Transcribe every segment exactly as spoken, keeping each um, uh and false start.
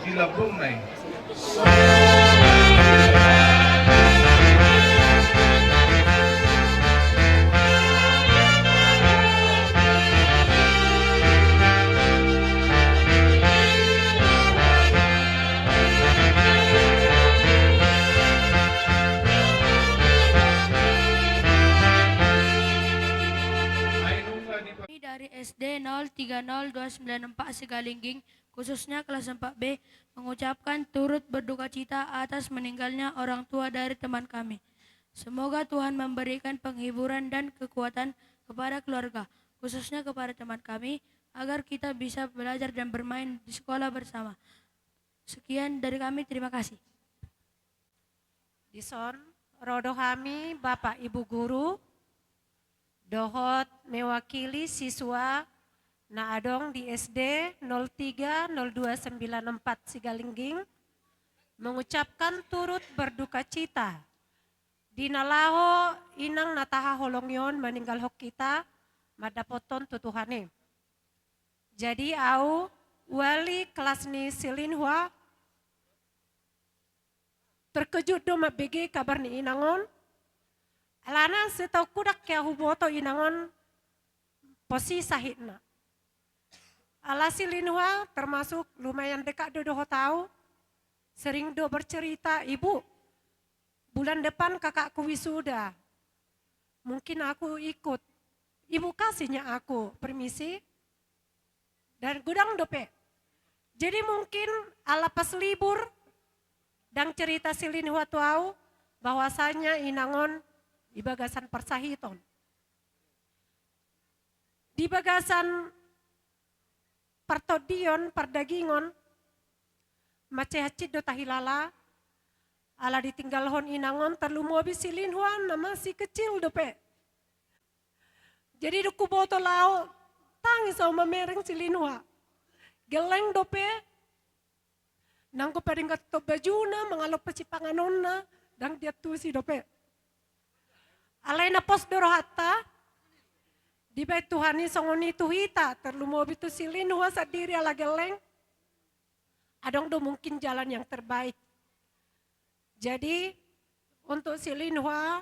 Di lambungna i. Kami dari S D nol tiga nol dua sembilan empat Sigalingging, khususnya kelas empat B, mengucapkan turut berduka cita atas meninggalnya orang tua dari teman kami. Semoga Tuhan memberikan penghiburan dan kekuatan kepada keluarga, khususnya kepada teman kami, agar kita bisa belajar dan bermain di sekolah bersama. Sekian dari kami, terima kasih. Dison, ro do hami, Bapak Ibu Guru, dohot mewakili siswa na adong di S D nol tiga nol dua sembilan empat Sigalingging, mengucapkan turut berduka cita di na laho inang na tahaholongi on maninggalhon hita, mandapothon tu Tuhan i. Jadi au, wali kelas ni si Linhua, terkejut do mambege kabar ni inang on. Alana setahu ku ndang hea huboto inang on pos i sahitna. Ala si Linhua termasuk lumayan dekat do dohot au. Sering do bercerita, "Ibu, bulan depan kakakku wisuda. Mungkin aku ikut. Ibu, kasihnya aku permisi." Dan godang dope. Jadi mungkin ala pas libur, ndang cerita si Linhua tu au, bahwasanya inang on di bagasan parsahiton. Di bagasan partondion, pardagingon, mansai hansit do tahilala, ala ditinggalhon inang on, tarlumobi si Linhua na masih kecil dope. Jadi dung huboto laho, tangis au mamereng si Linhua. Gelleng dope, nanggo paringgathon bajuna, mangalompa sipanganonna, ndang diantusi dope. Alai na pos do rohanta, dibaen Tuhan i songon i tu hita, tarlumobi tu si Linhua sandiri ala gelleng. Adong do mungkin jalan yang terbaik. Jadi, untuk si Linhua,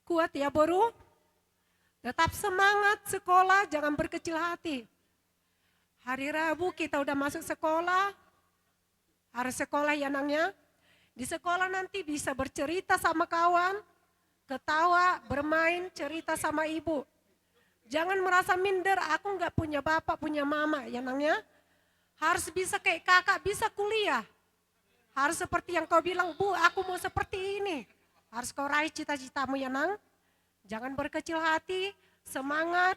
kuat ya, Boru. Tetap semangat sekolah, jangan berkecil hati. Hari Rabu kita udah masuk sekolah, harus sekolah ya, Nang, ya. Di sekolah nanti bisa bercerita sama kawan, ketawa, bermain, cerita sama ibu. Jangan merasa minder, "Aku nggak punya bapak, punya mama," ya, Nang, ya. Harus bisa kayak kakak, bisa kuliah. Harus seperti yang kau bilang, "Bu, aku mau seperti ini." Harus kau raih cita-citamu ya, Nang. Jangan berkecil hati, semangat,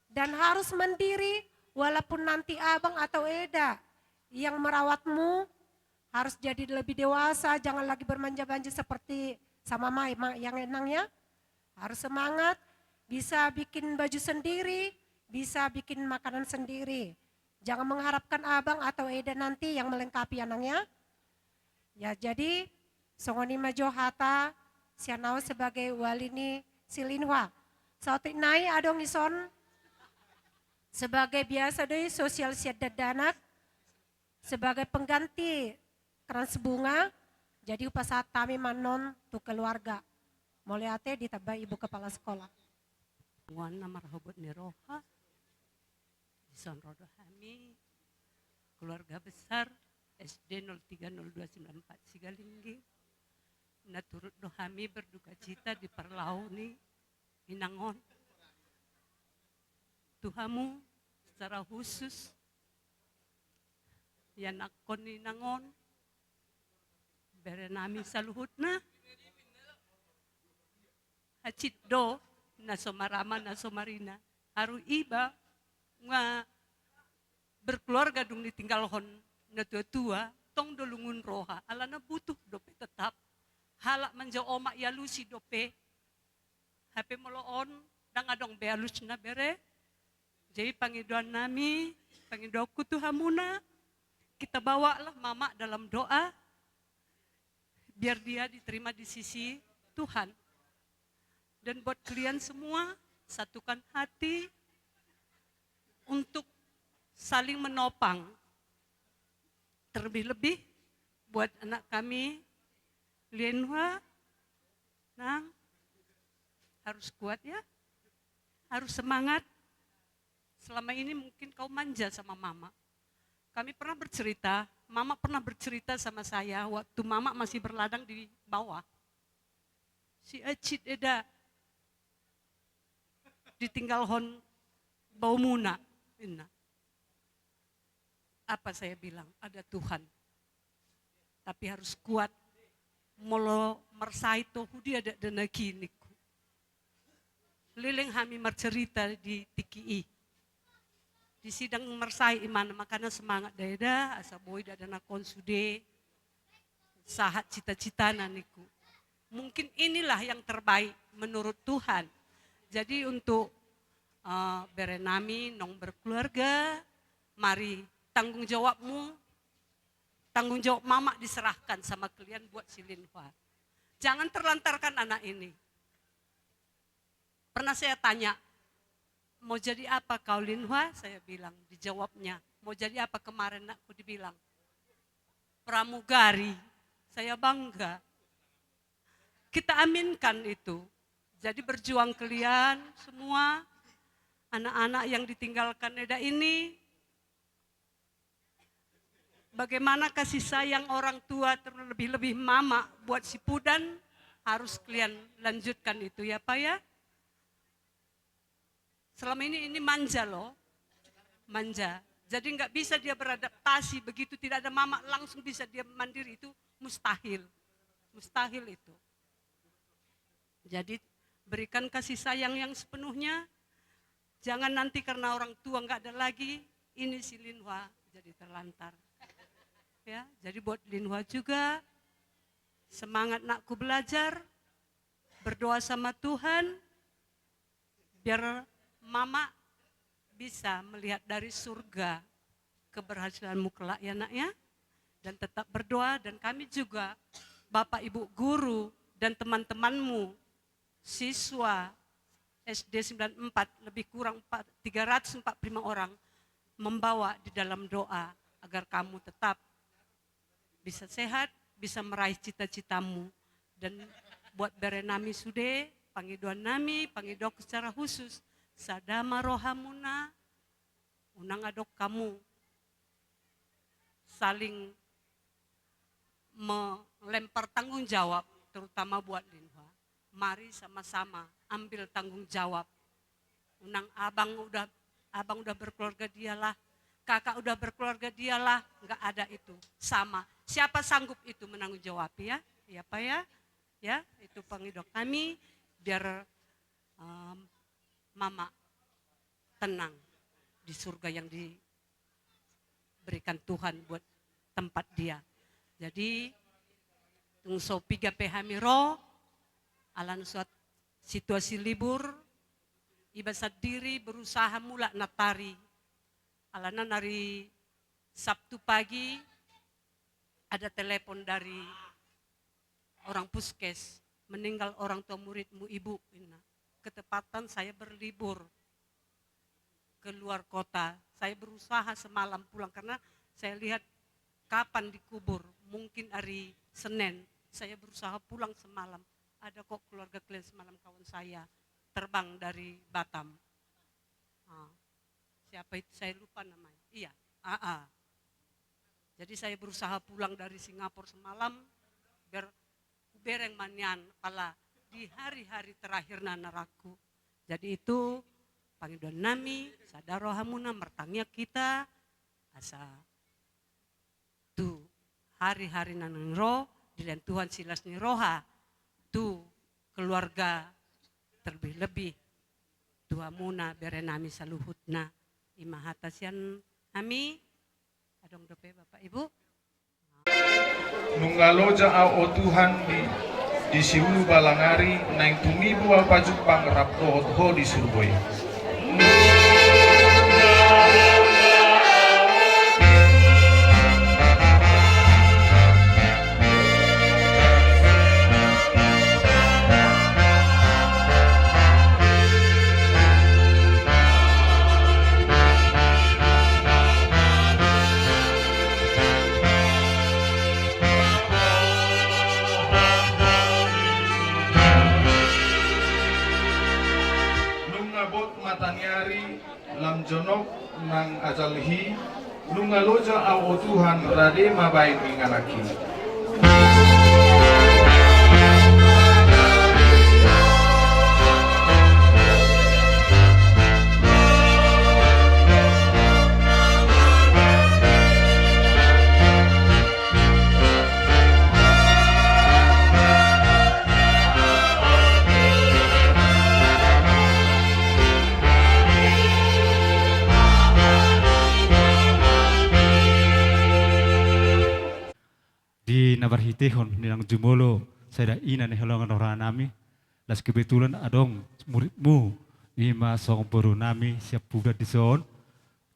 dan harus mandiri, walaupun nanti abang atau eda yang merawatmu harus jadi lebih dewasa, jangan lagi bermanja-manja seperti sama ma-, ma-, yang enang ya. Harus semangat, bisa bikin baju sendiri, bisa bikin makanan sendiri. Jangan mengharapkan abang atau eda nanti yang melengkapi ya, Nang, ya. Ya, jadi songon i ma jo hata sian au sebagai wali ni si Linhua. Saotik nai adong dison sebagai biasa do i sosial sian dakdanak sebagai pengganti krans bunga, jadi hupasahat hami ma annon tu keluarga. Mauliate, ditambai Ibu Kepala Sekolah. Muan na marhabot ni roha, dison ro do hami, keluarga besar S D nol tiga nol dua sembilan empat Sigalingging, na turut do hami berduka cita di parlao ni inang on. Tu hamu secara khusus, ianakhon ni inang on, bere nami saluhutna, hansit do na so marama, na so marina. Haru iba nga berkeluarga dung ditinggalhon natua-tua, tong do lungun roha, alana butuh dope tetap halak manjalo omak, ialusi dope. Hape molo on, ndang adong be alusna, bere. Jadi pangidoan nami, pangidoanku tu hamuna, kita bawalah mamak dalam doa, biar dia diterima di sisi Tuhan. Dan buat kalian semua, satukan hati untuk saling menopang. Terlebih-lebih buat anak kami, Linhua, Nang, harus kuat ya, harus semangat. Selama ini mungkin kau manja sama mama. Kami pernah bercerita, mama pernah bercerita sama saya waktu mama masih berladang di bawah. Si Acit eda ditinggalhon baomuna, ninna. Apa saya bilang? Ada Tuhan. Tapi harus kuat. Molo marsahit ho, hudia dakdanak i, ningku. Leleng hami marcerita di tingki i. Di sidang marsahit imana, makana semangat da eda, asa boi dakdanak on sude sahat cita-citana, ningku. Mungkin inilah yang terbaik menurut Tuhan. Jadi untuk, eh, bere nami, nong berkeluarga, mari tanggung jawabmu, tanggung jawab mama diserahkan sama kalian buat si Linhua. Jangan terlantarkan anak ini. Pernah saya tanya, "Mau jadi apa kau, Linhua?" Saya bilang, dijawabnya, "Mau jadi apa kemarin, Nakku?" Dibilang, "Pramugari." Saya bangga. Kita aminkan itu. Jadi berjuang kalian semua, anak-anak yang ditinggalkan eda ini, bagaimana kasih sayang orang tua, terlebih-lebih mama buat si Pudan, harus kalian lanjutkan itu ya, Pak ya. Selama ini, ini manja loh, manja. Jadi nggak bisa dia beradaptasi, begitu tidak ada mama langsung bisa dia mandiri, itu mustahil. Mustahil itu. Jadi berikan kasih sayang yang sepenuhnya. Jangan nanti karena orang tua nggak ada lagi, ini si Linhua jadi terlantar. Ya, jadi buat Linhua juga, semangat, Nakku, belajar, berdoa sama Tuhan, biar mama bisa melihat dari surga keberhasilanmu kelak ya, Nak, ya. Dan tetap berdoa, dan kami juga, Bapak, Ibu guru, dan teman-temanmu, siswa S D sembilan empat, lebih kurang empat, tiga ratus empat puluh lima orang, membawa di dalam doa agar kamu tetap bisa sehat, bisa meraih cita-citamu. Dan buat bere nami sude, pangidoan nami, pangidoan secara khusus, sada ma rohamuna, unang adong hamu saling melempar tanggung jawab, terutama buat Linhua. Mari sama-sama ambil tanggung jawab. Unang abang udah, abang udah berkeluarga dialah, kakak udah berkeluarga dialah, nggak ada itu. Sama. Siapa sanggup itu menanggung jawab ya? Ya, Pak ya? Ya, itu pangidoan kami, biar, em, mama tenang di surga yang diberikan Tuhan buat tempat dia. Jadi, tung so piga pe hami ro, alana suat situasi libur, iba sandiri berusaha mulak nantoari. Alana nari Sabtu pagi ada telepon dari orang puskes, "Meninggal orang tua muridmu, Ibu," ninna. Ketepatan saya berlibur keluar kota. Saya berusaha semalam pulang karena saya lihat kapan dikubur, mungkin hari Senin. Saya berusaha pulang semalam. Ada kok keluarga kalian semalam, kawan saya terbang dari Batam. Ah, siapa itu? Saya lupa namanya. Iya, A A. Jadi saya berusaha pulang dari Singapura semalam, ber-, bereng ma nian pala di hari-hari terakhirna, nangku. Jadi itu pangidoan nami, sada rohamuna, martangiang hita, asa tu hari-hari na naeng ro, dilehon Tuhan silas ni roha tu keluarga, terlebih-lebih tu hamuna bere nami saluhutna. Ima hata sian hami. Adong dope, Bapak Ibu? Nunga loja ahu, o Tuhan, di, di siulu balangari, naeng tumibu ahu pajumpang rap dohot Ho di surgo i. Taniari lam jonok nang ajalhi, nunga loja au o Tuhan rade ma baen ingananki. Di na marhitehon ni nang jumolo sada ina ni holongan rohanami, las kebetulan adong muridmu, ima songon borunami siampudan dison,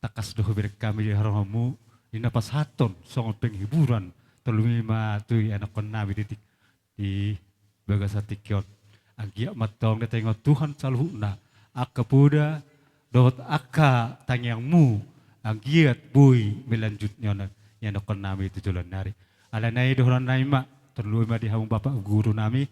tangkas do hubereng hami di harohamu, di na pasahathon songon penghiburan tolu ima tu ianakkonnami di, di bagasan tingki on. Anggiat ma antong ditaingot Tuhan saluhutna, angka poda dohot angka tangiangmu, anggiat boi melanjut nian ianakkonnami tu joloan ni ari. Alani i dohononnami ma, tolu ima di hamu bapak gurunami,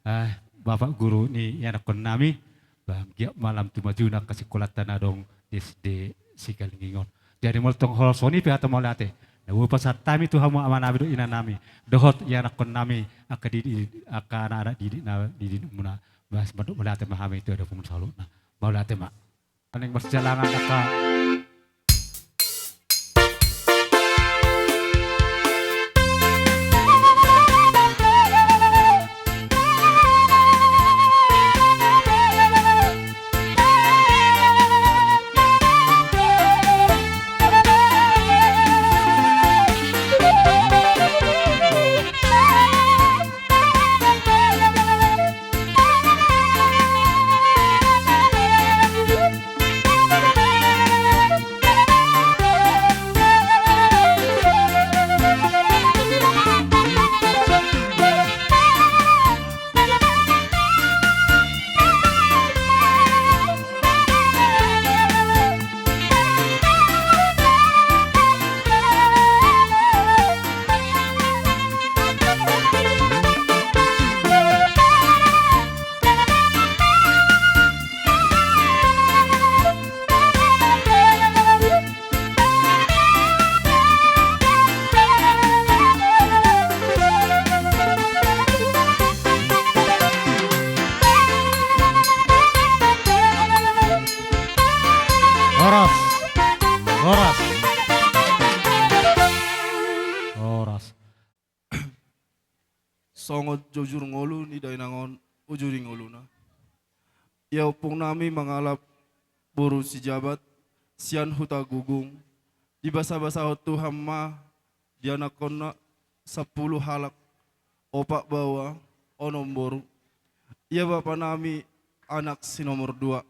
eh, bapak guru ni ianakkonnami, ba anggiat ma lam tu majuna angka sikolanta na adong di S D Sigalingging on. Jadi molo tong holan songon i pe hata mauliate, na boi pasahat hami tu hamu amanami dohot inanami, dohot ianakkonnami, angka didi, angka anak-anak didik na didinmuna. Ba mandok mauliate ma hami tu adopanmuna saluhutna. Mauliate ma. Paling marsijalangan angka. Horas. Horas. Horas. Songon jujur ngolu ni dainang on, uju di ngoluna. Ia ompungnami mangalap boru Sijabat, sian Hutagugung, dibasabasahon Tuhan ma di anakkonna sampulu halak, opat baoa, onom boru. Ia bapanami anak si nomor dua.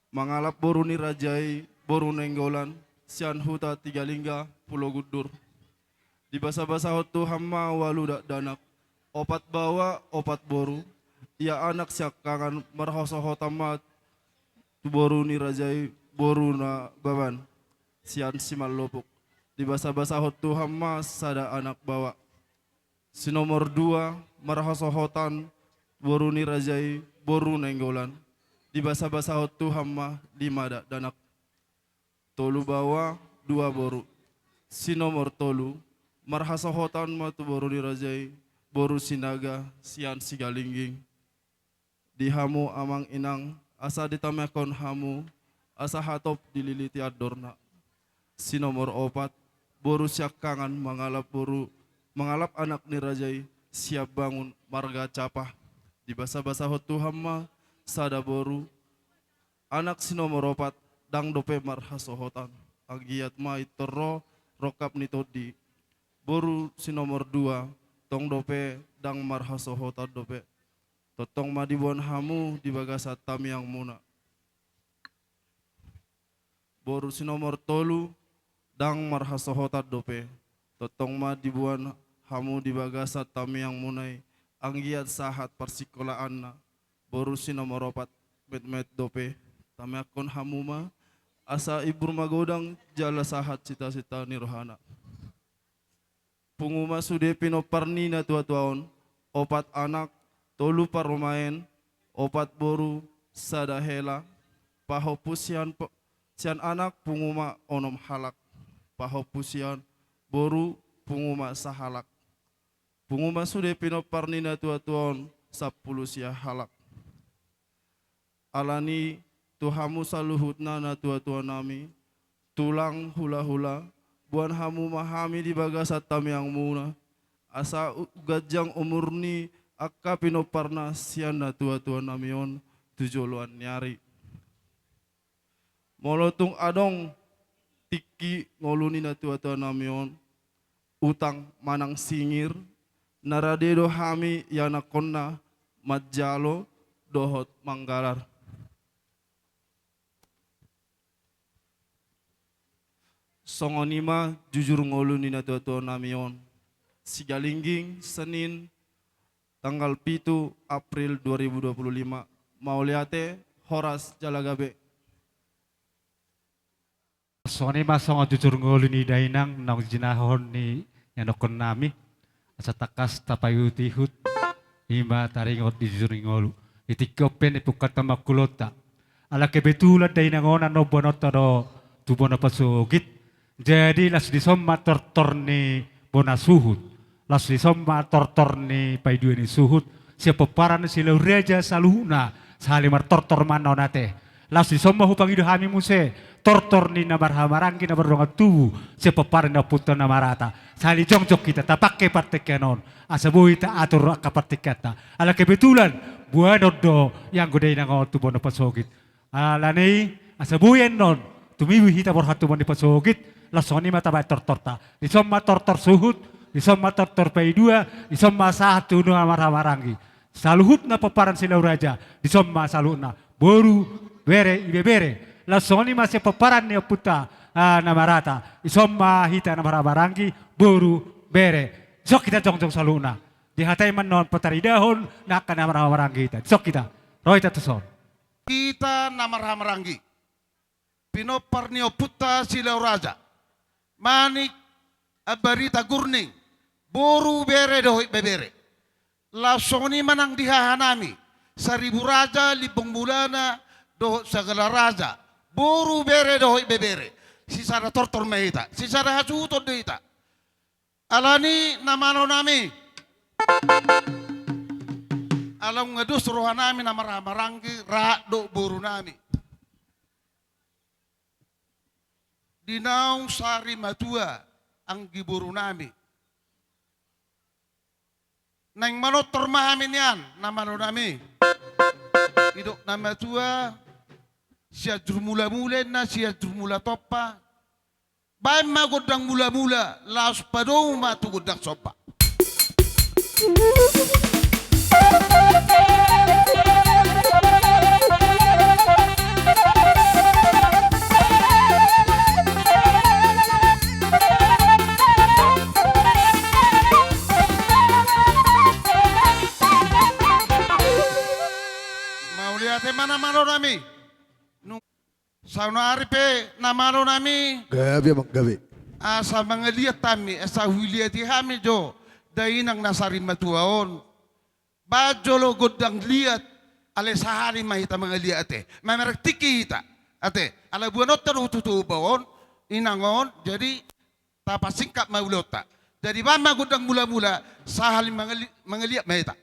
Mangalap boru ni raja i, boru Nainggolan, sian huta Tigalingga, Pulo Gundur. Dibasabasahon Tuhan ma ualu dakdanak, opat baoa, opat boru, ia anak siangkangan marhasohotan ma tu boru ni raja i, boru Nababan, sian Simalopuk. Dibasabasahon Tuhan ma sada anak baoa. Si nomor dua, marhasohotan boru ni raja i, boru Nainggolan. Dibasabasahon Tuhan ma lima dakdanak. Tolu baoa, dua boru. Si nomor tolu, marhasohotan ma tu boru ni raja i, boru Sinaga, sian Sigalingging. Di hamu amang inang, asa ditamiangkon hamu, asa hatop dililiti andorna. Si nomor opat, boru siangkangan mangalap boru, mangalap anak ni raja i, Siambangun marga Capa. Dibasabasahon Tuhan ma sada boru, anak si nomor opat, ndang dope marhasohotan. Anggiat ma pintor ro rongkap ni tondi. Boru si nomor dua, tong dope ndang marhasohotan dope. Tongtong ma diboan hamu di bagasan tamiangmuna. Boru si nomor tolu, ndang marhasohotan dope. Tongtong ma diboan hamu di bagasan tamiangmuna i, anggiat sahat parsingkolaanna. Boru si nomor opat, metmet dope. Tamiangkon hamu ma, asa imbur magodang jala sahat cita-cita ni rohana. Pungu ma sude pinompar ni natuatua on, opat anak, tolu parumaen, opat boru, sada hela, pahompu sian pe-, sian anak pungu ma onom halak, pahompu sian boru pungu ma sahalak. Pungu ma sude pinompar ni natuatua on sampulu sia halak. Alani tu hamu saluhutna natuatuanami, tulang hulahula, boan hamu ma hami di bagasan tangiangmuna, asa u-, ganjang umur ni angka pinomparna sian natuatuanami on tu joloan ni ari. Molo tung adong tingki ngolu ni natuatuanami on, utang manang singir, na rade do hami ianakkonna manjalo dohot manggalar. Songon i ma jujur ngolu ni natuatuanami on. Sigalingging, Senin, tanggal pitu April dua ribu dua puluh lima. Mauliate, horas jala gabe. Songon i ma songon jujur ngolu ni dainang naung jinahahon ni ianakkonnami. Asa tangkas tapaihutihut, i ma taringot di jujur ni ngolu. Di tingki on pe ni pungkaon ta ma ulaonta. Ala kebetulan dainang on annon boanonta do tu bona pasogit. Jadi laos dison ma tortor ni bona suhut. Laos dison ma tortor ni paidua ni suhut. Sian pomparan ni Silau Raja saluhutna. Sahali martortor ma annon ate. Laos dison ma hupangido hami muse, tortor ni na marhahamaranggi na mardongan tubu, sian pomparan ni ompunta na marata. Sahali jongjong hita, tapangke partingkian on, asa boi taatur angka partingkianta. Ala kebetulan, boanon do ianggo dainang on tu bona pasogit. Alani, asa boi annon, tumibu hita borhat tu bona pasogit, laos songon i ma tabaen tortorta. Dison ma tortor suhut, dison ma tortor paidua, dison ma sahat tu na marhahamaranggi. Saluhutna pomparan Silau Raja, dison ma saluhutna. Boru, bere, ibebere. Laos songon i ma sian pomparan ni ompunta, ah, na marata. Dison ma hita na marhahamaranggi, boru, bere. Dison hita jongjong saluhutna. Dihatai ma annon pataridahon, na angka na marhahamaranggi hita. Dison hita. Ro hita tuson. Hita na marhahamaranggi. Pinompar ni ompunta Silau Raja, Manik Ambarita Gurning, boru, bere dohot ibebere. Laos songon i ma nang di hahanami, Saribu Raja, Limbong Mulana, dohot Sagala Raja, boru, bere dohot ibebere. Sisada tortor ma hita, sisada hasuhuton do hita. Alani na malonami. Ala nunga dos rohanami na marhahamaranggi, rahat do borunami. Di naung sari matua anggi borunami. Naeng manortor ma hami nian, na malonami. Didok na matua, sianjur mulamula inna, sianjur mula tompa. Baen ma gondang mulamula, laos padomu ma tu gondang somba. Mauliate ma na malonami. Saonari pe na malonami. Gabe, amang, gabe. Asa mangaliat hami, asa huliati hami jo dainang na sari matua on. Baen jolo gondang liat, alai sahali ma hita mangaliat ate. Mamereng tingki hita ate. Ala boanonta do tu Toba on, inang on, jadi tapasingkat ma ulaonta. Jadi baen ma gondang mulamula, sahali mangali-, mangaliat ma hita.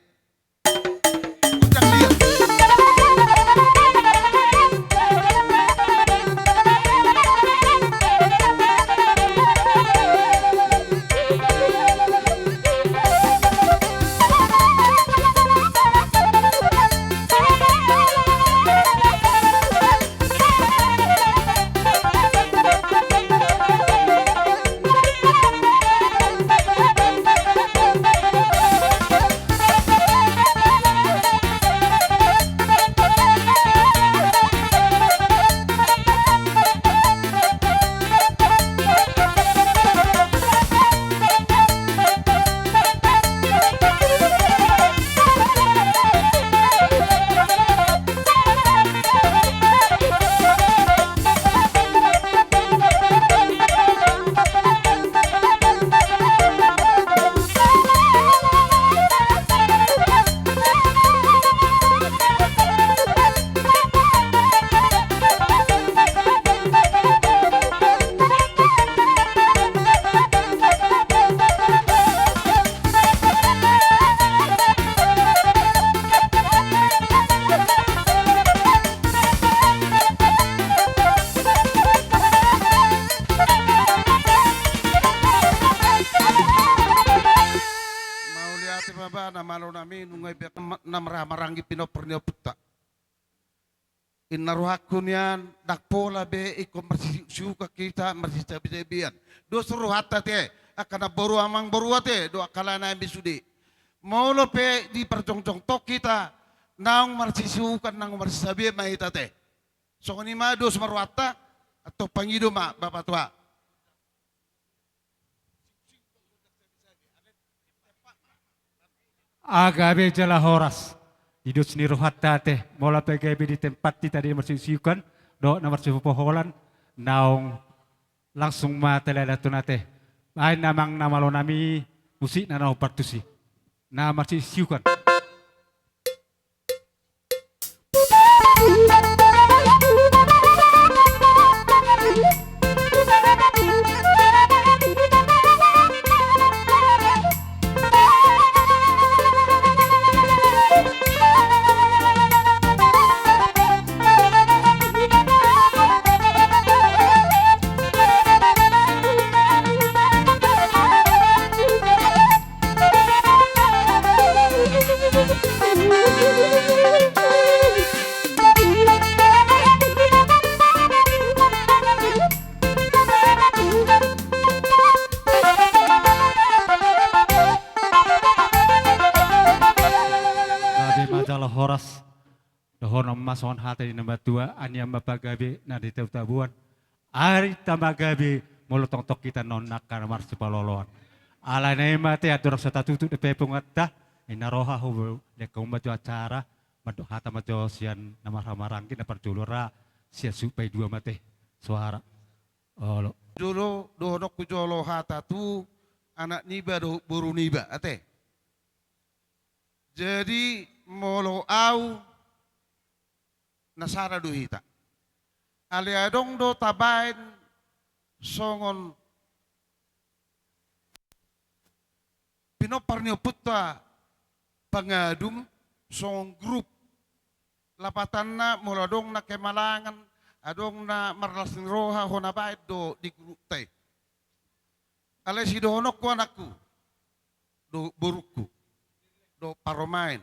na malo nami, nunga i pe na marhahamaranggi pinompar ni ompunta. Inna rohangku nian, ndang pola be ingkon marsisiuksiukan hita, marsisabisabian. Dos rohanta te, angka namboru amangboru ate, dohot angka lae nami sude. Molo pe diparjongjongkon hita, naung marsisiukan, naung marsisabian ma hita te. Songon i ma dos ma rohanta, antong pangido ma Bapa tua. Asa gabe jala horas. Di dos ni rohanta te, molo pe gabe di tempat hita di marsiuksiukan, dohot na marsipoholan, naung langsung ma talehon tu na te. Baen amang na malo nami, musikna na hombar tusi. Na marsiuksiukan. Gabe ma jala horas. Dohonon ma songon hata ni na matua, anian ma pagabe na di tautabuan. Ari tama gabe molo tongtong hita nuaeng angka na marsipaloloan. Alai na i ma te, andorang so tatutup dope punganta, inna roha, hulean hamu ma jo acara, mandok hata ma jo sian na marhahamaranggi na parjolo ra, sian suhut paidua ma te. Soara. Olo. Jolo, dohononku jolo hata tu anak niba dohot boru niba, ate. Jadi, molo au, na sada do hita. Alai adong do tabaen songon pinompar ni ompunta pangadum, songon grup. Lapatanna, molo adong na kemalangan, adong na marlas ni roha, hona baen do di grupta i. Alai sidohononku anakku, dohot borungku, dohot parumaen.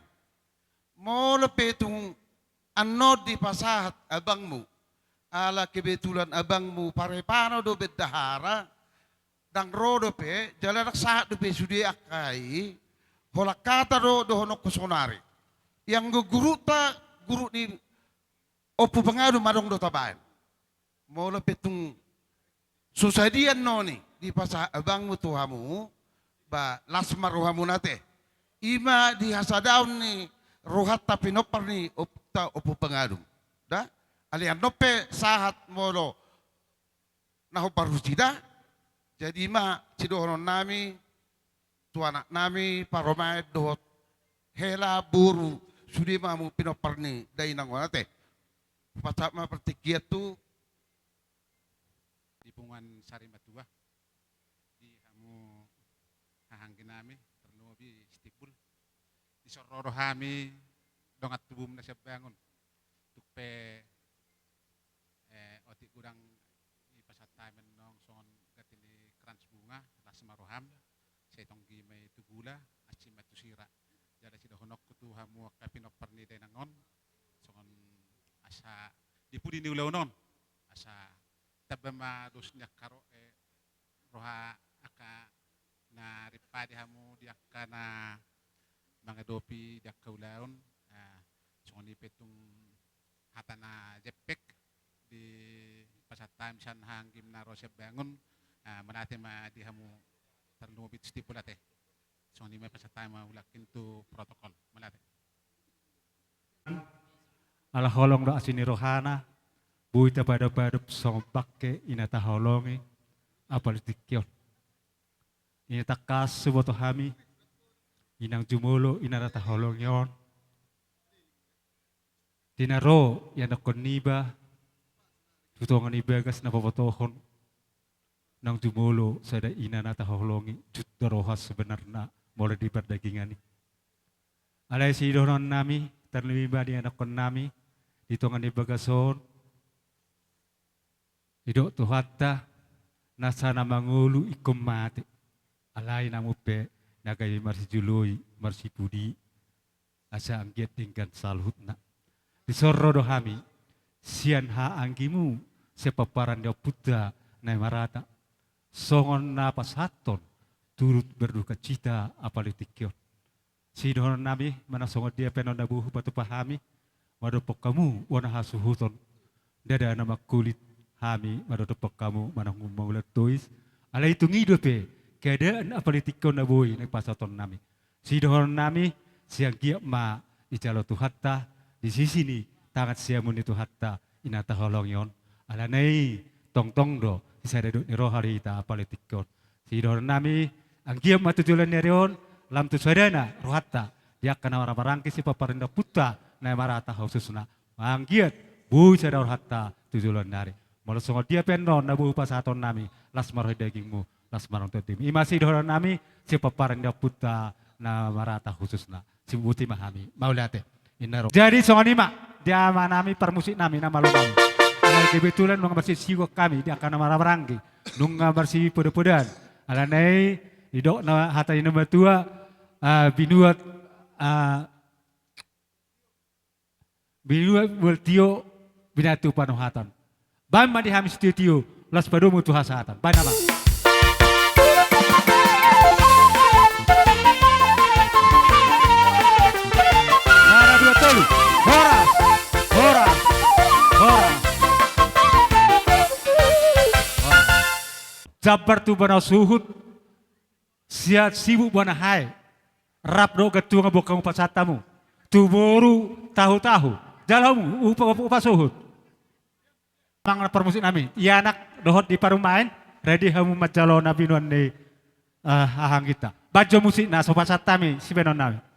Molo pe tung annon dipasahat abangmu, ala kebetulan abangmu parepano do bendahara, ndang ro dope, jala ndang sahat dope sude angka i, holan hata do dohononku saonari. Ianggo grupta, grup ni Ompu Pangadum adong do tabaen. Molo pe tung so sadia annon i dipasahat abangmu tu hamu, ba las ma rohamuna te. I ma di hasadaon ni rohanta pinompar ni ompunta Ompu Pangadum. Da, alai annon pe sahat molo na hombar husida. Jadi i ma sidohononnami tu anaknami, parumaen dohot hela boru, sude ma hamu pinompar ni dainang on, ate. Hupasahat ma partingkian tu di punguan sari matua, di hamu hahaangginami, tarlumobi Sitibul. Dison ro do hami dongan tubum na Siabangun. Tung pe, eh, otik godang dipasahat hami annon songon ganti ni krans bunga, las ma roham, sai tonggi ma i tu gula, asi ma tu sira. Jala sidohononku tu hamu angka pinompar ni dainang on, songon asa di pudi ni ulaon on, asa tamba ma dos ni angka ro-, eh, roha angka na rimpadi hamu di angka na mangadopi di angka ulaon, ah, songon i pe tung hata na jempek dipasahat hami sian hahaanggim na ro Siabangun, ah, mauliate ma di hamu tarlumobi tu Sitibul, ate. Songon i ma pasahat hami ma ulangkin tu protokol. Mauliate. Ala holong do asi ni rohana, boi tapadopadop songon bangke i na taholongi, apala di tingki on. I na tangkas huboto hami, inang jumolo i na taholongi on. Di na ro ianakkon niba tu tonga ni bagas na pabotohon, naung jumolo sada ina na taholongi, jut do roha sebenarna molo di pardagingan i. Alai sidohononnami, tarlumobi ma di anakkonnami di tonga ni bagas on, didok Tuhanta, nasa na mangolu ingkon mate. Alai namun pe na gabe marsijoloi, marsipudi, asa anggiat denggan saluhutna. Dison ro do hami sian haha anggimu, sian pomparan ni ompunta Namarata, songon na pasahathon turut berdukacita apala di tingki on. Sidohononnami, manang songon dia pe annon na boi hupatupa hami mandophon hamu bona hasuhuton, ndada na mangkulit hami mandophon hamu manang mangulak tois. Alai tung i dope keadaan apala di tingki on na boi na pasahatonnami. Sidohononnami, sai anggiat ma dijalo Tuhanta di sisi ni tangan siamun ni Tuhanta i na taholongi on. Alana i tongtong do sisada dok ni roha do hita apala di tingki on. Sidohononnami, anggiat ma tu joloan ni ari on lam tu sadana rohanta di angka na marhahamaranggi sian pomparan ni ompunta Namarata khususna. Anggiat boi sada rohanta tu joloan ni ari. Molo songon dia pe annon na boi pasahatonnami, las ma roha ni dagingmu, las ma roha ni tondimu. I ma sidohononnami sian pomparan ni ompunta Namarata khususna. Sibotima hami, mauliate. Inna ro. Jadi songon i ma di amanami parmusiknami na malo nami. Alai kebetulan nunga marsisingot hami di angka na marhahamaranggi, nunga marsipodapodan. Alana i didok na hata ni na matua, ah, binuat, ah, binuat mual tio, binahen tu panuhatan. Baen ma di hami sitiotio, laos padomu tu hasahatan. Baen ma. Sada, dua, tolu. Horas, horas, horas. Jambar tu bona suhut, sian Sibuk bona Hae, rap dohot gantungan boan hamu pasahat hamu tu boru Tahutahu. Jalo hamu upa-, upa-, upasuhut. Amang parmusiknami, di anak dohot di parumaen, ready hamu manjalo na binuan ni, eh, hahangginta. Baen jo musikna, so pasahat hami sibaenonnami.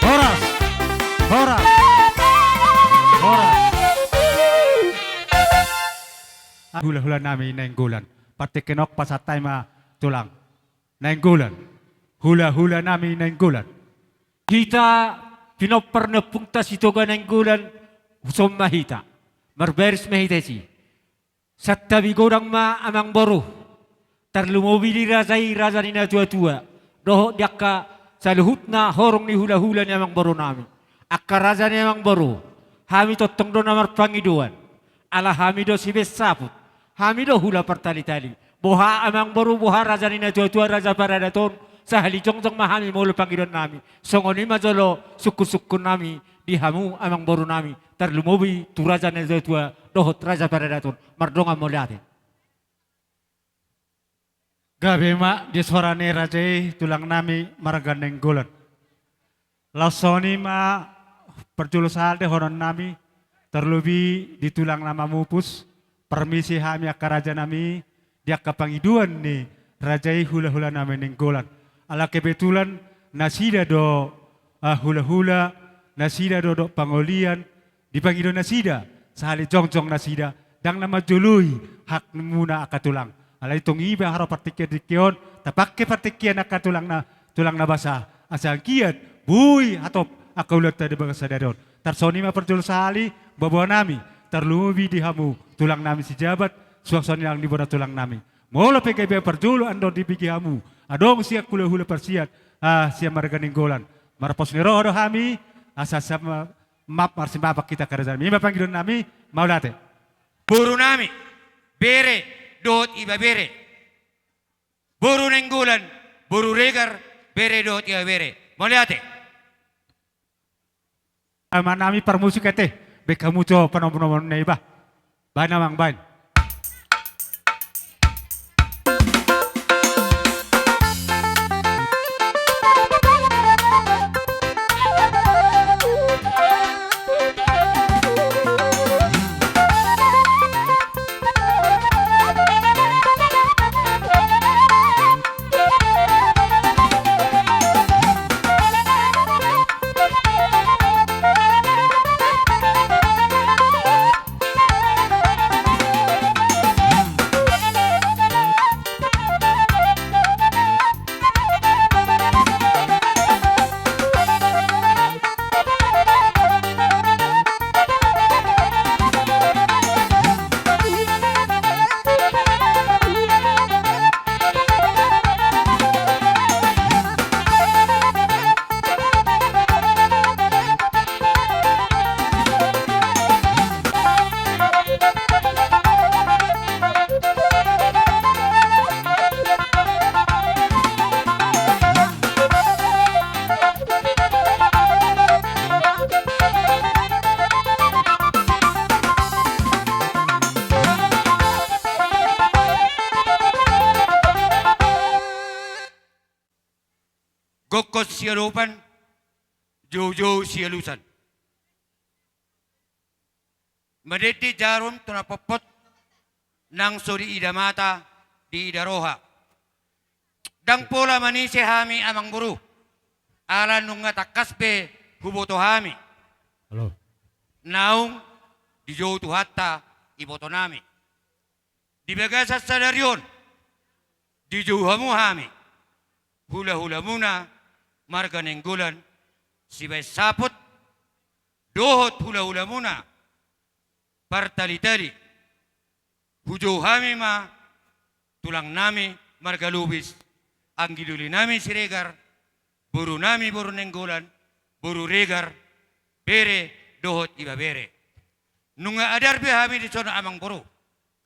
Horas, horas, horas. Hulahulanami Nainggolan. Partingkian on pasahat hami ma tulang. Nainggolan. Hulahulanami Nainggolan. Hita pinompar ni ompunta Sitoga Nainggolan, dison ma hita. Marbaris ma hita disi. Santabi godang ma amangboru. Tarlumobi di raja i, raja ni natuatua. Dohot di angka saluhutna horong ni hulahula ni amangborunami. Angka raja ni amangboru, hami tongtong do na marpangidoan. Ala hami do sibaen saput, hami do hula partalitali. Boha amangboru, boha raja ni natuatua, raja paradat on, sahali jongjong ma hami molo pangidoannami. Songon i ma jolo sungkunsungkunnami di hamu amangborunami, tarlumobi tu raja ni natuatua dohot raja paradat on. Mardongan mauliate. Gabe ma di sora ni raja i tulangnami marga Nainggolan. Laos songon i ma parjolo sahali dohononnami, tarlumobi di tulang na mamupus, parmisi hami angka rajanami, di angka pangidoan ni raja i hulahulanami Nainggolan. Ala kebetulan nasida do, ah, hulahula, nasida do dok pangolian, dipangido nasida, sahali jongjong nasida, Ndang na manjoloi hakmuna angka tulang. Alai tong iba haroa partingkian-tingkian on, tapangke partingkian angka tulang na, tulang na basa. Asa anggiat boi hatop angka ulaonta di bagasan sadari on. Tarsongon i ma parjolo sahali, boaboanami, tarlumobi di hamu tulangnami sijabat, suang songon i nang di bona tulangnami. Molo pe gabe parjolo andor dibege hamu, adong sian hulahula parsiat, ah, sian marga Nainggolan. Marpos ni roha do hami, asa sama, maaf, marsimaafan hita karejanami. I ma pangidoannami, mauliate. Borunami, bere, dohot ibebere. Boru Nainggolan, boru Regar, bere dohot ibebere. Mauliate. Amanami parmusik ate, baen hamu jo panomunomuonna i bah. Baen amang, baen. Gokhon siadopan, joujou sialusan. Madende jarum tu na potpot, nang so diida mata, diida roha. Ndang pola manise hami amang boru, ala nunga tangkas be huboto hami. Halo. Naung dijou Tuhanta ibotonami. Di bagasan sadari on, dijou hamu hami, hulahulamuna marga Nainggolan, sibaen saput, dohot hulahulamuna partalitali. Hujou hami ma tulangnami marga Lubis, anggi dolinami Siregar, borunami boru Nainggolan, boru Regar, bere dohot ibebere. Nunga adar be hami dison amang boru.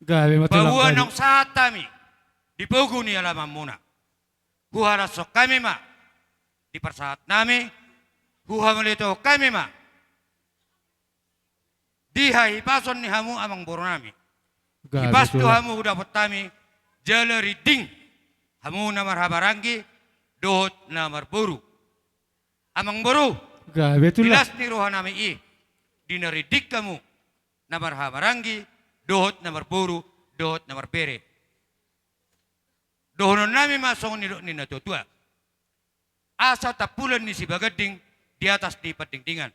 Gabe ma tulang. Paboa gabe. Naung sahat hami di pogu ni alamanmuna. Huhalashon hami ma di parsahatnami, huhamauliatehon hami ma di hahipason ni hamu amang borunami. Gabe tulang. Hipas do hamu hudapot hami jala rinding hamu na marhahamaranggi dohot na marboru. Amang boru. Gabe tulang. Di las ni rohanami i, di na rinding hamu na marhahamaranggi dohot na marboru dohot na marbere. Dohononnami ma songon nidok ni natuatua: Asa tampulan ni sibaganding di atas ni pandingdingan.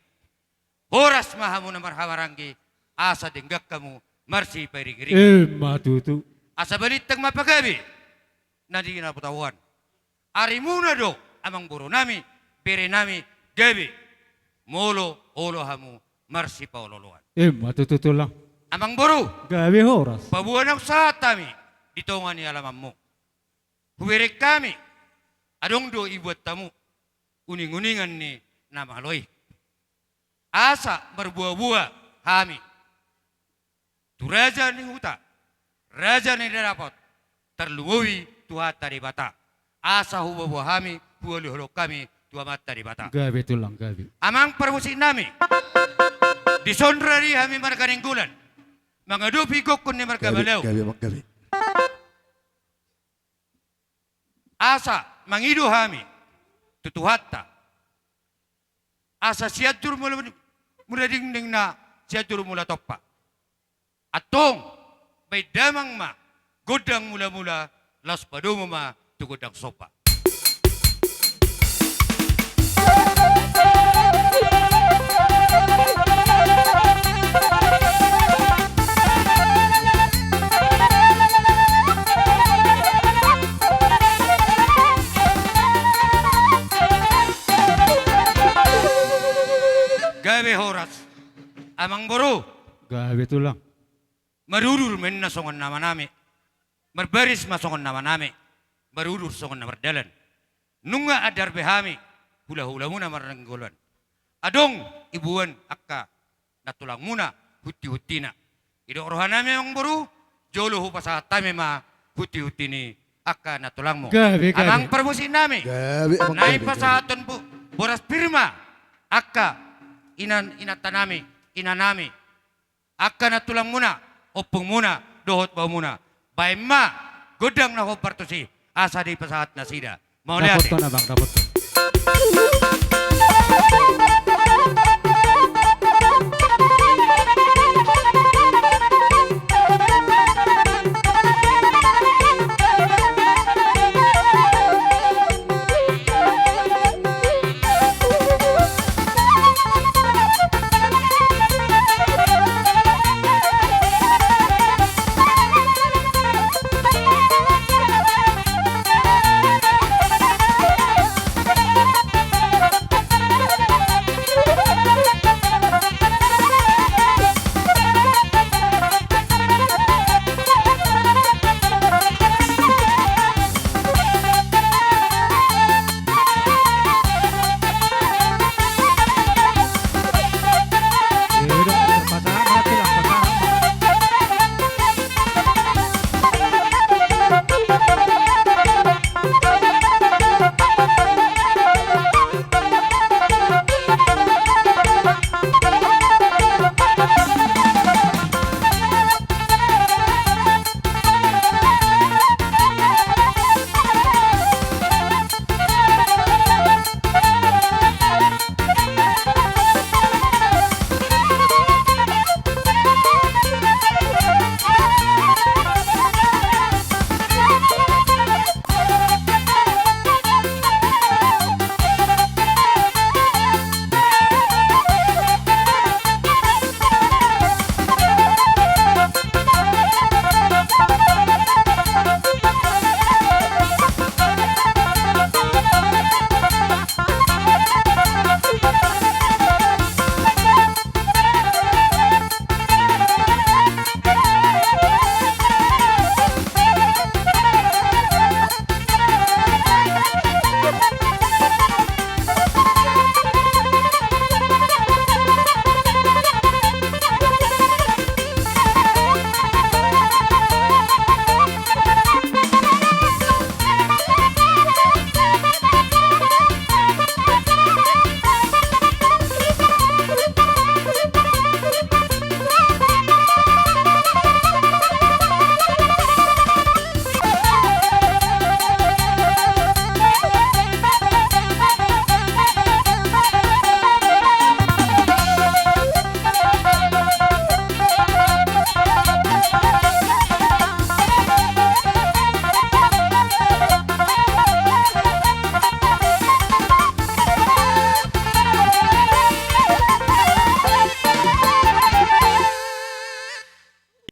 Horas ma hamu na marhahamaranggi, asa denggan hamu marsipairingiringan. Emma tutu. Asa balintang ma pagabe na di na pataoan. Arimuna do amang borunami, berenami, gabe molo olo hamu marsipaolooloan. Emma tutu tulang. Amang boru. Gabe horas. Paboa naung sahat hami di tonga ni alamanmu, hubereng hami, adong do ibuat hamu uninguningan ni na malo i. Asa marboaboa hami tu raja ni huta, raja ni dapot, tarlumobi Tuhanta Debata. Asa huboaboa hami, hualualuhon hami tu Amanta Debata. Gabe tulang, gabe. Amang parmusiknami, dison rade hami marga Nainggolan mangadopi gokhon ni marga Malau. Gabe, gabe, gabe. Asa mangido hami tu Tuhanta, asa Sianjur Mula, Mula Dinding na Sianjur Mula Tompa. Antong, baen damang ma gondang mulamula, laos padomu ma tu gondang somba. Amangboru. Gabe tulang. Marudur ma inna songon na maname. Marbaris ma songon na maname. Marudur songon na mardalan. Nunga andar be hami hulahulamuna Marga Nainggolan. Adong diboan angka nantulangmuna huntihuntina. Didok rohanami amangboru, jolo hupasahat hami ma huntihunti ni angka nantulangmu. Gabe, gabe. Amang parmusiknami. Gabe, amang, gabe, gabe. Naeng pasahathon bo-, boras pir ma angka inan, inantanami, inanami, angka nantulangmuna, ompungmuna dohot bahulmuna. Baen ma gondang na hombar tusi asa dipasahat nasida. Mauliate. Dapothon, amang, dapothon.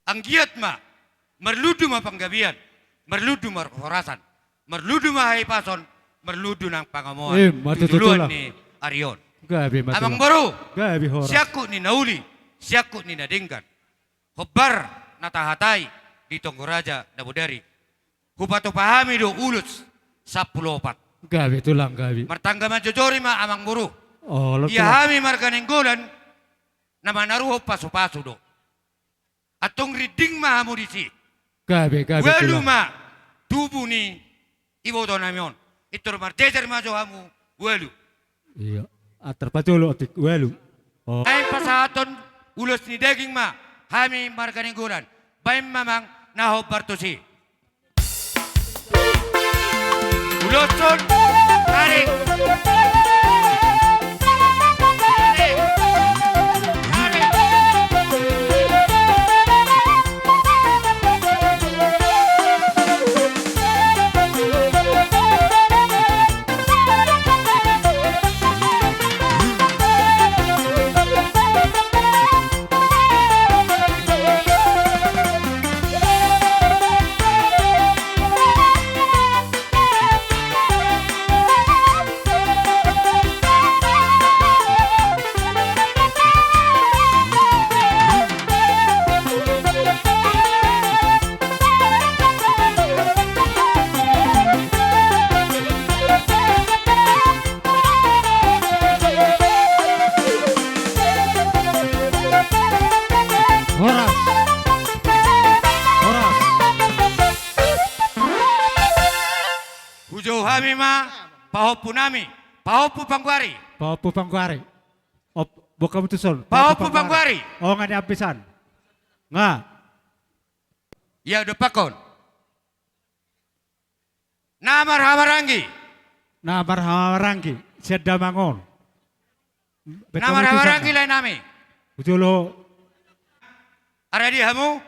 Anggiat ma, marlundu ma panggabean, marlundu ma parhorasan, marlundu ma hahipason, marlundu nang pangomoan. Ima tutu, tulang. Di joloan ni ari on. Gabe ma, tulang. Amangboru. Gabe, horas. Siangkup ni na uli, siangkup ni na denggan. Hombar na tahatai di tonggo raja na bodari. Hupatupa hami do ulos sampulu opat. Gabe, tulang, gabe. Martangga manjojori ma, amangboru. Olo, tulang. Ia hami Marga Nainggolan na manaruhon pasupasu do. Antong rinding ma hamu disi. Gabe, gabe, tulang. Ualu ma tubu ni ibotonami on. Pintor marjejer ma jo hamu ualu. Ia. Antar patolu otik ualu. Oh. Naeng pasahathon ulos ni daging ma hami Marga Nainggolan. Baen ma, amang, na hombar tusi. Uloshon, tarik. Tarik. Tarik. Hami ma pahompu nami, pahompu Pangguari. Pahompu Pangguari. Op, boka mutuson. Pahompu Pangguari. Pangguari. O, nga ni ambisan. Nga. Ia dopakkon. Na marhahamaranggi. Na marhahamaranggi. Sian damang on. Na marhahamaranggi lae nami. Ujolo. Ara di hamu.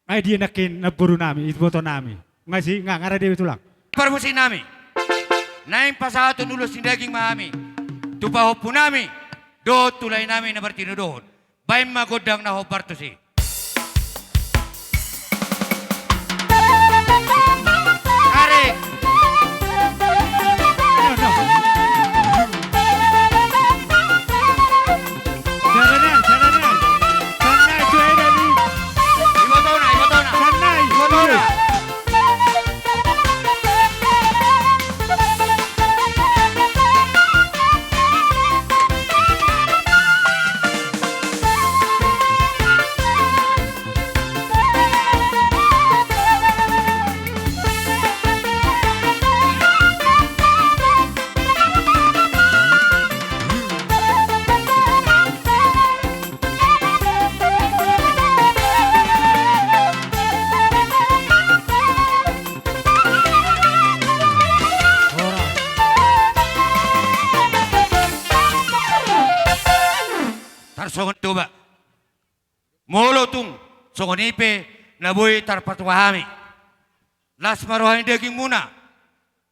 Ai dia nangkin namboru nami, iboto nami. Nga si, nga, nga ara dia tulang. Parmusik nami. Naeng pasahaton ulos ni daging ma hami. Tu pahompu nami. Dohot tu lae nami na martinodohon. Baen ma gondang na hombar tusi. Arek. Ibotona, ibotona. Ibotona. Tarsongon i Toba. Molo tung songon i pe na boi tarpatua hami. Las ma roha ni dagingmuna,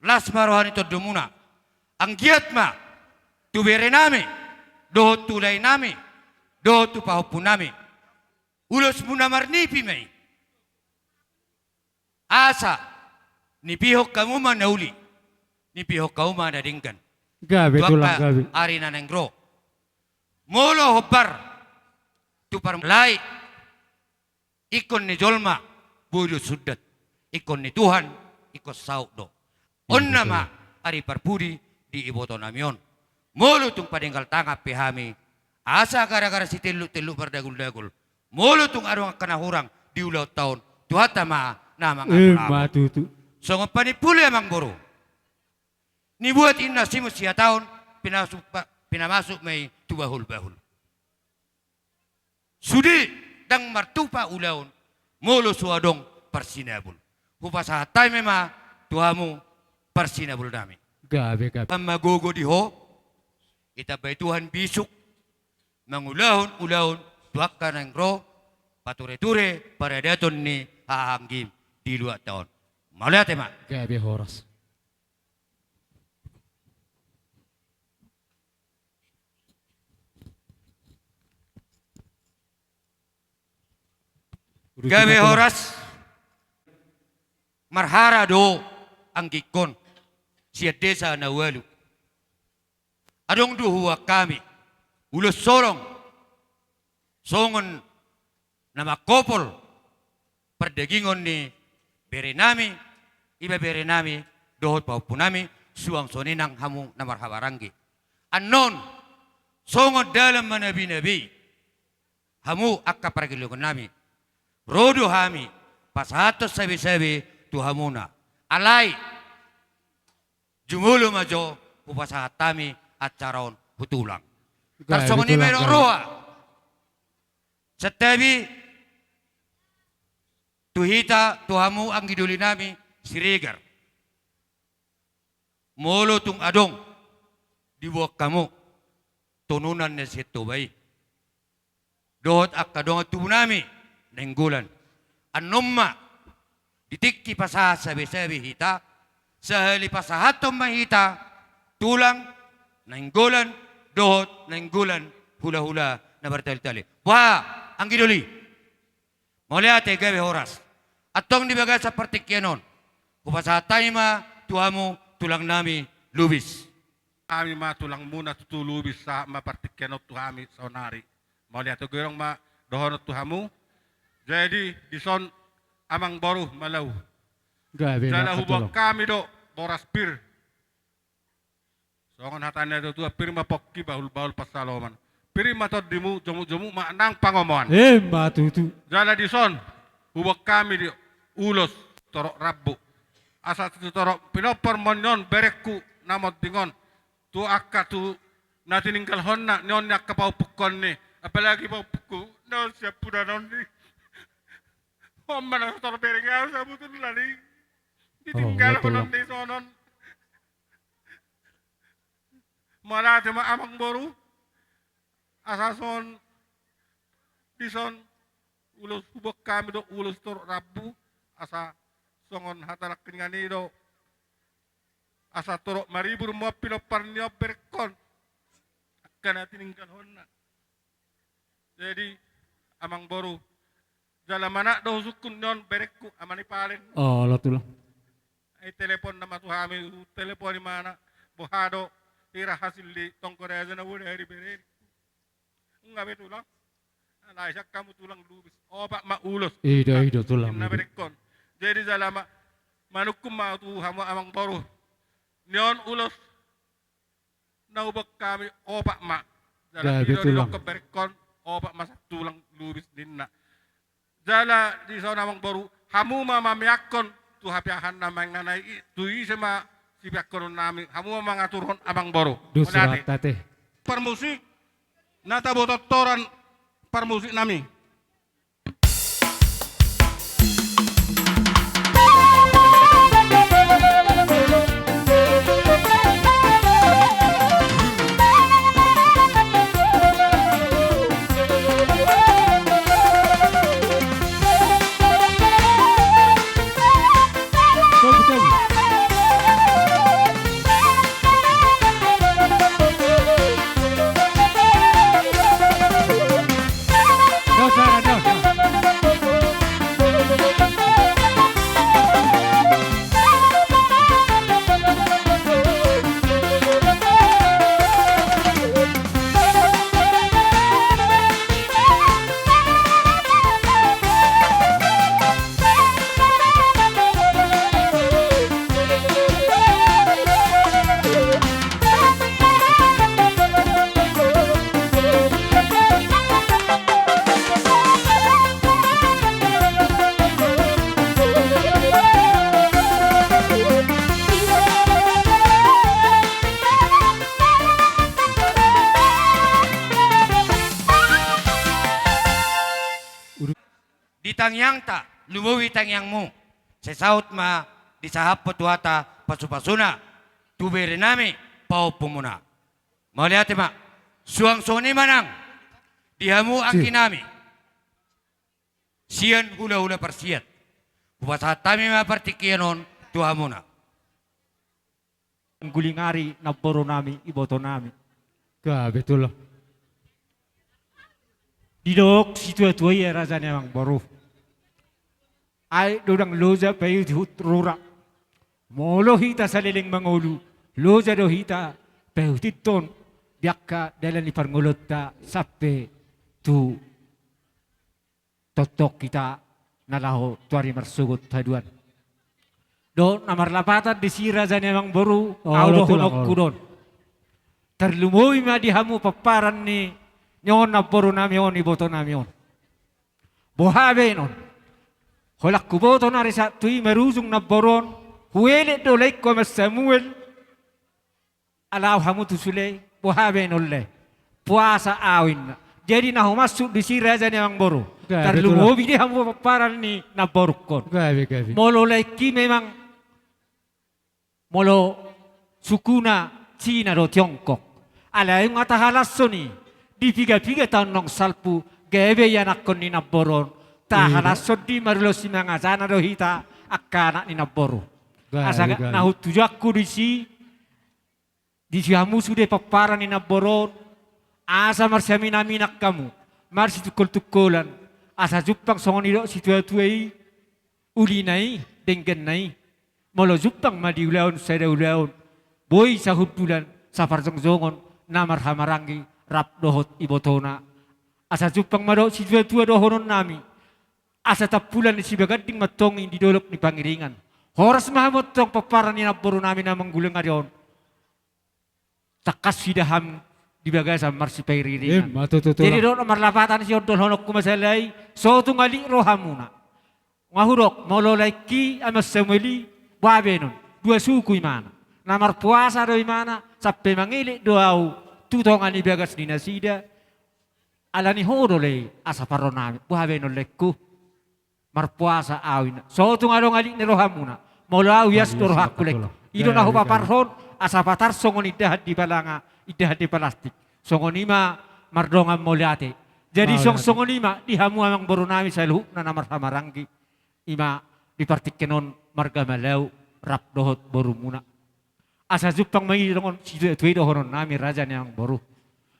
las ma roha ni tondomuna. Anggiat ma tu berenami, dohot tu laenami, dohot tu pahompunami. Ulosmuna marnipi ma i. Asa nipihon hamu ma na uli, nipihon hamu ma na denggan. Gabe, tu angka tulang, gabe. Ari na naeng ro. Molo hombar tu parmulai, ingkon ni jolma boi do sundat, ingkon ni Tuhan ingkon saut do. On nama ari parpudi di ibotonami on. Molo tung padenggal tangan pe hami, asa gara-gara sitelluk-telluk mardaguldagul. Molo tung adong angka na hurang di ulaonta on, Tuhanta ma na mangapulapul. Ima tutu. Songon panimpuli amangboru. Nibuat inna simun sihataon, pinamasuk, pinamasuk ma i tu bahulbahul. Sude ndang martupa ulaon, molo so adong parsinabul. Hupasahat hami ma tu hamu parsinabulnami. Gabe, gabe. Tamba gogo di ho, itambai Tuhan bisuk, mangulahon ulaon tu angka naeng ro, patureture paradaton ni hahaanggim di luatta on. Mauliate ma. Gabe horas. Gabe horas. Marhara do anggingkon sian desa na ualu. Adong do huboan hami ulos holong songon na mangkopol pardagingon ni berenami, ibeberenami dohot pahompunami, suang songon i nang hamu na marhahamaranggi. Annon songon dalan manabinabi hamu angka pargellengonami, ro do hami pasahathon sabesabe tu hamuna. Alai jumolo ma jo hupasahat hami acara on tu tulang. Gabe, tulang, gabe. Tarsongon i ma i roha. Santabi tu hita, tu hamu anggi dolinami Siregar. Molo tung adong diboan hamu tonunan na sian Toba i dohot angka dongan tubunami Nainggolan, annon ma di tingki pasahat sabesabe hita, sahali pasahathon ma hita tulang Nainggolan dohot Nainggolan hulahula na martalitali. Boha, anggi doli? Mauliate, gabe horas. Antong di bagasan partingkian on, hupasahat hami ma tu hamu tulangnami Lubis. Hami ma tulangmuna tutu Lubis, sahat ma partingkian on tu hami saonari. Mauliate, godang ma dohonon tu hamu. Jadi dison amangboru, malo. Gabe, jala huboan hami do boras pir. Songon hata ni natuatua, pir ma pongki, bahulbahul pansalongan. Pir ma tondimu, jomukjomuk ma nang pangomoan. Ima tutu. Jala dison huboan hami do ulos torop rambu. Asa tu torop pinompar ma on ni on berengku na monding on tu angka tu na tininggalhonna ni on ni angka pahompungkon i, apalagi pahompungku na on siampudan on i. On ma na so torop bereng au sabutulna i. Oh, ditinggalhon on, betul, di sonon. Mauliate ma amangboru. Asa songon dison ulos huboan hami do ulos torop rambu, asa songon hata nangkiningan i do, asa torop maribur ma on pinompar ni on berengkon, angka na tininggalhonna. Jadi amangboru, jala manat do husungkun ni on berengku, ama ni Palen. Olo tulang. Ai telepon nama tu hami, telepon i mana, boha do hira hasil ni tonggo raja na bodari berengku. Nga be tulang. Alai sian hamu tulang Lubis, opat ma ulos. I do, i do tulang, ninna berengkon. Jadi jala ma, manungkun ma tu hamu amangboru. Ni on ulos na huboan hami opat ma. Jala, gabe, i do tulang, didokkon berengkon, opat ma sian tulang Lubis ninna. Jala dison amangboru, hamu ma mameakkon tu hapeahanna manganai i, tu ise ma sipeakkononnami, hamu ma mangaturhon amangboru. Dos. Mauliate. Rata te. Parmusik, na taboto toran parmusiknami. Di tangiangta, lumobi tangiangmu, sai saut ma disahaphon Tuhanta pasupasuna tu berenami pahompumuna. Mauliate ma. Suang songon i ma nang di hamu, si, angginami sian hulahula parsiat, hupasahat hami ma partingkian on tu hamuna. Guling ari namborunami, ibotonami. Gabe tulang. Didok situatua i, raja ni amangboru, aek do ndang loja paihutihut rura. Molo hita saleleng mangolu, loja do hita paihuthon di angka dalan ni parngoluonta sampe tu tongtong hita na laho tu ari marsogot haduan. Dohot na marlapatan disi, raja ni amangboru, au dohononku do on. Tarlumobi ma di hamu pomparan ni on namborunami on, ibotonami on. Boha baenon? Holan huboto nari sahat tu i marujung namboru on, huelek do laengku ama Samuel. Alai hamu tu sule, boha baenon lae? Puasa au, inna. Jadi na humaksud disi, raja ni amangboru, gabe tulang, tarlumobi di hamu pomparan ni namborungkon. Gabe, gabe. Molo laengki memang, molo sukuna Cina do Tiongkok. Alai nunga tahalashon i, di pigapiga taon naung salpu gabe ianakhon ni namboru on. Tahalashon di marulos i mangajana do hita angka anak ni namboru. Gabe, gabe. Asa na hutujuanku disi, disi hamu sude pomparan ni namboru on, asa marsiaminaminan hamu, marsitungkoltungkolan, asa jumpang songon nidok situatua i, ulina i, dengganna i. Molo jumpang ma di ulaon, sada ulaon, boi sahundulan, saparjongjongon na marhahamaranggi rap dohot ibotona. Asa jumpang ma dohot situatua dohononnami, asa tampulan ni sibaganding ma antong i di dolok ni Pangiringan. Horas ma hamu antong pomparan ni namborunami na mangguling ari on. Tangkas huida hamu di bagasan marsipairiringan. Emma tutu, tulang. Jadi dohot na marlapatan, siondolhononku ma sahali, so tung alik rohamuna. Nga hudok, molo laengki ama Samuel i, Boha be non, dua suku imana. Na marpuasa do imana, sampe mangelek do au tu tonga ni bagas ni nasida. Alani ho do lae asa parrohami, boha be non laengku. Marpuasa au inna. So tung adong alik ni rohamuna. Molo au ias do rohangku laengku. I do na hupaparhon, asa patar songon indahan di balanga, indahan di palastik. Songon i ma mardongan mauliate. Jadi song songon i ma di hamu amangborunami saluhutna na marhahamaranggi. I ma di partingkian on marga Malau rap dohot borumuna. Asa jumpang ma i dongan situa-tua i dohononnami raja ni amangboru.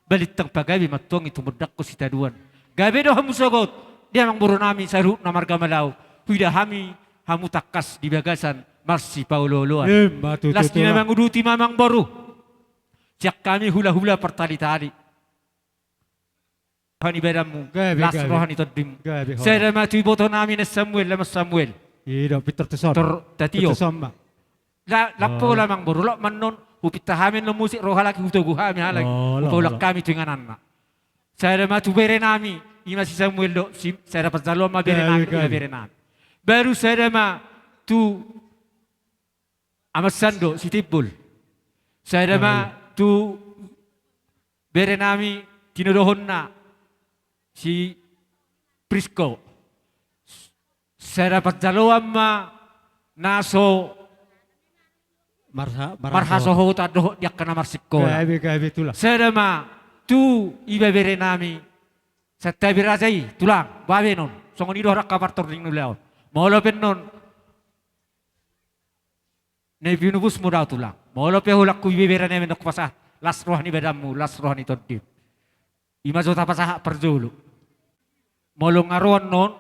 Balintang pagabe ma antong i tumundalhon sitadoan. Gabe do hamu sogot di amangborunami saluhutna marga Malau. Huida hami hamu tangkas di bagasan marsipaolo-oloan. Las ni na manguduti ma amangboru. Sian hami hula-hula partali-tali. Roha ni badanmu, las roha ni tondim. Sada ma tu ibotonami na Samuel, laman Samuel. I do, pintor tuson. Tor tatio. Pintor tuson ma. La, lampu olo amangboru, loas ma annon, hupinta hami annon musik ro halak i, hutogu hami halak i. Hupaulak hami tu ingananna. Sada ma tu berenami, i ma si Samuel do, sada parjaloan ma berenami, i ma berenami. Baru sada ma tu Aman Sando, si Timbul. Sada ma tu berenami tinodohonna si Prisko. Sada parjaloan ma na so marhasohotan dohot di angka na marsikola. Sada ma tu ibeberenami Santabi Raja i, tulang, boha be non. Songon i do angka partording ni ulaon. Molo pe non na pinubusmu da tulang. Molo pe holan huibebere nami na hupasahat, las roha ni badanmu, las roha ni tondim. I ma jo tapasahat parjolo. Molo nga ro annon,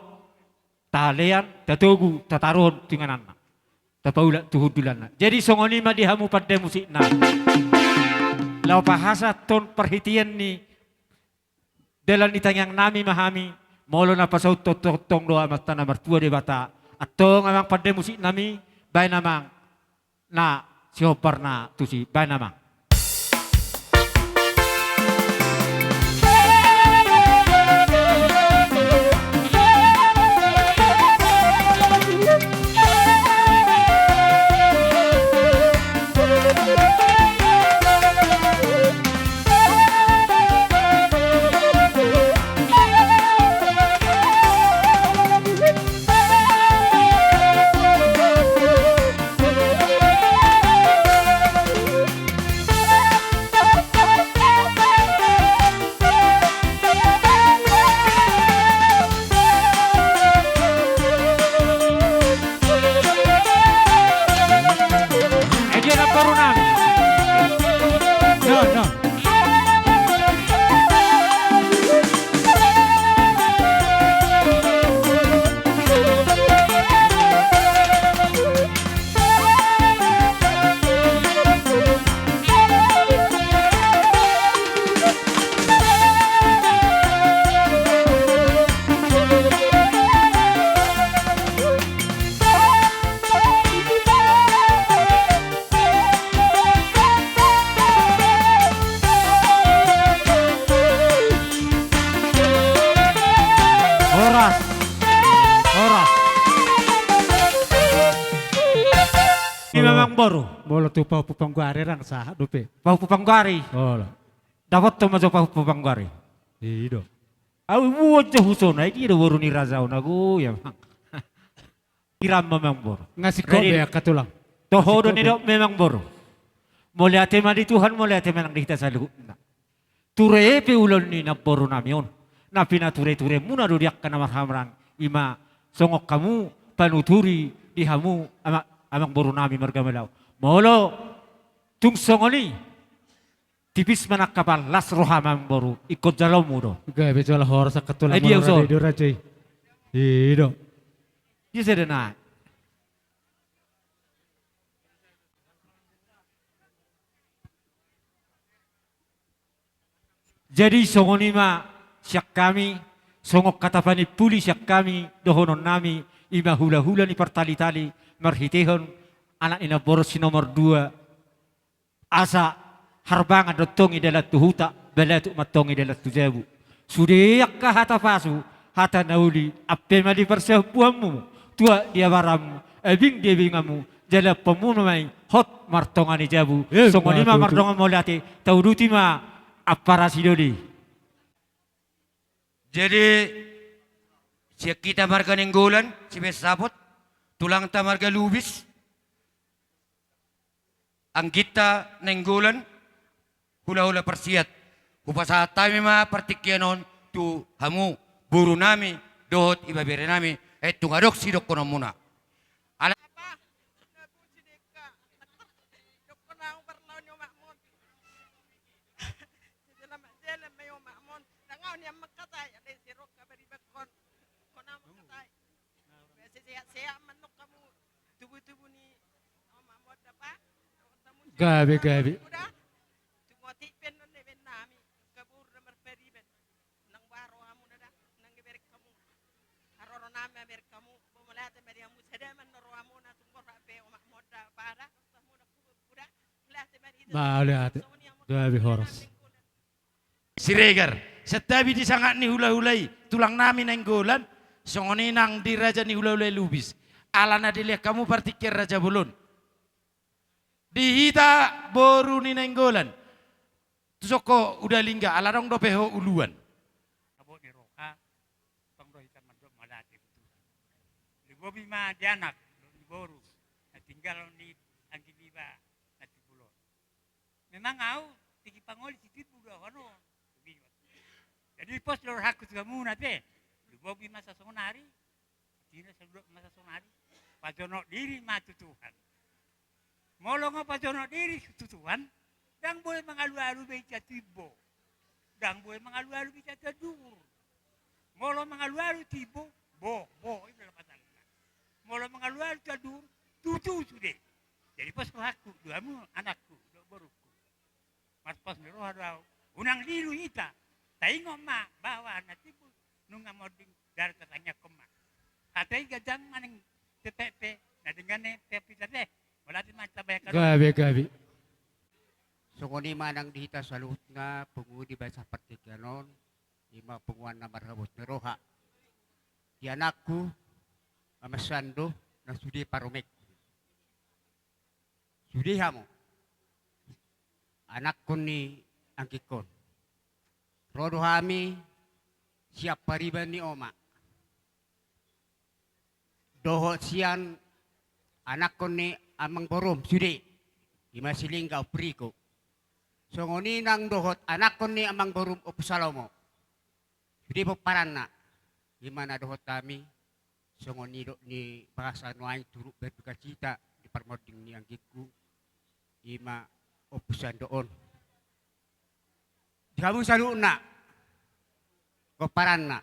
talean, tatogu, tataruhon tu ingananna. Tapaulak tu hundulanna. Jadi songon i ma di hamu pande musikna. Laho pasahathon parhitean ni dalan ni tangiangnami ma hami, molo na pasaut tongtong do Amanta na martua Debata. Antong amang pande musiknami, baen amang na sihomparna tusi, baen amang. Horas. Horas. Ima amangboru. Molo tu pahompu panggoari ndang sahat dope. Pahompu panggoari. Olo. Dapothon ma jo pahompu panggoari. I do. Au ibuat jo husona, i do boru ni raja on, ago i amang. Iram ma amangboru. Nga singkop be angka tulang. Toho do nidok amangboru. Mauliate ma di Tuhan, mauliate ma nang di hita saluhutna. Ture pe ulaon ni namborunami on. Na pinatureturemuna do di angka na marhahamaranggi. Ima songon hamu panuturi di hamu ama-, amangborunami marga Malau. Molo tung songon i. Tipis ma nang kapal, las roha ma amangboru, ingkon jaloonmu do. Gabe jala horas angka tulang. Ai dia uson. I do. Dia sada na. Jadi songon i ma sian hami, songon hata panimpuli sian hami, dohononnami, ima hulahula ni partalitali, marhitehon anak ni namboru si nomor dua. Asa harbangan do antong i dalan tu huta, balatuk ma antong i dalan tu jabu. Sude angka hata pasu, hata na uli, ampe ma di parsahombuanmu, tuat di abaranmu, abing di abinganmu, Jala pemunu ma i hot martonga ni jabu. Eh, songon i ma tutu. Mardongan mauliate, tauduti ma ampara sidoli. Jadi, sian hita marga Nainggolan, sibaen saput, tulangta marga Lubis, angginta Nainggolan, hulahula parsiat. Hupasahat hami ma partingkian on tu hamu, borunami, dohot ibeberenami, eh, tung adong sidohononmuna. Ala- Apa? Dohononmu. Jala ma jala ma i omakmon. Ndang au nian mangkatai, alai sai ro habaribangkon. Hona mangkatai. Sehat-sehat ma annon hamu. Tubu-tubu ni omakmon da, Pa. Gabe, gabe. Tung otik pe annon dibaen nami. Kabur da marpariban. Nang boha rohamuna da, nang dibereng hamu. Haroronami ma bereng hamu. Bo mauliate ma di hamu sada ma annon rohamuna, tung borhat pe omakmon da, Pa da. Mauliate. Gabe horas. Siregar, santabi di sangap ni hulahula i, tulangnami Nainggolan, songon i nang di raja ni hulahula i Lubis. Ala na dilean hamu partingkian raja bolon. Di hita boru ni Nainggolan. Tu son ho uda lingga, ala adong dope ho uluan. Abo ni roha, tong do hita mandok mauliate tu Tuhan. Lumobi ma di anak, dohot di boru, na tinggal on di anggi niba, na timbul on. Memang au, tingki pangoli sitit buda hono. Jadi pos do rohangku tu hamuna pe. Lumobi ma sasonari. Tina saluhut ma sasonari. Pajonok diri ma tu Tuhan. Molo nga pajonok diri tu Tuhan, ndang boi mangalualu be ita timbo. Ndang boi mangalualu be ita tadur. Molo mangalualu timbo, bo, bo, i do lapatanna. Molo mangalualu tadur, tutu sude. Jadi pos rohangku, tu hamu anakku, dohot borungku. Marpos ni roha do au. Unang lilu hita. Taingot ma bahwa na timbul nunga monding, jala tatangiangkon ma. Hata i ganjang manang tepek pe, na denggan ni pe hita pe. Mauliate ma, tabahen hamu. Gabe, gabe. Songon i ma nang di hita saluhutna pungu di bagasan partingkian on, i ma punguan na marhabot ni roha. Di anakku, Ama Sando, na sude parumaenku. Sude hamu, anakkon ni anggingkon. Ro do hami sian pariban ni omak. Dohot sian anakkon ni amangborum, sude. I ma Silingga, Ompu Riko. Songon i nang dohot anakkon ni amangborum, Ompu Salomo. Sude pomparanna. I ma na dohot hami, songon nidok ni bahasa nuaeng, turut berdukacita di parmonding ni anggingku, i ma Ompu Sando on. Di hamu saluhutna, pomparanna.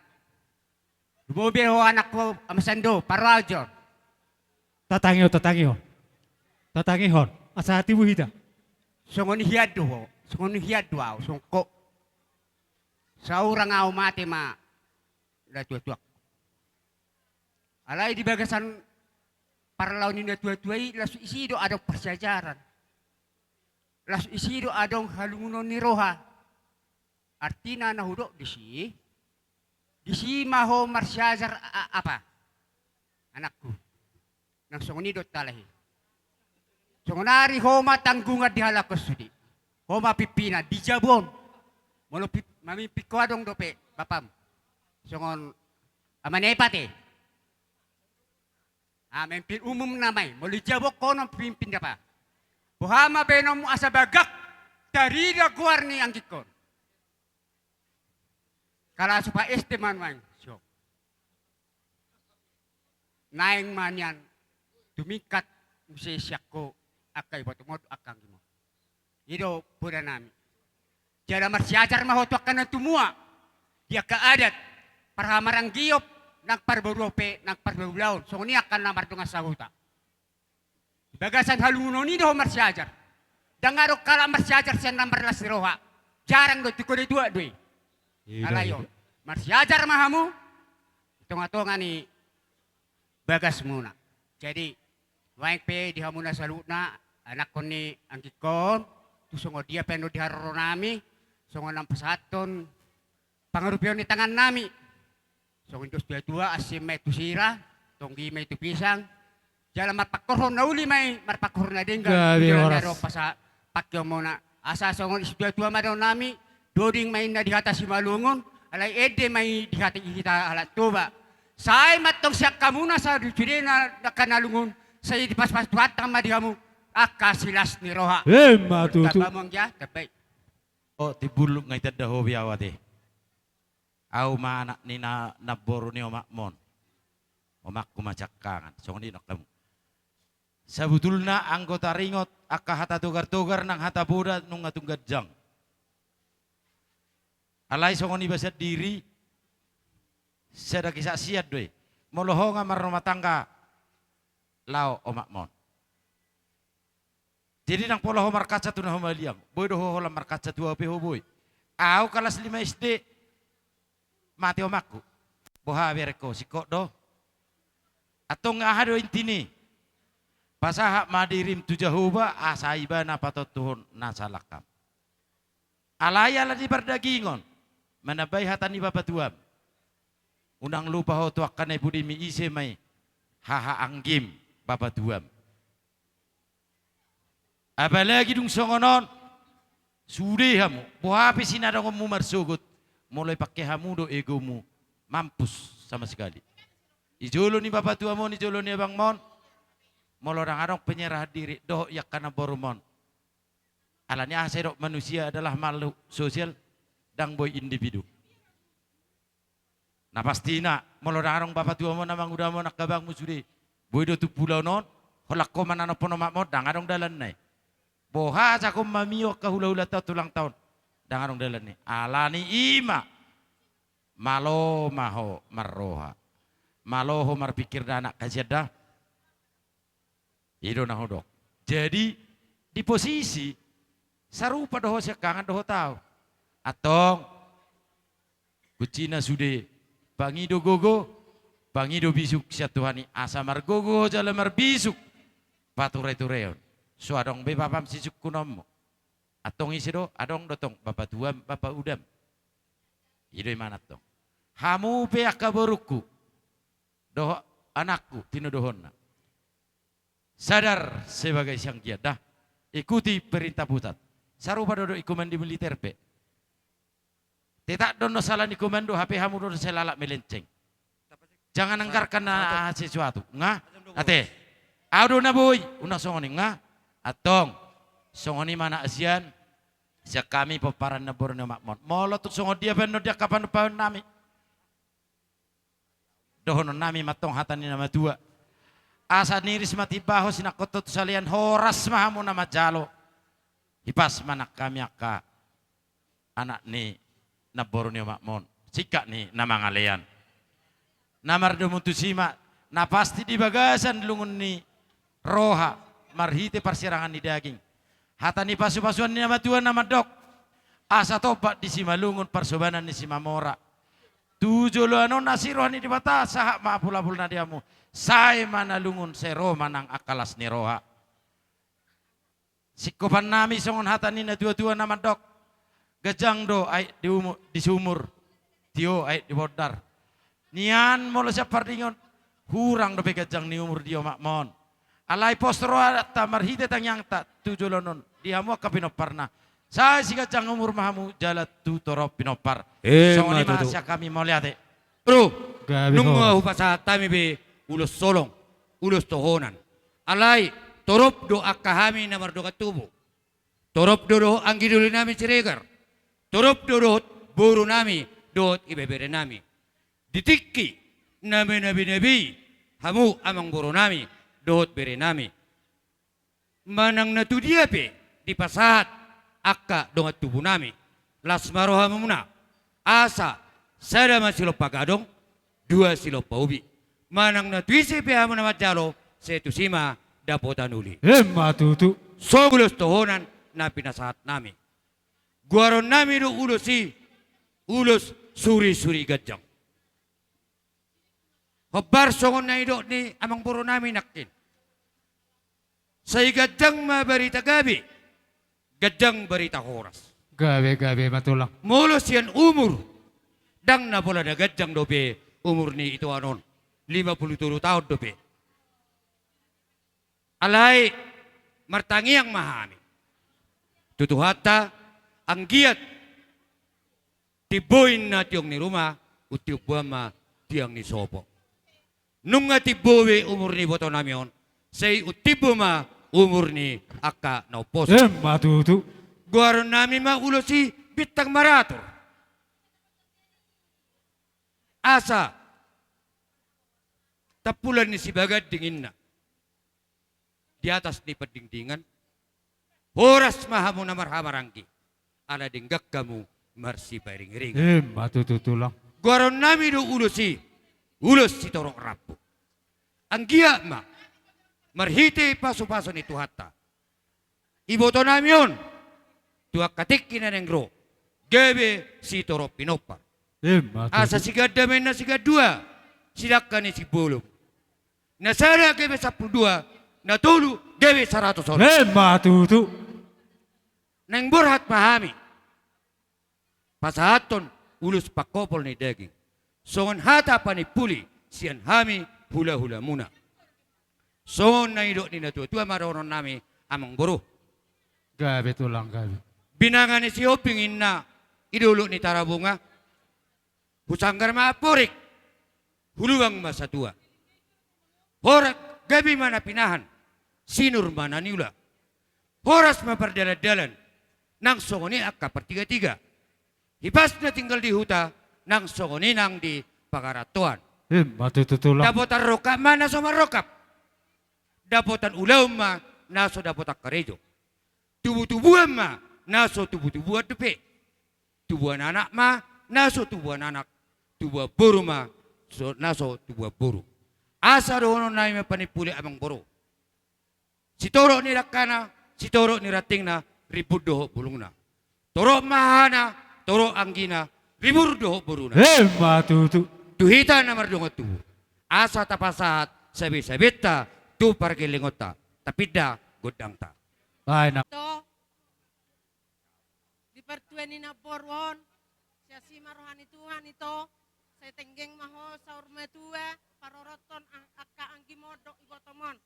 Lumobi ho anakku Ama Sando, parrohahon. Tatangihon, tatangihon. Tatangihon. Asa tibu hita. Songon i hian do ho, songon i hian do au, songon ho. Saurang au mate ma natuatuangku. Alai di bagasan parlao ni natuatua i, laos disi do adong parsiajaran. Laos disi do adong halungunon ni roha. Artina na hudok disi, disi ma ho marsiajar a-, a-, apa? Anakku. Nang songon i do tale i. Songonari ho ma tanggungan dihalashon sude. Ho ma pimpinan di jabu on. Molo pim-, mamimpin ho adong dope bapam. Songon Ama Nepat e. Ah, memimpin umum nama i. Molo di jabu on ho na pemimpin dapa. Boha ma baenonmu asa bagak tarida goar ni anggingkon. Kalas opat S D ma nuaeng. Siop. Naeng ma nian tumingkat muse sian ho angka ibotom on, angka anggim on. I do poda nami. Jala marsiajar ma ho tu angka na tumua, di angka adat, parhamaranggion, nang parboruon pe, nang parbaulaon, songon i angka na mardongan sahuta. Di bagasan halungunon i do ho marsiajar. Ndang adong halak marsiajar sian na marlas ni roha. Jarang do, tingko na tua do i. I do, alai i do. Marsiajar ma hamu di tongatonga ni bagasmuna. Jadi, nuaeng pe di hamuna saluhutna, anakkon ni anggingkon, tu songon dia pe annon di haroro nami, songon na pasahathon pangarupeon ni tangan nami. Songon dos tuatua, asi ma i tu sira, tonggi ma i tu pisang, Jala marpangkorhon na uli ma i, marpangkorhon na denggan. Gabe horas. Pasa pangkeonmuna. Asa songon situatua ma dohononnami, doding ma inna di hata Simalungun, alai ende ma i di hata hita halak Toba. Sai ma antong sian hamuna, sai di sude na angka na lungun, sai dipasupasu Tuhanta ma di hamu angka silas ni roha. Emma tutu. Tamba ma on, ya, tamba i. O, timbuluk nga itanda ho be au ate. Au ma anak ni na, namboru ni omakmon. Omakku ma siangkangan, songon i nang hamu. Sabutulna anggo taringot angka hata togar-togar nang hata poda nunga tung ganjang. Alai songon iba sandiri, sada kesaksian do i. Molo ho nga marrumah tangga, laho omakmon. Jadi ndang pola ho markaca tu na humaliang. Boi do ho holan markaca tu au pe ho boi. Au kalas lima S D, mate omakku. Boha berengko, singkop do. Antong aha do inti ni? Pasahat ma dirim tu Jahowa, asa ibana patontuhon na salangkam. Alai ala ni pardagingon, manambai hata ni bapatuam. Unang lupa ho tu angka na i pudimi, ise ma i? Haha anggim, bapatuam. Apalagi dung songon on, sude hamu, boha pe sinadongonmu marsogot, molo ipangke hamu do egomu, mampus sama sekali. I jolo ni bapatuam on, i jolo ni abangmon, molo ndang adong penyerahan diri, dohot i angka namborumon. Ala ni aha sai dok manusia adalah makhluk sosial, ndang boi individu. Na pastina, molo ndang adong bapatuamon, amangudamon, angka abangmu sude, boi do tu ulaon on, holan ho mananophon omakmon, ndang adong dalanna i. Boha asa ho mamio angka hulahulanta on tu ulang taon, ndang adong dalanna i. Ala ni i ma, malo ma ho marroha. Malo ho marpikir da anak hasian da. I do na hudok. Jadi, di posisi sarupa do ho siangkangan dohot au. Antong, kuncina sude, pangido gogo, pangido bisuk sian Tuhan i, asa margogo jala marbisuk paturatureon. So adong be bapam sisungkunonmu. Antong ise do, adong do tong bapatuam, bapaudam. I do i manantong. Hamu pe angka borungku, dohot anakku, tinodohonna. Sadar sebagai sianggian da. Ikuti perintah pusat. Sarupa do dok i komando militer pe. Tetap do on sala ni komando, hape hamu do on sai lalap melenceng. Jangan anggarkan na sesuatu. Nga? Ate. Au do na boi, unang songon i nga. Antong. Songon i ma anak hasian. Sian hami pomparan namboru ni omakmon. Molo tung songon dia pe annon di angka panumpaon nami. Dohonon nami ma antong hata ni na matua. Asa niris ma timbaho sinangkot tu salean, horas ma hamu na manjalo. Hipas ma nang hami angka anak ni namboru ni omakmon, singkat ni na mangalean. Na mardomu tusi ma, na pasti di bagasan lungun ni roha, marhite parsirangan ni daging. Hata ni pasupasuan ni na matua na mandok, asa tompat di Simalungun parsobanan ni Simamora. Tu joloan on asi roha ni Debata, sahat ma apulapulna di hamu. Sai ma na lungun, sai ro ma nang angka las ni roha. Singkopan nami songon hata ni na tuatua na mandok, ganjang do aek di umu-, di sumur, tio aek di bondar. Nian molo sian pardingin, hurang dope ganjang ni umur di omakmon. Alai pos rohanta marhite tangiangta tu joloan on, di hamu angka pinomparna. Sai siganjang umur ma hamu jala tu torop pinompar. Emma tutu. Songon i ma sian hami, mauliate. Bro, nunga hupasahat hami be ulos holong, ulos tohonan. Alai, torop do angka hami na mardongan tubu. Torop do dohot anggi doli nami Siregar. Torop do dohot boru nami, dohot ibebere nami. Di tingki na menabinabi hamu amangboru nami, dohot bere nami. Manang na tudia pe dipasahat angka dongan tubu nami, las ma rohamuna, asa sada ma silompa gadong, dua silompa ubi. Manang na tu ise pe hamu na manjalo, sai tusi ma dapotan uli. Emma tutu. Songon ulos tohonan na pinasahat nami. Goaron nami do ulos i, ulos surisuri ganjang. Hombar songon na nidok ni amangboru nami nangkin. Sai ganjang ma barita gabe, ganjang barita horas. Gabe, gabe ma tulang. Molo sian umur, ndang na pola na ganjang dope umur ni itoan on, lima pulu tolu taon dope. Alai martangiang ma hami tu Tuhanta, anggiat timbo inna tiong ni ruma, umtimboan ma tiang ni sopo. Nunga timbo be umur ni ibotonami on, sai umtimbo ma umur ni angka na umposo. Emma tutu. Goaronnami ma ulos i bintang maratur. Asa tampulan ni sibaganding inna di atas ni pandingdingan. Horas ma hamu na marhahamaranggi, ala denggan hamu marsipairingiringan. Emma tutu tulang. Goaronnami do ulos i, ulos sitorop rambu. Anggiat ma marhite pasupasu ni Tuhanta, ibotonami on tu angka tingki na naeng ro gabe sitorop pinompar. Emma tutu. Asa siganda ma inna sigandua, sidangka ni sibolom. Na sada gabe sampulu dua, na tolu gabe saratus on. Emma tutu. Naeng borhat ma hami pasahathon ulos pangkopol ni daging, songon hata panimpuli sian hami hulahulamuna. Songon na nidok ni natuatua ma dohononnami, amangboru. Gabe tulang, gabe. Binanga ni Sihombing inna di dolok ni Tarabunga. Husanggar ma amporik, hulubang ma satua. Horas gabe ma na pinahan, sinur ma na niula. Horas ma pardalandalan, nang songon i angka partigatiga. Hipas na tinggal di huta, nang songon i nang di pangarantoan. Emma tutu tulang. Dapotan rongkap ma na so marrongkap, dapotan ulaon ma na so dapotan karejo. Tubutubuan ma na so tubutubuan dope. Tubuan anak ma na so tubuan anak. Tubuan boru ma so, na so tubuan boru. Asa dohononnami ma panimpuli, amangboru. Sitorop ni dangkana, sitorop ni rantingna, rimbur dohot bulungna. Torop ma hahana, torop anggina, rimbur dohot boruna. Emma tutu. Tu hita na mardongan tubu, asa tapasahat sabesabenta tu pargellengonta, tapinda gondangta. Baen, amang. Ito, di partua ni namboru on, siasi ma roha ni Tuhan, ito, sai tenggeng ma ho saur matua parorothon ang-, angka anggimon dohot ibotomon.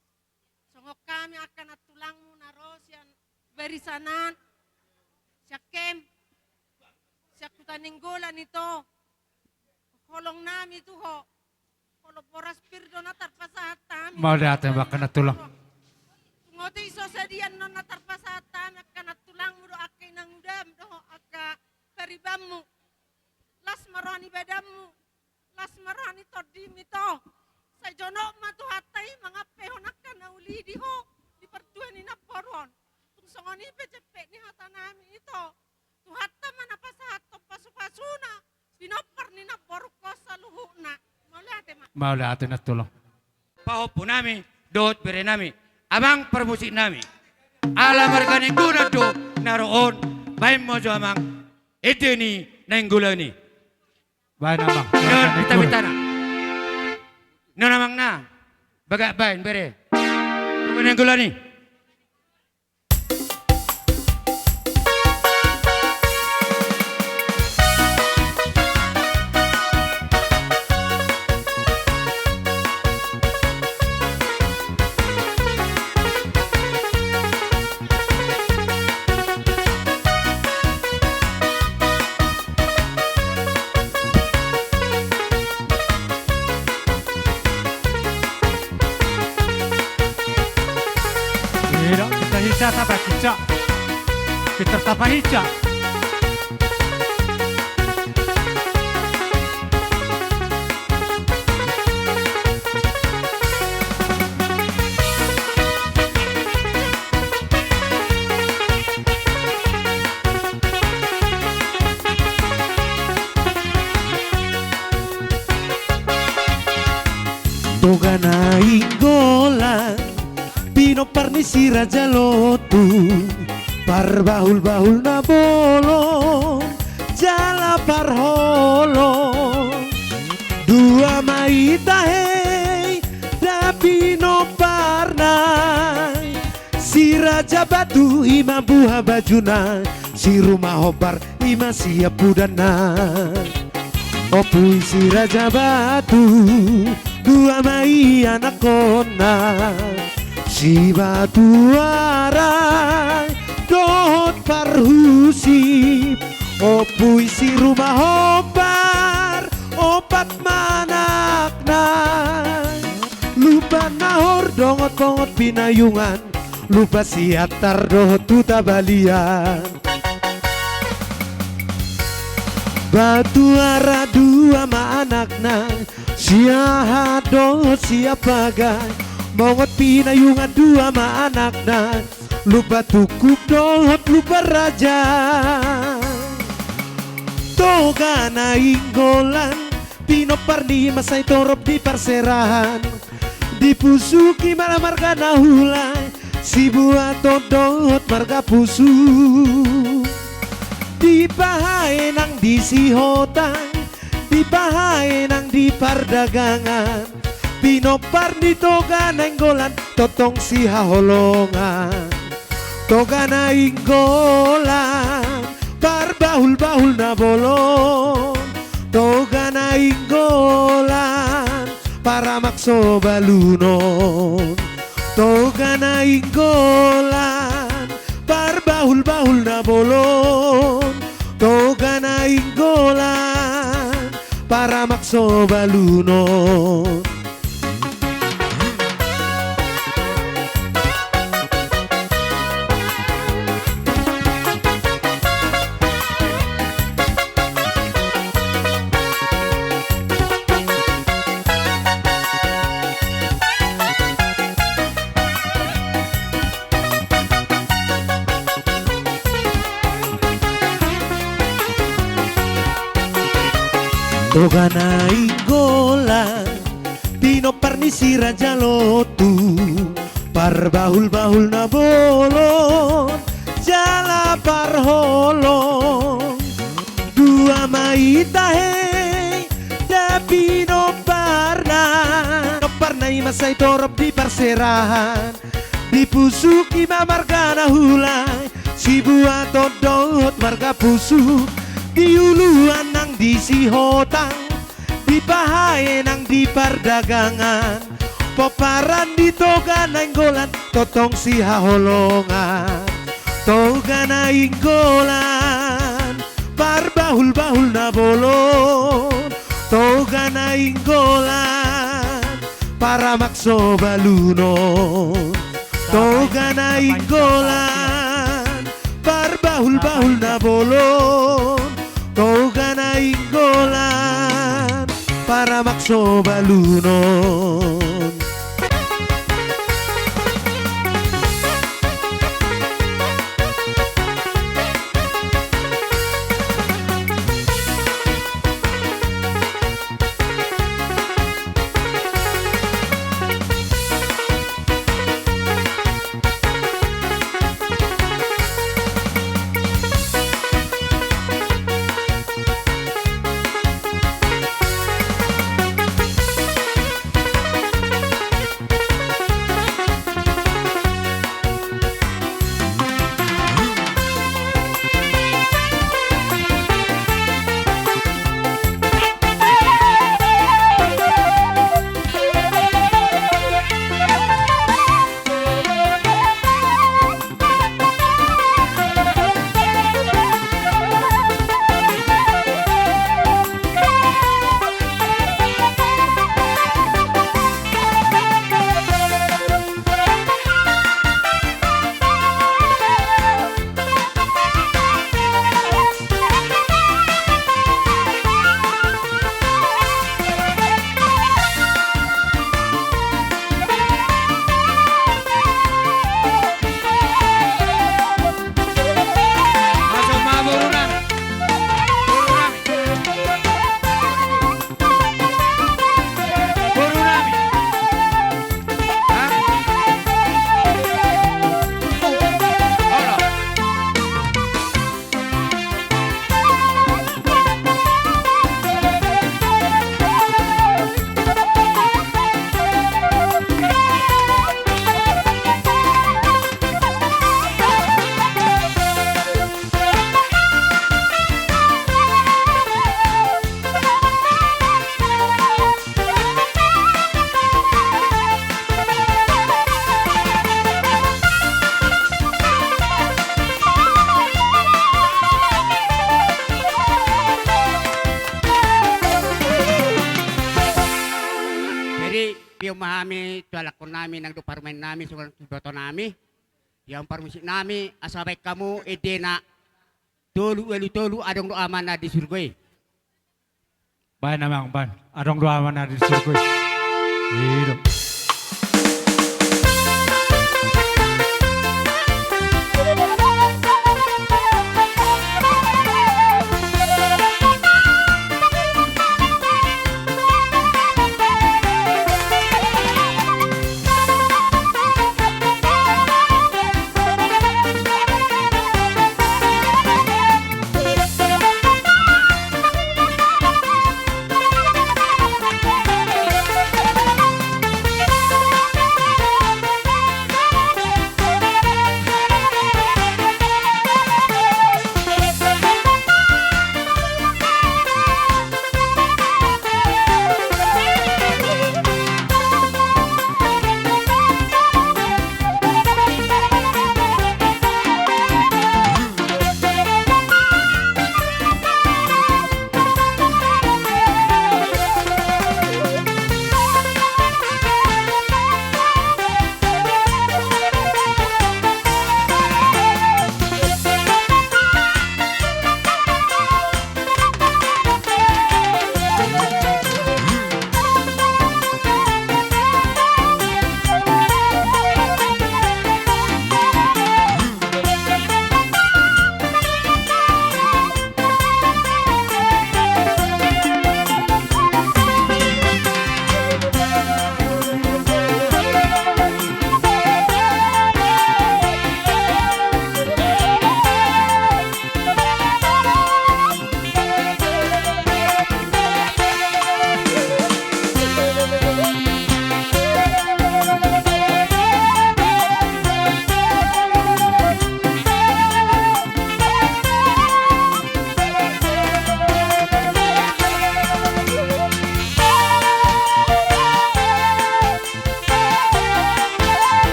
Songon hami angka nantulangmu na ro sian barisan an, sian Kem, sian Huta Nainggolan, ito, holongnami tu ho, holong boras pir do na tarpasahat hami. Mauliate ma, angka nantulang. Tung otik so sadia annon na tarpasahat hami, angka nantulangmu dohot angka inangudam dohot angka paribanmu. Las ma roha ni badanmu, las ma roha ni tondim, ito. Sai jonok ma Tuhanta i mangampehon angka na uli di ho di partua ni namboru on. Tung songon i pe jempek ni hatanami, ito, Tuhanta ma na pasahathon pasupasuna, pinompar ni namborungkon saluhutna. Mauliate ma. Mauliate, nantulang. Pahompunami dohot berenami, amang parmusiknami. Ala marga Nainggolan do na ro on, baen ma jo, amang, ende ni Nainggolan i. Baen, amang. Non, marga Nainggolan, pita-pitana. Non, amang, na bagak baen, bere. Marga Nainggolan i. Ira, kita hica, tapa hica. Kita tapa hica. Dongana Inggolan, pinompar ni Si Raja Lotu, parbahulbahul na bolon jala parholong. Dua ma i tahe da pinomparna, Si Raja Batu i ma buha bajuna, Si Rumah Hombar i ma siampudanna. Ompu i Si Raja Batu, dua ma i anakkonna, Si Di Batuarai dohot Parhusip, ompu i si Rumahombar, opat ma anakna. Lumban Nahor dohot Bongot Pinayungan, Lumban Siantar dohot Hutabalian. Batuarai dua ma anakna, Siahaan dohot Siampagai. Bongot Pinayungan dua ma anakna, Lumban Tungkup dohot Lumban Raja. Toga Nainggolan, pinompar ni Masa Sitorop di parserahan. Dipusuki ma marga Nahulai, Sibuaton dohot marga Pusuk. Dipahae nang di Sihotang, dipahae nang di pardagangan. Pinompar ni Toga Nainggolan, tongtong sihaholongan. Toga Nainggolan, parbahulbahul na bolon. Toga Nainggolan, paramak so balunon. Toga Nainggolan, parbahulbahul na bolon. Toga Nainggolan, paramak so balunon. Toga Nainggolan, pinompar ni si Raja Lotu, parbahulbahul na bolon jala parholong. Dua ma i tahe da pinomparna, pinomparna i Masa Sitorop di parserahan. Dipusuki ma marga Nahulai, Sibuaton dohot marga Pusuk. Diuluan nang di Sihotang, dipahae nang di pardagangan. Pomparan ni Toga Nainggolan, tongtong sihaholongan. Toga Nainggolan, parbahulbahul na bolon. Toga Nainggolan, paramak so balunon. Toga Nainggolan, parbahulbahul na bolon. Toga Nainggolan, paramak so balunon. hami tu halak nami nang dohot parumaen nami, songon tu iboto nami, ia parmusik nami, asa baen hamu endena, tolu ualu tolu, adong do Amana di surgo i. Baen amang, baen. Adong do Amana di surgo i. I do.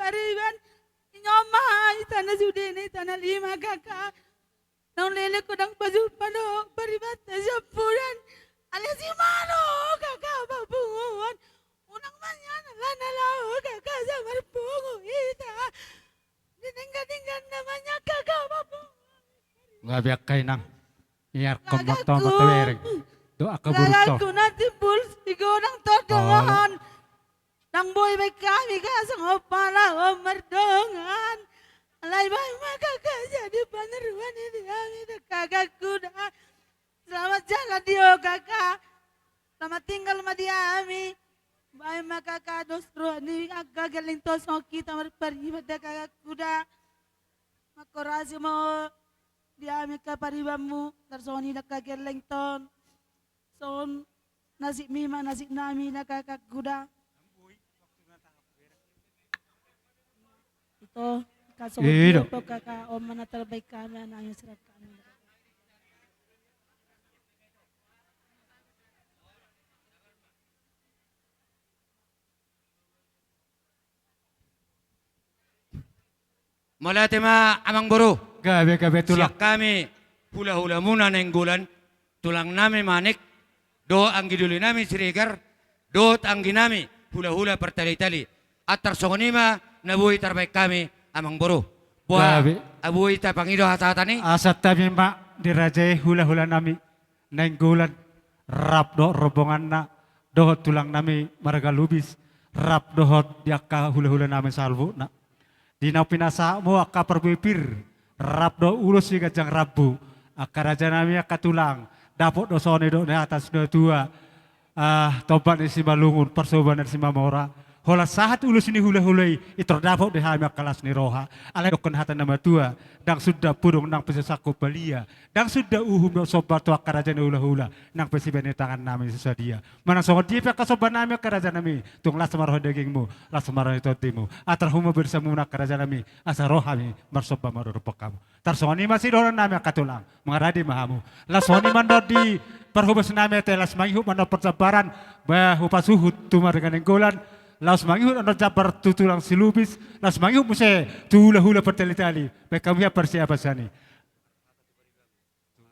Pariban, ingot ma hita na sude na hita na lima, Kaka. Naung leleng godang pajumpa dohot paribanta siampudan. Alai asi ma laho, Kaka, marpungu on. Unang ma nian ala na laho, Kaka, asa marpungu hita. Di denggan-denggan nama nian, Kaka, marpungu. Gabe angka inang. Iarkon mata mata bereng. Doa kaburut to. Gagangku na timbul sigodang tondongan. Ndang boi baen hami, Kaka, songon pala on mardongan. Alai baen ma, Kaka, jadi pananduan di hami, Kaka, gagangku da. Selamat jalan di ho, Kaka. Selamat tinggal ma di hami. Baen ma, Kaka, dos roha ni angka gellengta on songon hita marpariban da, gagangku da. Mangkorasi ma ho di hami angka paribanmu, tarsongon i da angka gellengta on. Songon nasibmi ma nasib nami da, gagangku da. Ito, kasih. Ito, Kaka, on ma na tarbahen hami, anak yang serahkan. Mauliate ma, Amang Boru. Gabe, gabe, Tulang. Sian hami hula-hulamuna Nainggolan, tulang nami Manik, dohot anggi doli nami Siregar, dohot anggi nami hula-hula Partali-tali. Antar songon i ma na boi tarbahen hami, Amang Boru. Boha, gabe, na boi tapangido hata-hata ni? Asa hami ma dirajai hula-hula nami Nainggolan. rap dohot rombonganna, dohot tulang nami marga Lubis, rap dohot di angka hula-hula nami saluhutna. Di naung pinasahatmu angka parbue pir, rap dohot ulos siganjang rambu, angka raja nami angka tulang, dapot do songon nidok ni hata situa-tua, ah, tombak ni Simalungun, parsobanan ni Simamora. Holan sahat ulos ni hula-hula i, i tor dapot di hami angka las ni roha. Alai dohonon hata na matua, ndang suda pudung nang pe sasangkup balia, ndang suda uhum dohot somba tu angka raja ni hula-hula, nang pe sibaen ni tangan nami so sadia. Manang songon dia pe angka somba nami angka raja nami, tung las ma roha ni dagingmu, las ma roha ni tondimu. Atur hamu ma barisamuna angka raja nami, asa ro hami marsomba marurup hamu. Tarsongon i ma sidohonon nami angka tulang, mangarade ma hamu. Laos songon i ma annon di parhobas nami ate, laos mangihut ma annon parjambaran, bah, hupasuhut tu marga Nainggolan, laos mangihut annon jambar tu tulang si Lubis, laos mangihut muse tu hula-hula partali-tali, baen hamu hian parsiapasan i.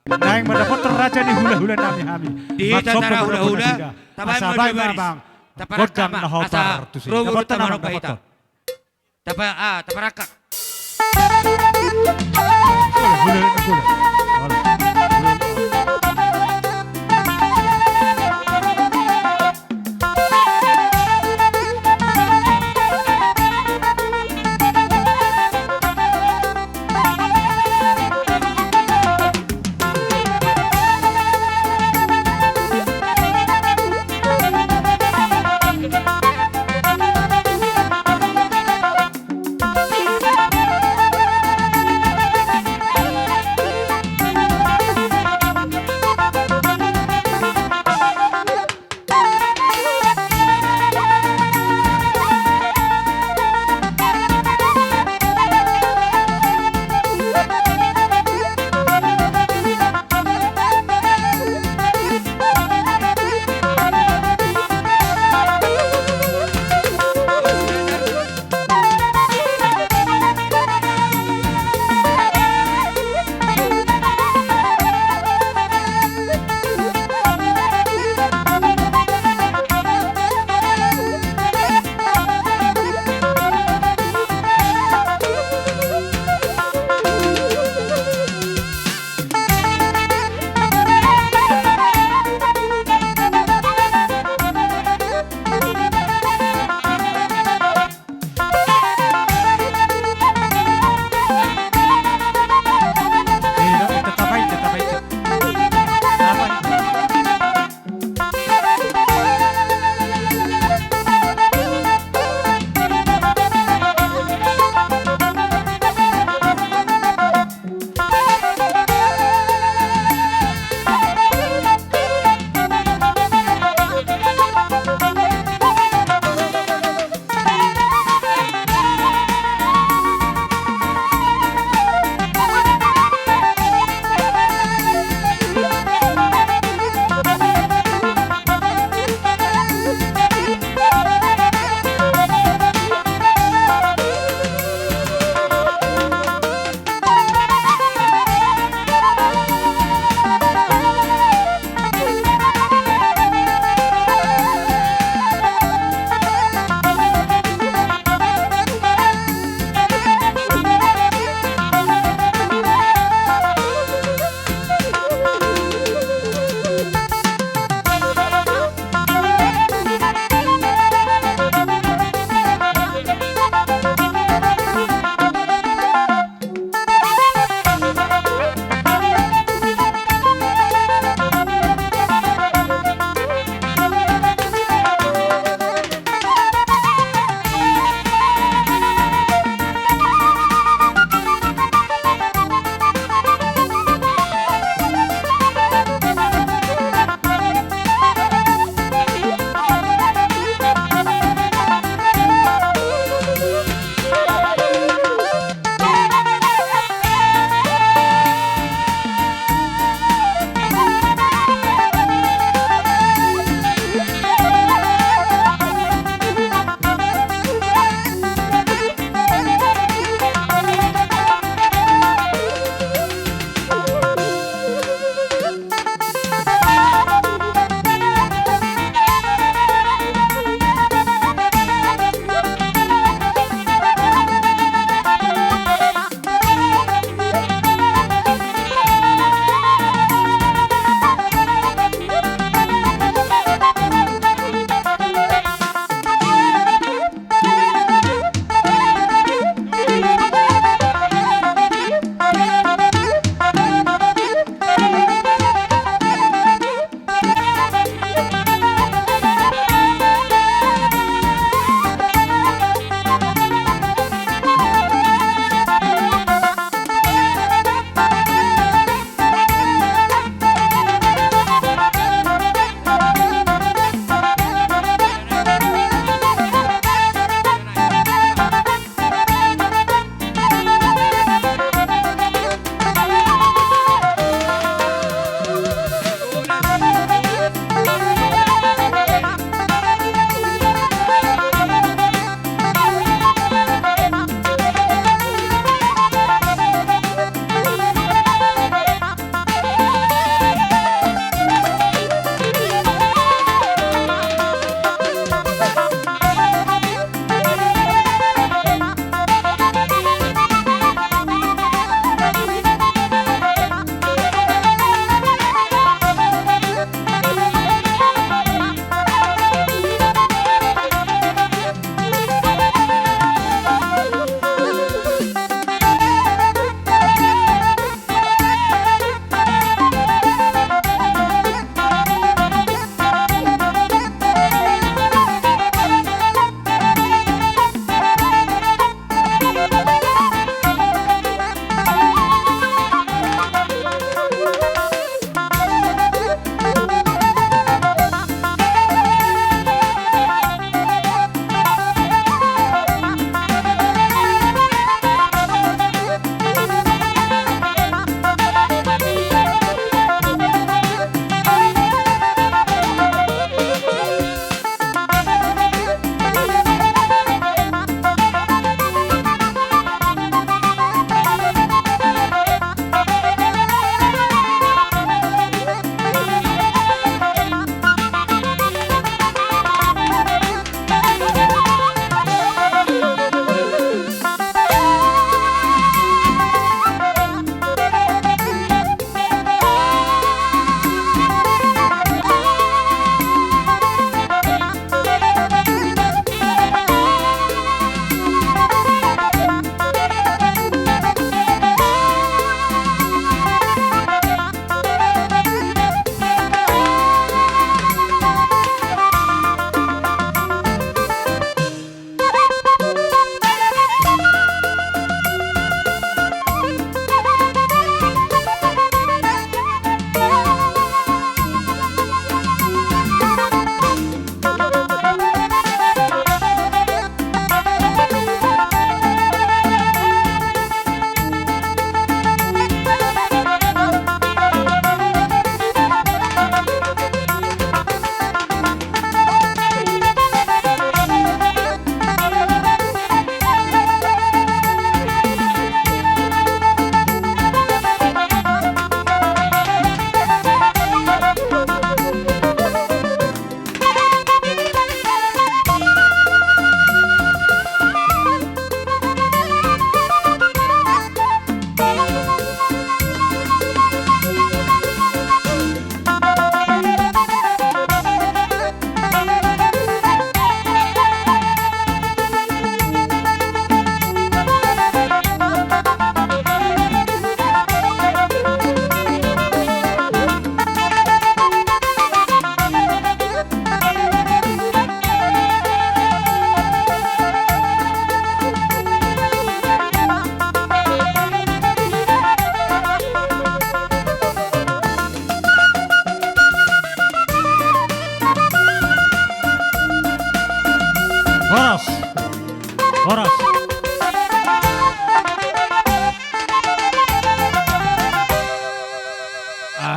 Naeng mandapothon raja ni hula-hula nami hami. Di tengah-tengah hula-hula, tabaen ma dua baris. Asa baen ma gondang na hombar tusi. Dapothon ma annon, dapothon. Tapa, ah, taparangkak.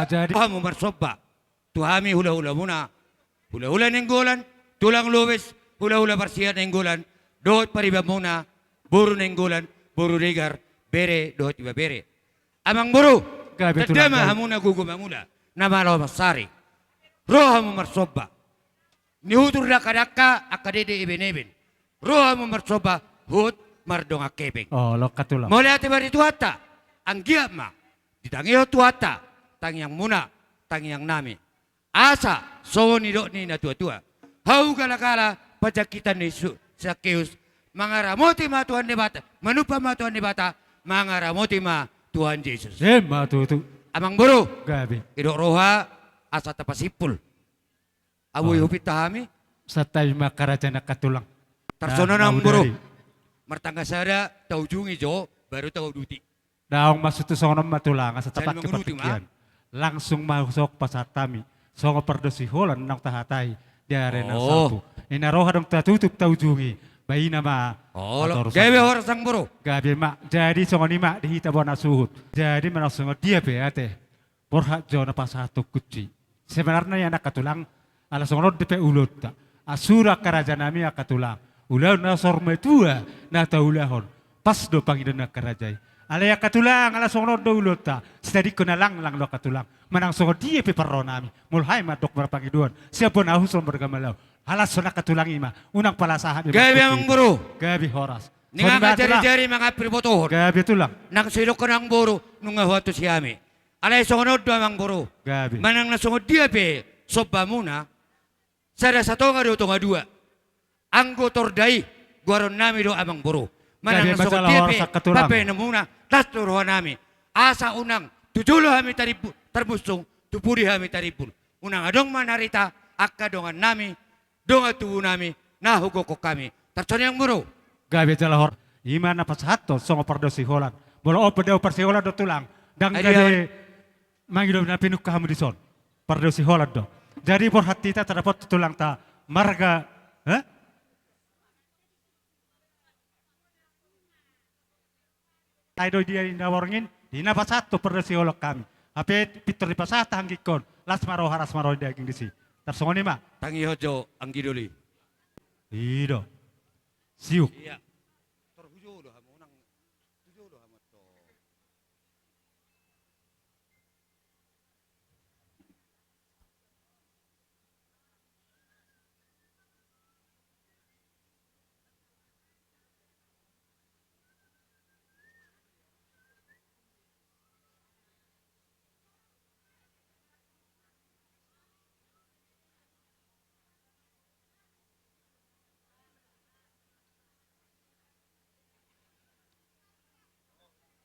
Jadi hamu marsomba tu hami hulahulamuna, hulahula Nainggolan, tulang Lubis, hulahula Parsiha Nainggolan, dohot paribanmuna, boru Nainggolan, boru Regar, bere dohot ibebere. Amangboru, tanda ma hamuna gogo mangula, na malo mansari. Ro hamu marsomba. Nihutur dangkadangka, angka dede ebeneben. Ro hamu marsomba, huhut mardongan hepeng. Mauliate ma di Tuhanta, anggiat ma ditangihon Tuhanta tangiangmuna, tangiangnami. Asa songon nidok ni natuatua: Hau galagala, panjangkitan ni Su-, Sakeus, mangaramoti ma Tuhan Debata, manumpak ma Tuhan Debata, mangaramoti ma Tuhan Jesus. Ima tutu. Amangboru, gabe. Idok roha asa tapasimpul. Abo i hupinta hami. Santabi ma angka raja ni angka tulang. Tarsongon on, Amangboru. Martangga sada taujungi jo, baru tauduti. Daong maksudhu songon on ma tulang, asa tapangke partingkian. Langsung ma husok pasahat hami songon pardosi holan naung tahatai di ari na sapu. Ina roha dung tatutup taujungi, baina ma. Gabe horas, Amangboru. Gabe ma. Jadi songon i ma di hita bona suhut. Jadi manang songon dia pe ate, borhat jo na pasahathon kunci. Sebenarna i angka tulang, ala songon on dope ulaonta. Asura angka rajanami angka tulang, ulaon na saur matua na taulahon, pas do pangidoan ni angka raja i. Alai angka tulang, ala songon on do ulaonta, sitadingkon na langlang do angka tulang. Manang songon dia pe parronami, molo hami mandok marpangidoan sian bona suhut marga Malau, halashon angka tulang i ma, unang pala sahat. Gabe, Amangboru. Gabe horas. Ninna ma tulang, jarijari mangampir botohon. Gabe tulang. Nang so idokkon Amangboru, nunga huantusi hami. Alai songon on do, Amangboru. Gabe. Manang na songon dia pe sombamuna, sada satonga do tonga dua. Anggo torda i, goaronnami do, Amangboru. Manang na songon dia pe pambahenanmuna, las do rohanami. Asa unang tu jolo hami tarimbu-, tarmusung, tu pudi hami tarimbul. Unang adong ma narita angka dongannami, dongan tubunami na hugokhon hami. Tarsongon i, Amangboru. Gabe jala horas. I ma na pasahathon songon pardosi holan. Molo on pe dao parsiholan do tulang, ndang gabe mangido na pinungka hamu dison. Pardosi holan do. Jadi borhat hita tadapothon tulangta marga, eh? Ai do dia inda borngin, di na pasahat tu pardosi holan hami. Hape pintor dipasahat anggingkon, las ma roha, las ma roha ni daging disi. Tarsongon i ma. Tangihon jo anggi doli. I do. Siuk. Ia. Tor hujolo hamu nang. Hujolo hamu to.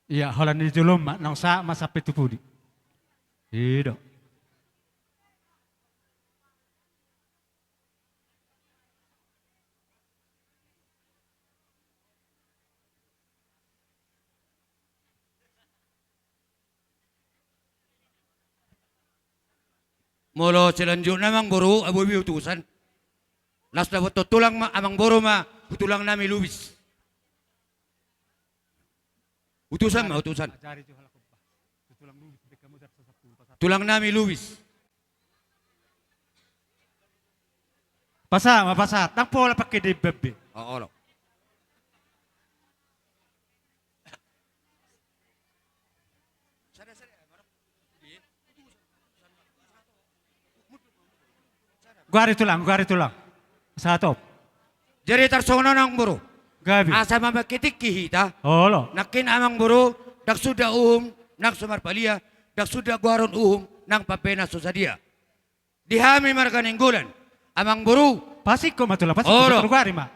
Ia, holan ni jolom ma, naung sahat ma sampe tu pudi. I do. Molo selanjutna, Amangboru, abo i be utusan. Las dapothon tulang ma, Amangboru, ma tu tulang nami Lubis. Utusan ma, utusan. Tulang nami Lubis. Pasahat ma, pasahat. Ndang pola pangke debban be. O, olo. Goari tulang, goari tulang. Sahat on. Jadi tarsongon on, Amangboru. Gabe. Asa mamangke tingki hita. Olo. Nangkin, Amangboru, ndang suda uhum nang so marpalia, ndang suda goaron uhum nang pambahenan so sadia. Di hami marga Nainggolan, Amangboru. Pasingkop ma tulang, pasingkop. Olo. Goari ma.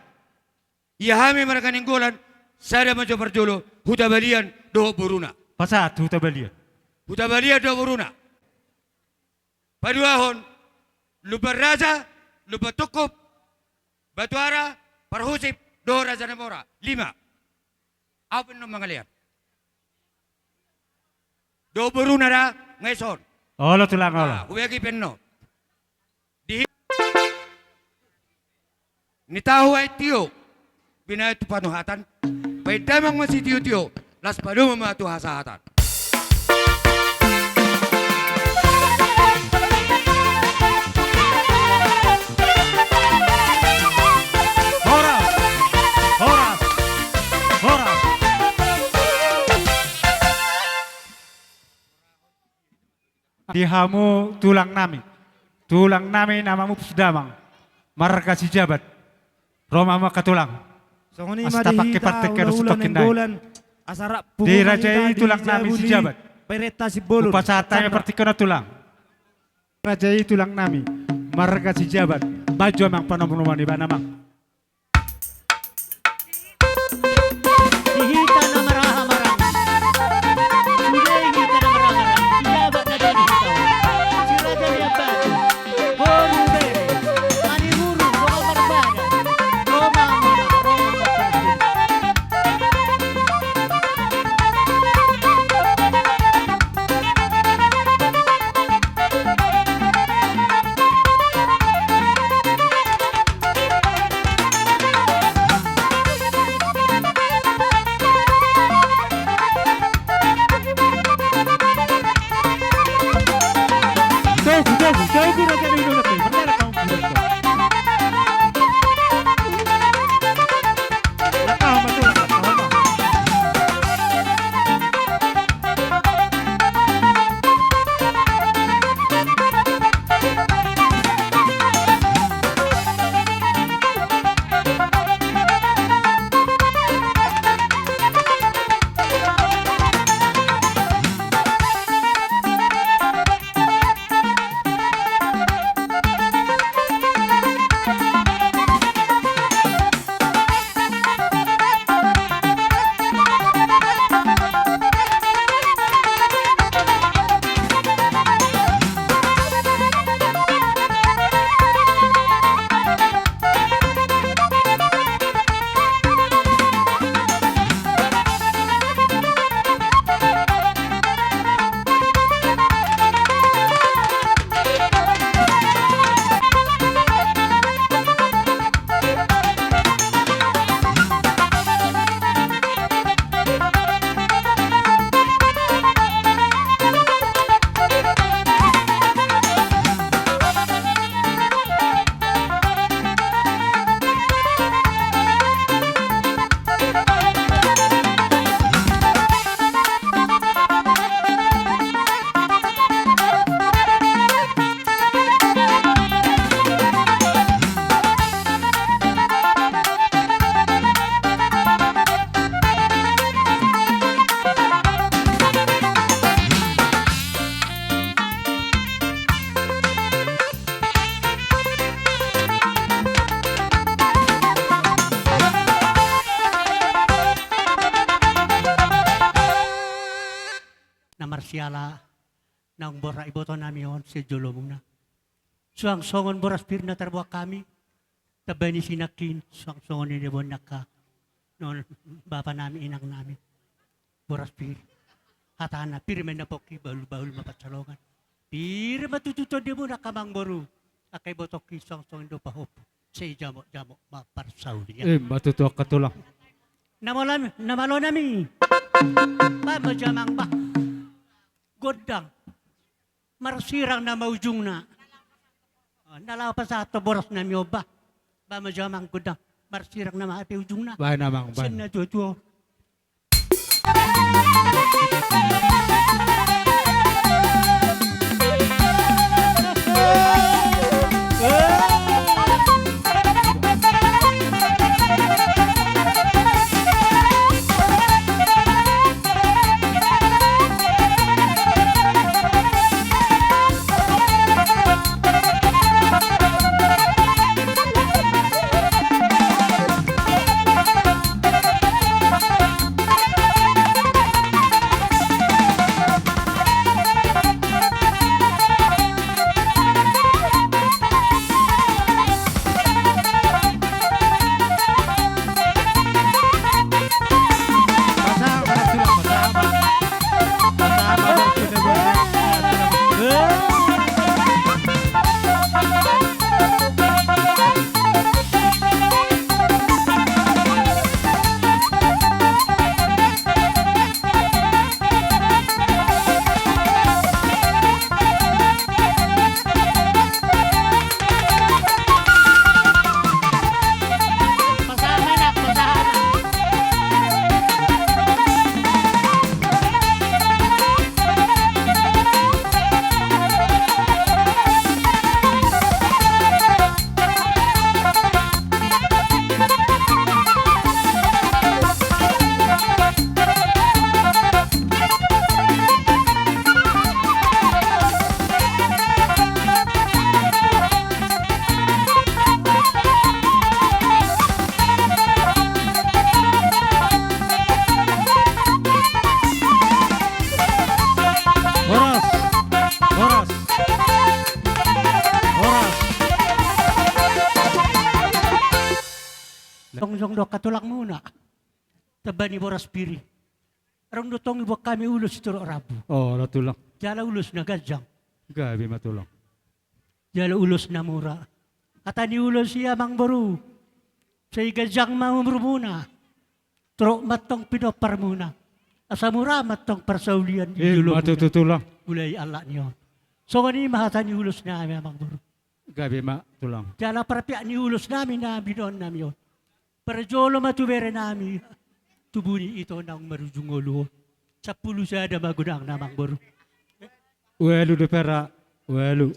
Ia hami marga Nainggolan, sada ma jo parjolo, Hutabalian dohot boruna. Pasahat tu Hutabalian. Hutabalian dohot boruna. Paduahon, Lumban Raja, Lumban Tungkup, Batuara, Parhusip dohot Raja Namora. Lima. Ahu pe annon mangalean. Dohot boruna da, nga dison. Olo tulang, olo. Ah, hubege pe annon. Di ni tahu ai tio, binahen tu panuhatan, baen damang ma sitiotio, laos padomu ma tu hasahatan. di hamu tulang nami. Tulang nami na mamupus damang, marga Sijabat. Ro ma hamu angka tulang. Songon i ma di hita, asa tapangke partingkian on sitokinna i. Di raja i tulang nami Sijabat. Hupasahat hami partingkian on tulang. Raja i tulang nami, marga Sijabat. Maju amang, panomunomuan ibana amang. Di hita na marhahamaranggi. Sude hita na marhahamaranggi. Sijabat na dua di hita on. Si Raja Liat Batu. Boru bere. Mani ruru, boru marbadan. Roma mama, Roma marbadan. Na marsiala naung borhat iboto nami on sian jolomuna. Suang songon boras pir na tarboan hami, tamba ni sinangkin, suang songon i diboan ni angka, non, bapa nami, inang nami. Boras pir. Hatana pir ma i na pongki, bahul-bahul ma pansalongan. Pir ma tutu tondimuna angka amangboru. Angka ibotongki suang songon i do pahompu. Sai jamot-jamot ma parsaulian. Ima tutu angka tulang. Na malo nami, na malo nami. Bah, bah, amang bah. Gondang. Marsirang nama ujungna. Na laho pasahat boras nami on bah. Bah, bah, amang, gondang. Marsirang nama hape ujungna. Bah, amang, bah. Sian na tua-tua. Adong angka tulangmuna, tamba ni boras pir i. Adong do tong dibuat hami ulos sitorop rambu. Olo tulang. Jala ulos na ganjang. Gabe ma tulang. Jala ulos na mura. Hata ni ulos i amangboru, sai ganjang ma umurmuna, torop ma tong pinomparmuna, asa mura ma tong parsaulian di jolomuna. Ima tutu tulang. Mulai alani on. Songon i ma hata ni ulosnami amangboru. Gabe ma tulang. Jala parpiak ni ulosnami na binoannami on, parjolo ma tu berenami, tubu ni ito naung marujung ngolu on. Sampulu sada ma godangna amangboru. Ualu do pera, ualu.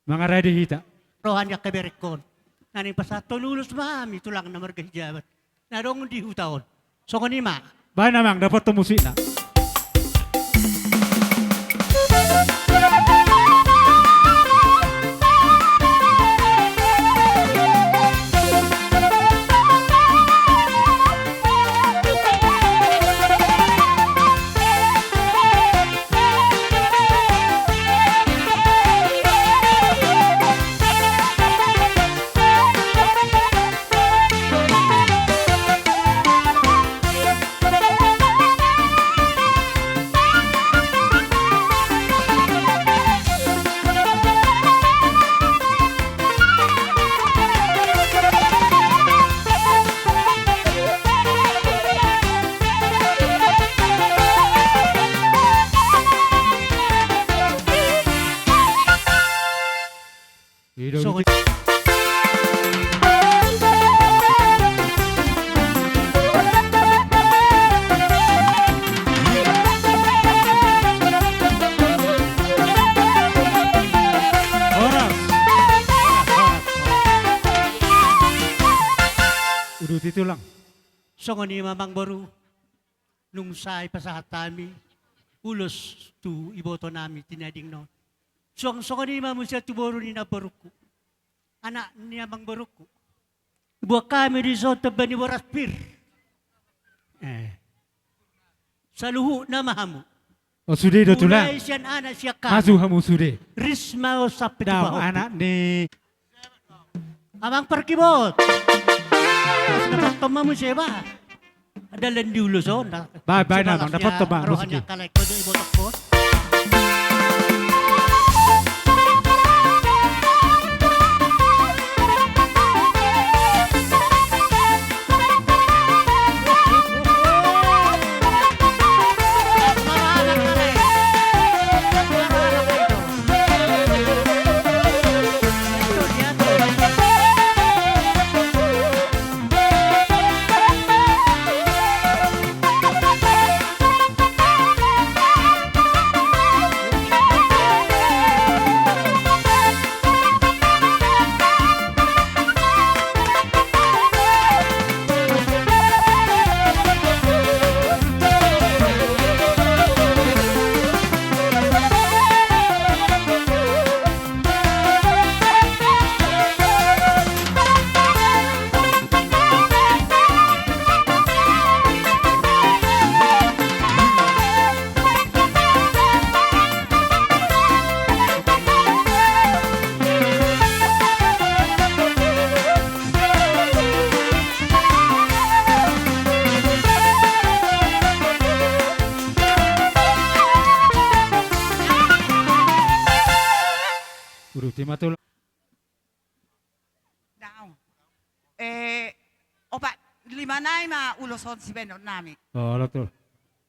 Mangarade hita. Roha ni angka berengkon na naeng pasahathon ulos ma hami tulang na marga Sijabat na adong di huta on. Songon i ma. Baen amang, dapothon musikna. Uduti tulang. Songon i ma amangboru. Nunga sai pasahat hami ulos tu ibotonami tinadingna on. Suang songon i ma muse tu boru ni namborungku, anak ni amangborungku. Buat hami dison tamba ni boras pir. Eh. Saluhutna ma hamu. O sude do tulang. Mulai sian anak sian hama. Maju hamu sude. Risma o sampe tu pahompu. Anak ni Amang parkibot. Dapothon ma muse ba. Dalan ni ulos on. Ba, ba, na, amang, dapothon ma musik i. Uduti ma tulang. Daong. Eh, opat lima nai ma ulos on sibaenonnami. Olo tulang.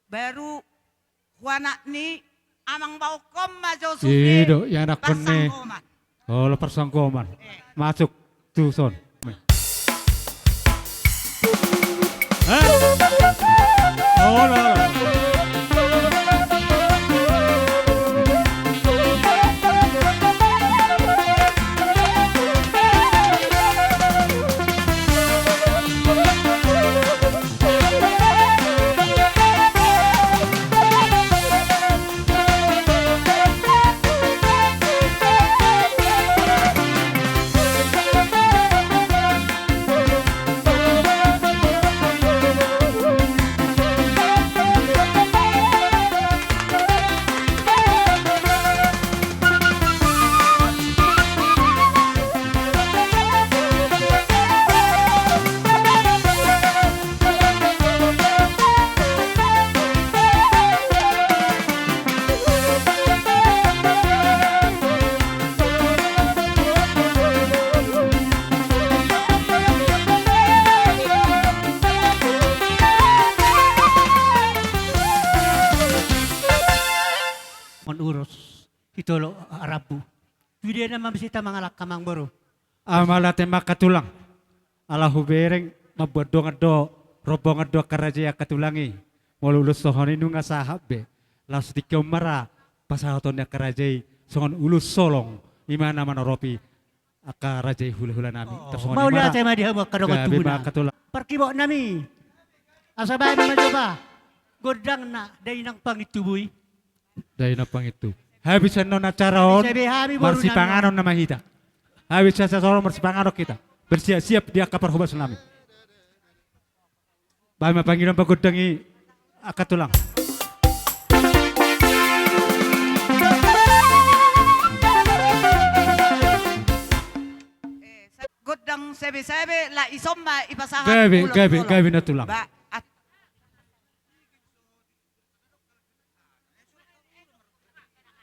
Baru hu anak ni amang baokkon ma jo sude. I do, i anakkon ni. Parsanggoman. Olo parsanggoman. Eh. Masuk tuson. tolo rambu. Sude nama bisa hita mangalangka, amang boru. Mauliate ma angka tulang. Ala hubereng mamboan dongan do, rombongan do angka raja i, angka tulang i. Molo ulos songon i nunga sahat be. Laos tingki on ma ra pasahaton ni angka raja i songon ulos holong, i ma na manoropi angka raja i, hulahula nami. Oh, tong songon i ma ra. Mauliate ma di hamu angka dongan tubu nami. Gabe ma angka tulang. Parkibot nami. Asa baen ma jo ba gondangna, dainang pangintubu i. Dainang pangintubu. Habis annon acara on, marsipanganon nama hita. Habis acara on marsipanganon hita. Bersiap-siap di angka parhobas nami. Baen ma pangidoan pagondang i, angka tulang. Gondang sebe-sebe, la ison ma ipasahat. Gabe, gabe, gabe na tulang. Ba, at-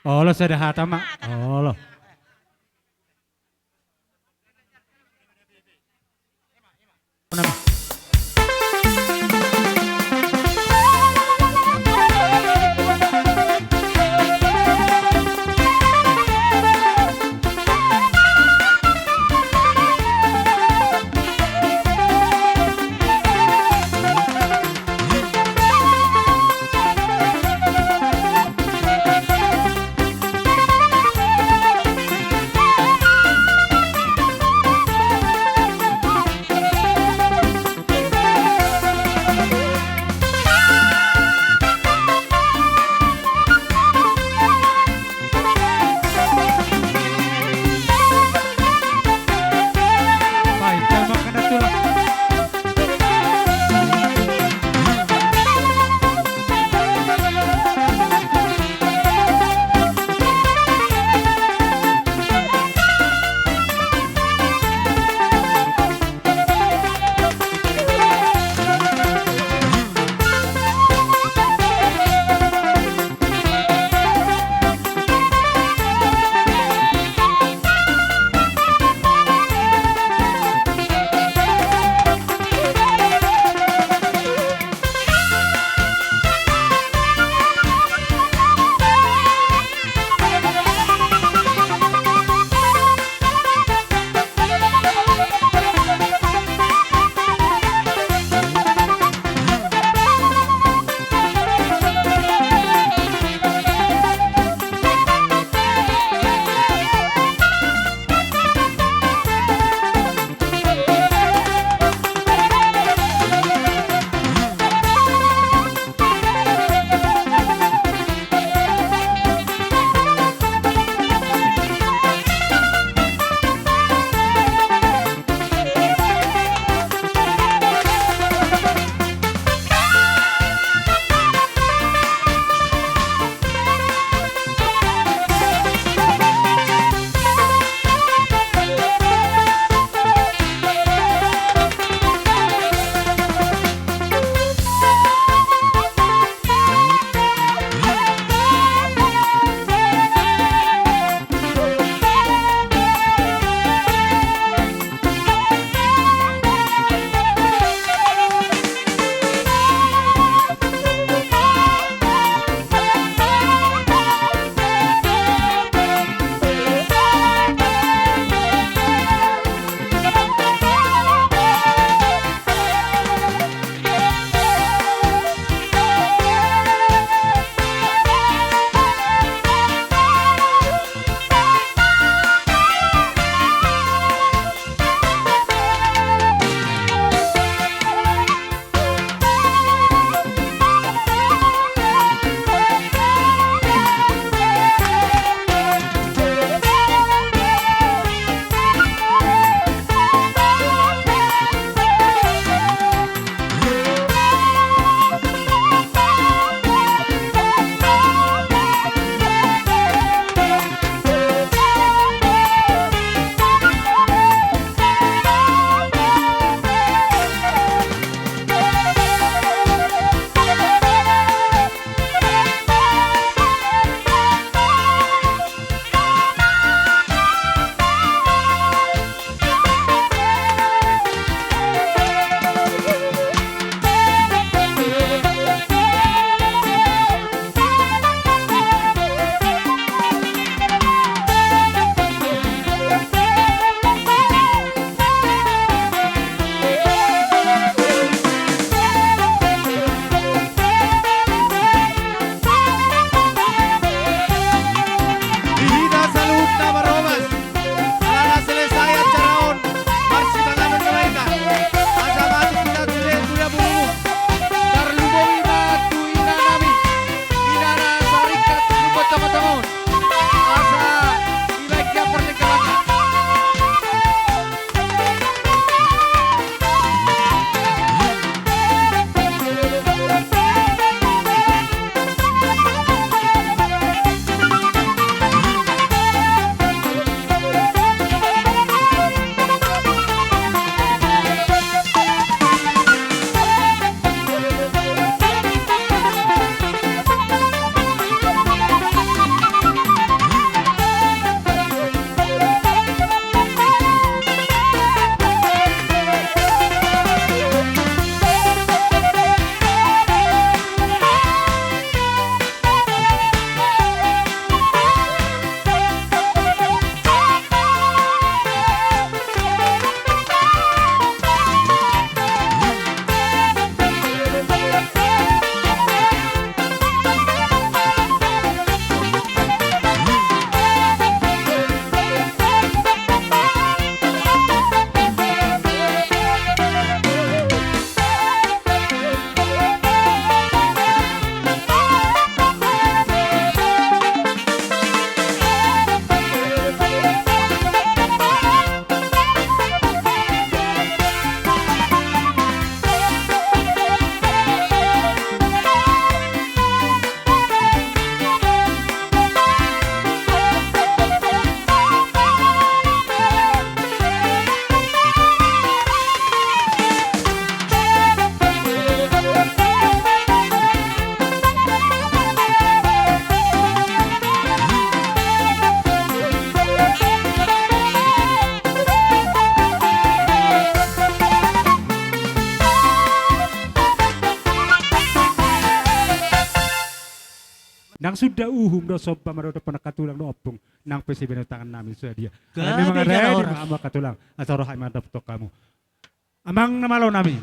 Olo, sada hata ma. Olo. Ndang suda uhum dohot somba, mardongan dohot angka tulang dohot ompung, nang pe sibahenon tangan nami tu sadia. Ala memang gabe jala horas. Amang angka tulang, asa ro hami mandapothon hamu. Amang na malo nami,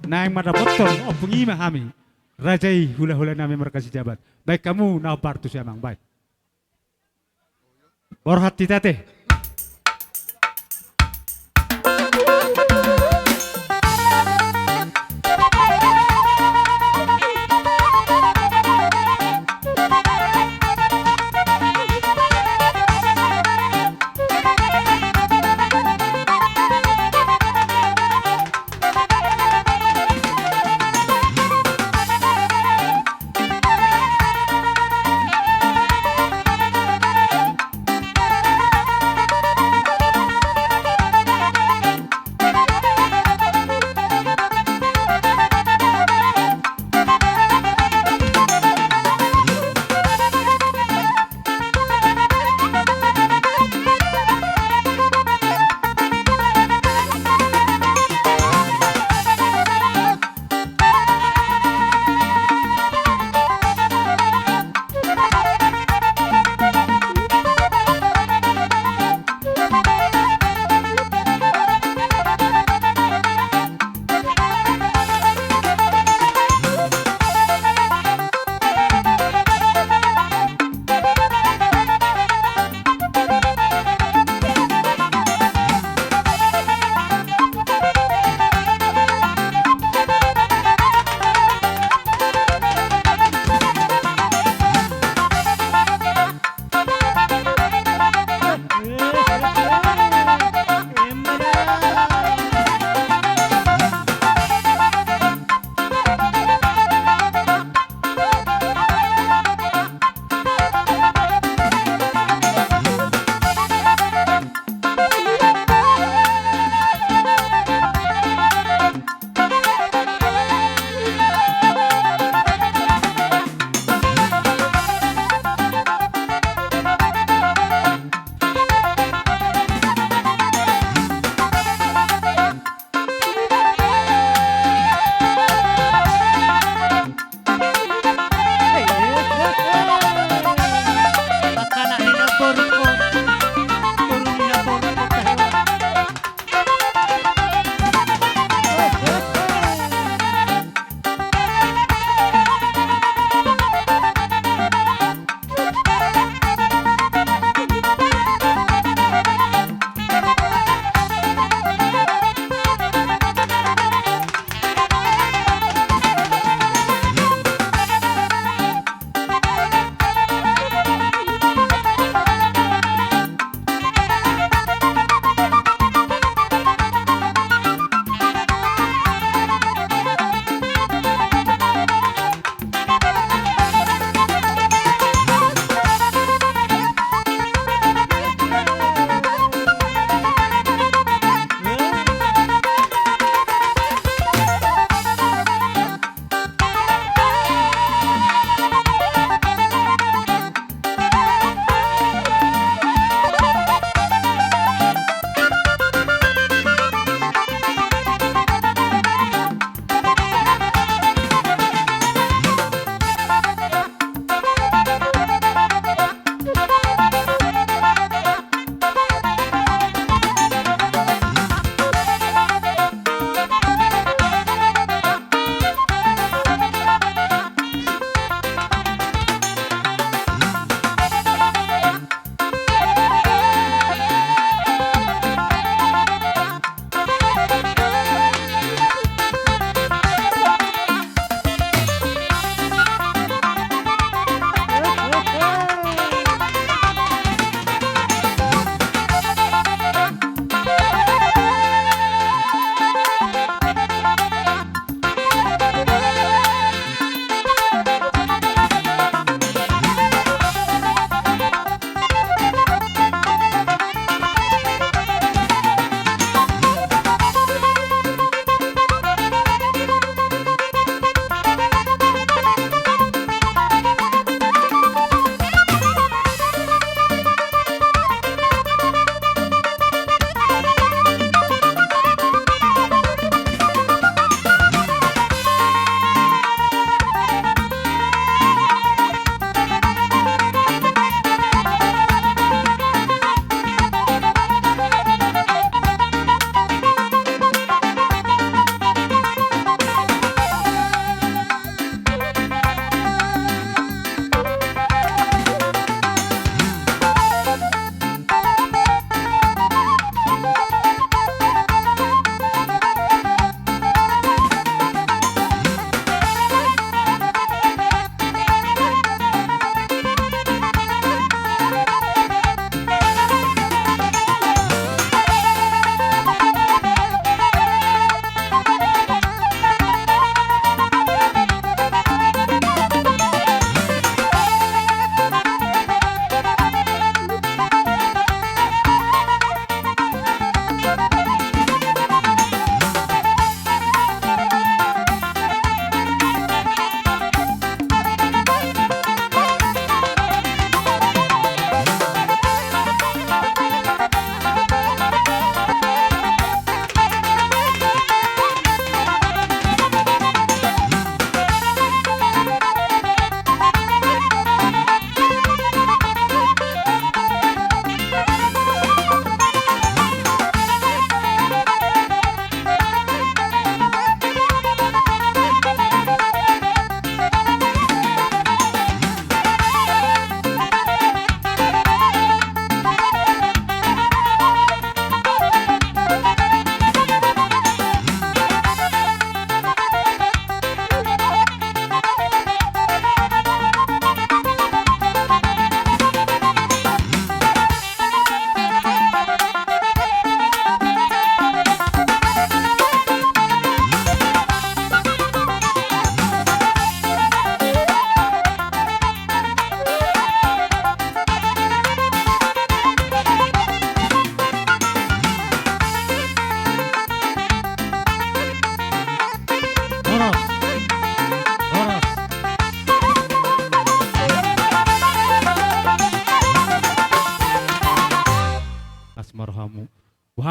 naeng mandapothon ompung i ma hami. Raja i, hulahula nami marga Sijabat. Baen hamu na hombar tusi amang, baen. Borhat hita ate.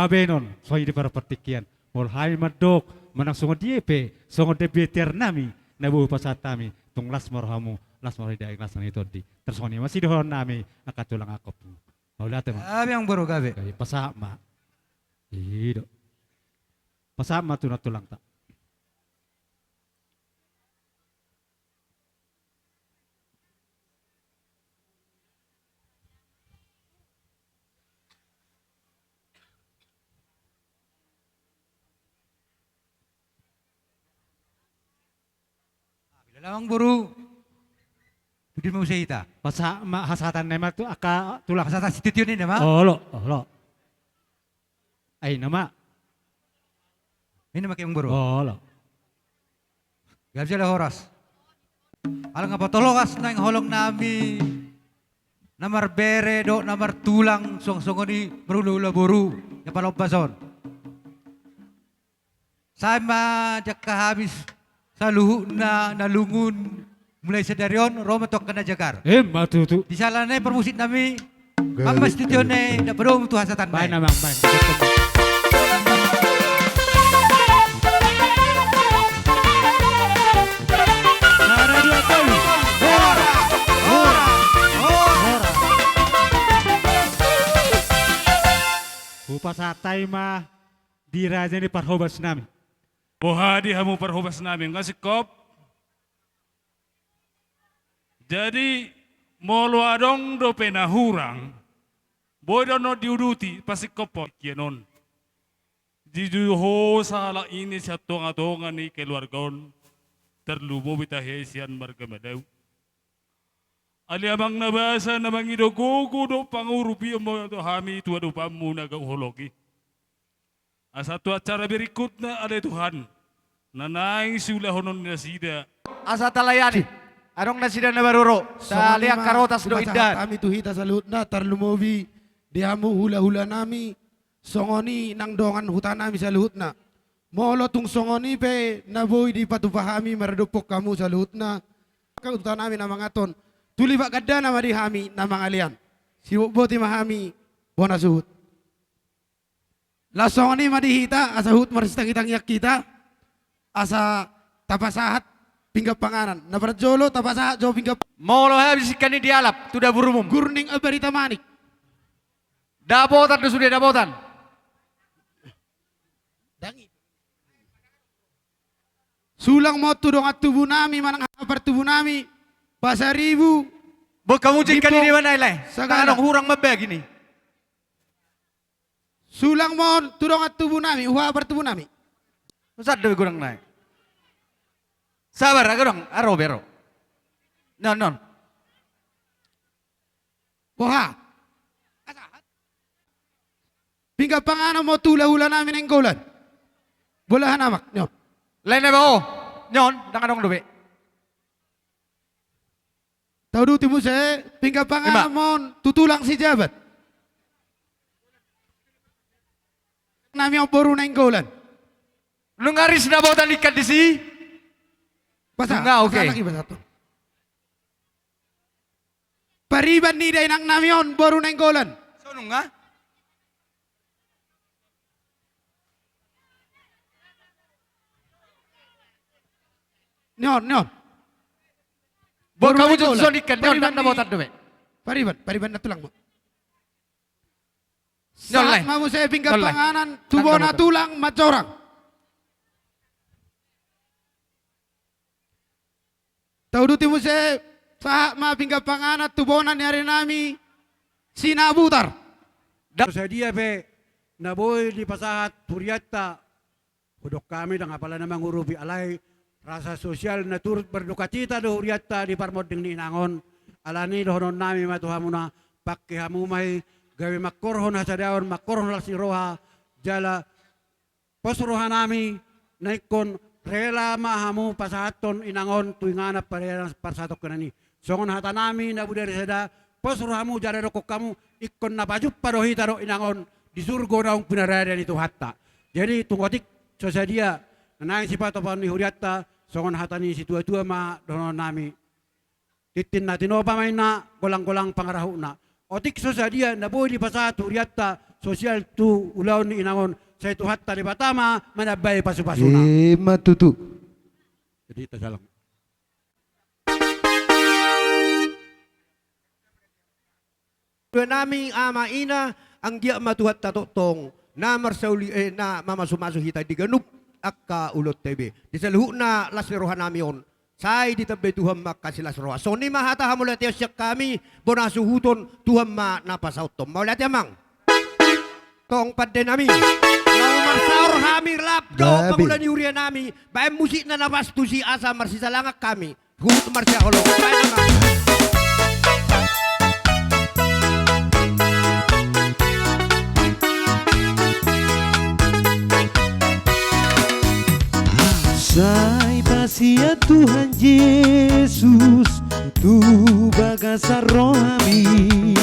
Baenon songon i di partingkian. Molo hami mandok manang songon dia pe, songon dia pe tiar nami na boi pasahat hami, tung las ma rohamu, las ma roha ni daging, las ma roha ni tondi. Tarsongon i ma sidohonon nami angka tulang anak. Mauliate ma. Gabe amang boru, gabe. Gabe, pasahat ma. I do. Pasahat ma tu na tulangta. Amang boru. Pudi ma muse hita. Pasahat ma hasahatan nami ma tu angka tulang. Hasahatan sititi on i nama. Olo, olo. Ai nama. I nama, amang boru. Olo. Gabe jala horas. Ala nga patologas naeng holong nami na marbere dohot na martulang, songon i marhulahula boru na palombas on. Sai ma di angka hami saluhutna na lungun, mulai sadari on ro ma tu angka na jagar. Emma tutu. Di sala nai parmusik nami. Gabe. Amang, sititi on i, na padomu tu hasahatan nai. Baen amang, baen. Sada, dua, tolu. Hora, hora, hora. Hupasahat hami ma di raja ni parhobas nami. Boha di hamu parhobas nami, nga singkop? Jadi, molo adong dope na hurang, boi do annon diuduti, pasingkophon. Kian on. Di ho sahalak i ni sian tongatonga ni keluarga on, tarlumobi tahe sian marga Madao. Ale amang na basa na mangido gogo dohot pangurupion ma tu hami tu adopanmu na gau holong i. Asa tu acara berikutna, ale Tuhan, na naeng siulahonon ni nasida. Asa talayani. Adong nasida na baru ro. Salean karotas do indahan. Hami tu hita saluhutna, tarlumobi di hamu hulahula nami, songon i nang dongan huta nami saluhutna. Molo tung songon i pe na boi dipatupa hami maradophon hamu saluhutna, angka huta nami na mangaton, tu lipat gandana ma di hami na mangalean. Sibotoboto ma hami bona suhut. Laos songon i ma di hita, asa huhut marsitangitangian hita, asa tapasahat pinggan panganan. Na parjolo tapasahat jo pinggan. Molo habis ikan i dialap tu dapur umum. Gurning Ambarita Manik. Dapotan do sude, dapotan. Dangi. Sulang ma on tu dongan tubu nami manang haha partubu nami, Pasaribu. Boi hamu jo ikan i di mana i lae? Sagala. Tangan hurang mambagi ni. Sulang ma on tu dongan tubu nami, haha partubu nami. Sada do godang nai. Sabar, aro be, aro. Non, non. Boha? Pinggan panganan ma on tu hulahula nami Nainggolan. Bolahan amak, non. Lain na ba o. Non, ndang adong dope. Tauduti muse, pinggan panganan ma on tu tulang Sijabat. Nami on boru Nainggolan. Nunga ris dapotan ikan disi? Pasahat, nunga, oke. Pasahat lagi, pasahat. Pariban ni dainang nami on boru Nainggolan. So nunga? Ni on, ni on. Boru Nainggolan. Boru hamu jo tu son ikan, ni on, pariban na ni dapotan dope. Pariban, pariban na tulang ma. Sahat ma muse pinggan panganan tu bona tulang Manjorang. Tauduti muse, sahat ma pinggan panganan tu bona ni ari nami Sinabutar. Sadia pe na boi dipasahat hurianta, hudok hami ndang apala na mangurupi, alai rasa sosial na turut berdukacita do hurianta di parmonding ni inang on. Alani dohonon nami ma tu hamuna, pangke hamu ma i gabe mangkorhon hasadaon, mangkorhon las ni roha, jala pos roha nami na ingkon rela ma hamu pasahathon inang on tu inganan parianan parsahatonnami i. Songon hata nami na bodari sada, pos rohamu jala dokkon hamu, ingkon na pajumpa do hita dohot inang on di surgo naung pinarade ni Tuhanta. Jadi tung otik so sadia na naeng sipatupaon ni hurianta, songon hata ni situatua ma dohonon nami. Tintin na tinopa ma inna, golanggolang pangarahutna. Otik so sadia na boi dipasahat hurianta, sosial tu ulaon ni inang on, sai Tuhanta Debata ma manambai pasupasuna. Ima tutu. Jadi tasalang. Nami ama ina, anggiat ma Tuhanta tongtong na marsauli, eh, na mamasumasu hita di ganup angka ulaonta be. Di saluhutna las ni roha nami on, sai ditambai Tuhan ma angka silas roha. Songon i ma hata hamauliateon sian hami, bona hasuhuton, Tuhan ma na pasahathon. Mauliate amang. Tong pande nami, laho marsaor hami rap dohot pangula ni huria nami, baen musikna na pas tusi asa marsisalangan hami. Huhut marsiaholongan, baen amang. Sai pasian Tuhan Jesus tu bagasan rohami.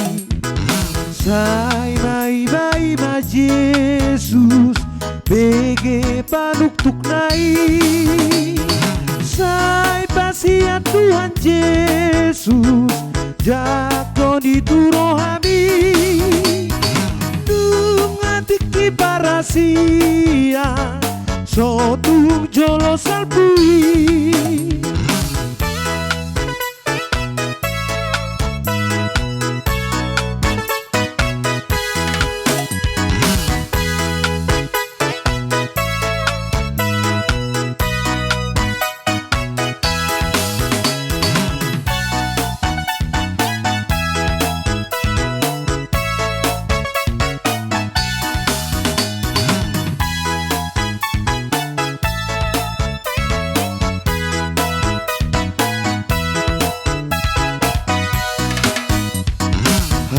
Sai maimaima Jesus, bege panuktukna i. Sai pasian Tuhan Jesus, jangkon i tu rohami. Nunga tingki parasian, so tung jolo salpu i.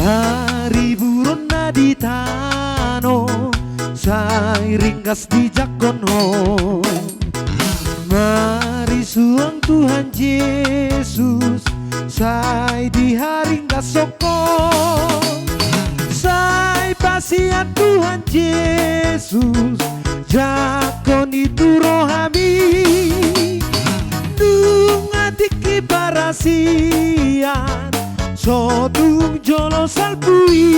Hariburonna di tano, sai ringgas dijangkon ho. Marisuang Tuhan Jesus, sai diharinggashon ho. Sai pasian Tuhan Jesus, jangkon i tu rohami. Nunga tingki parasian, so tung jolo salpu i.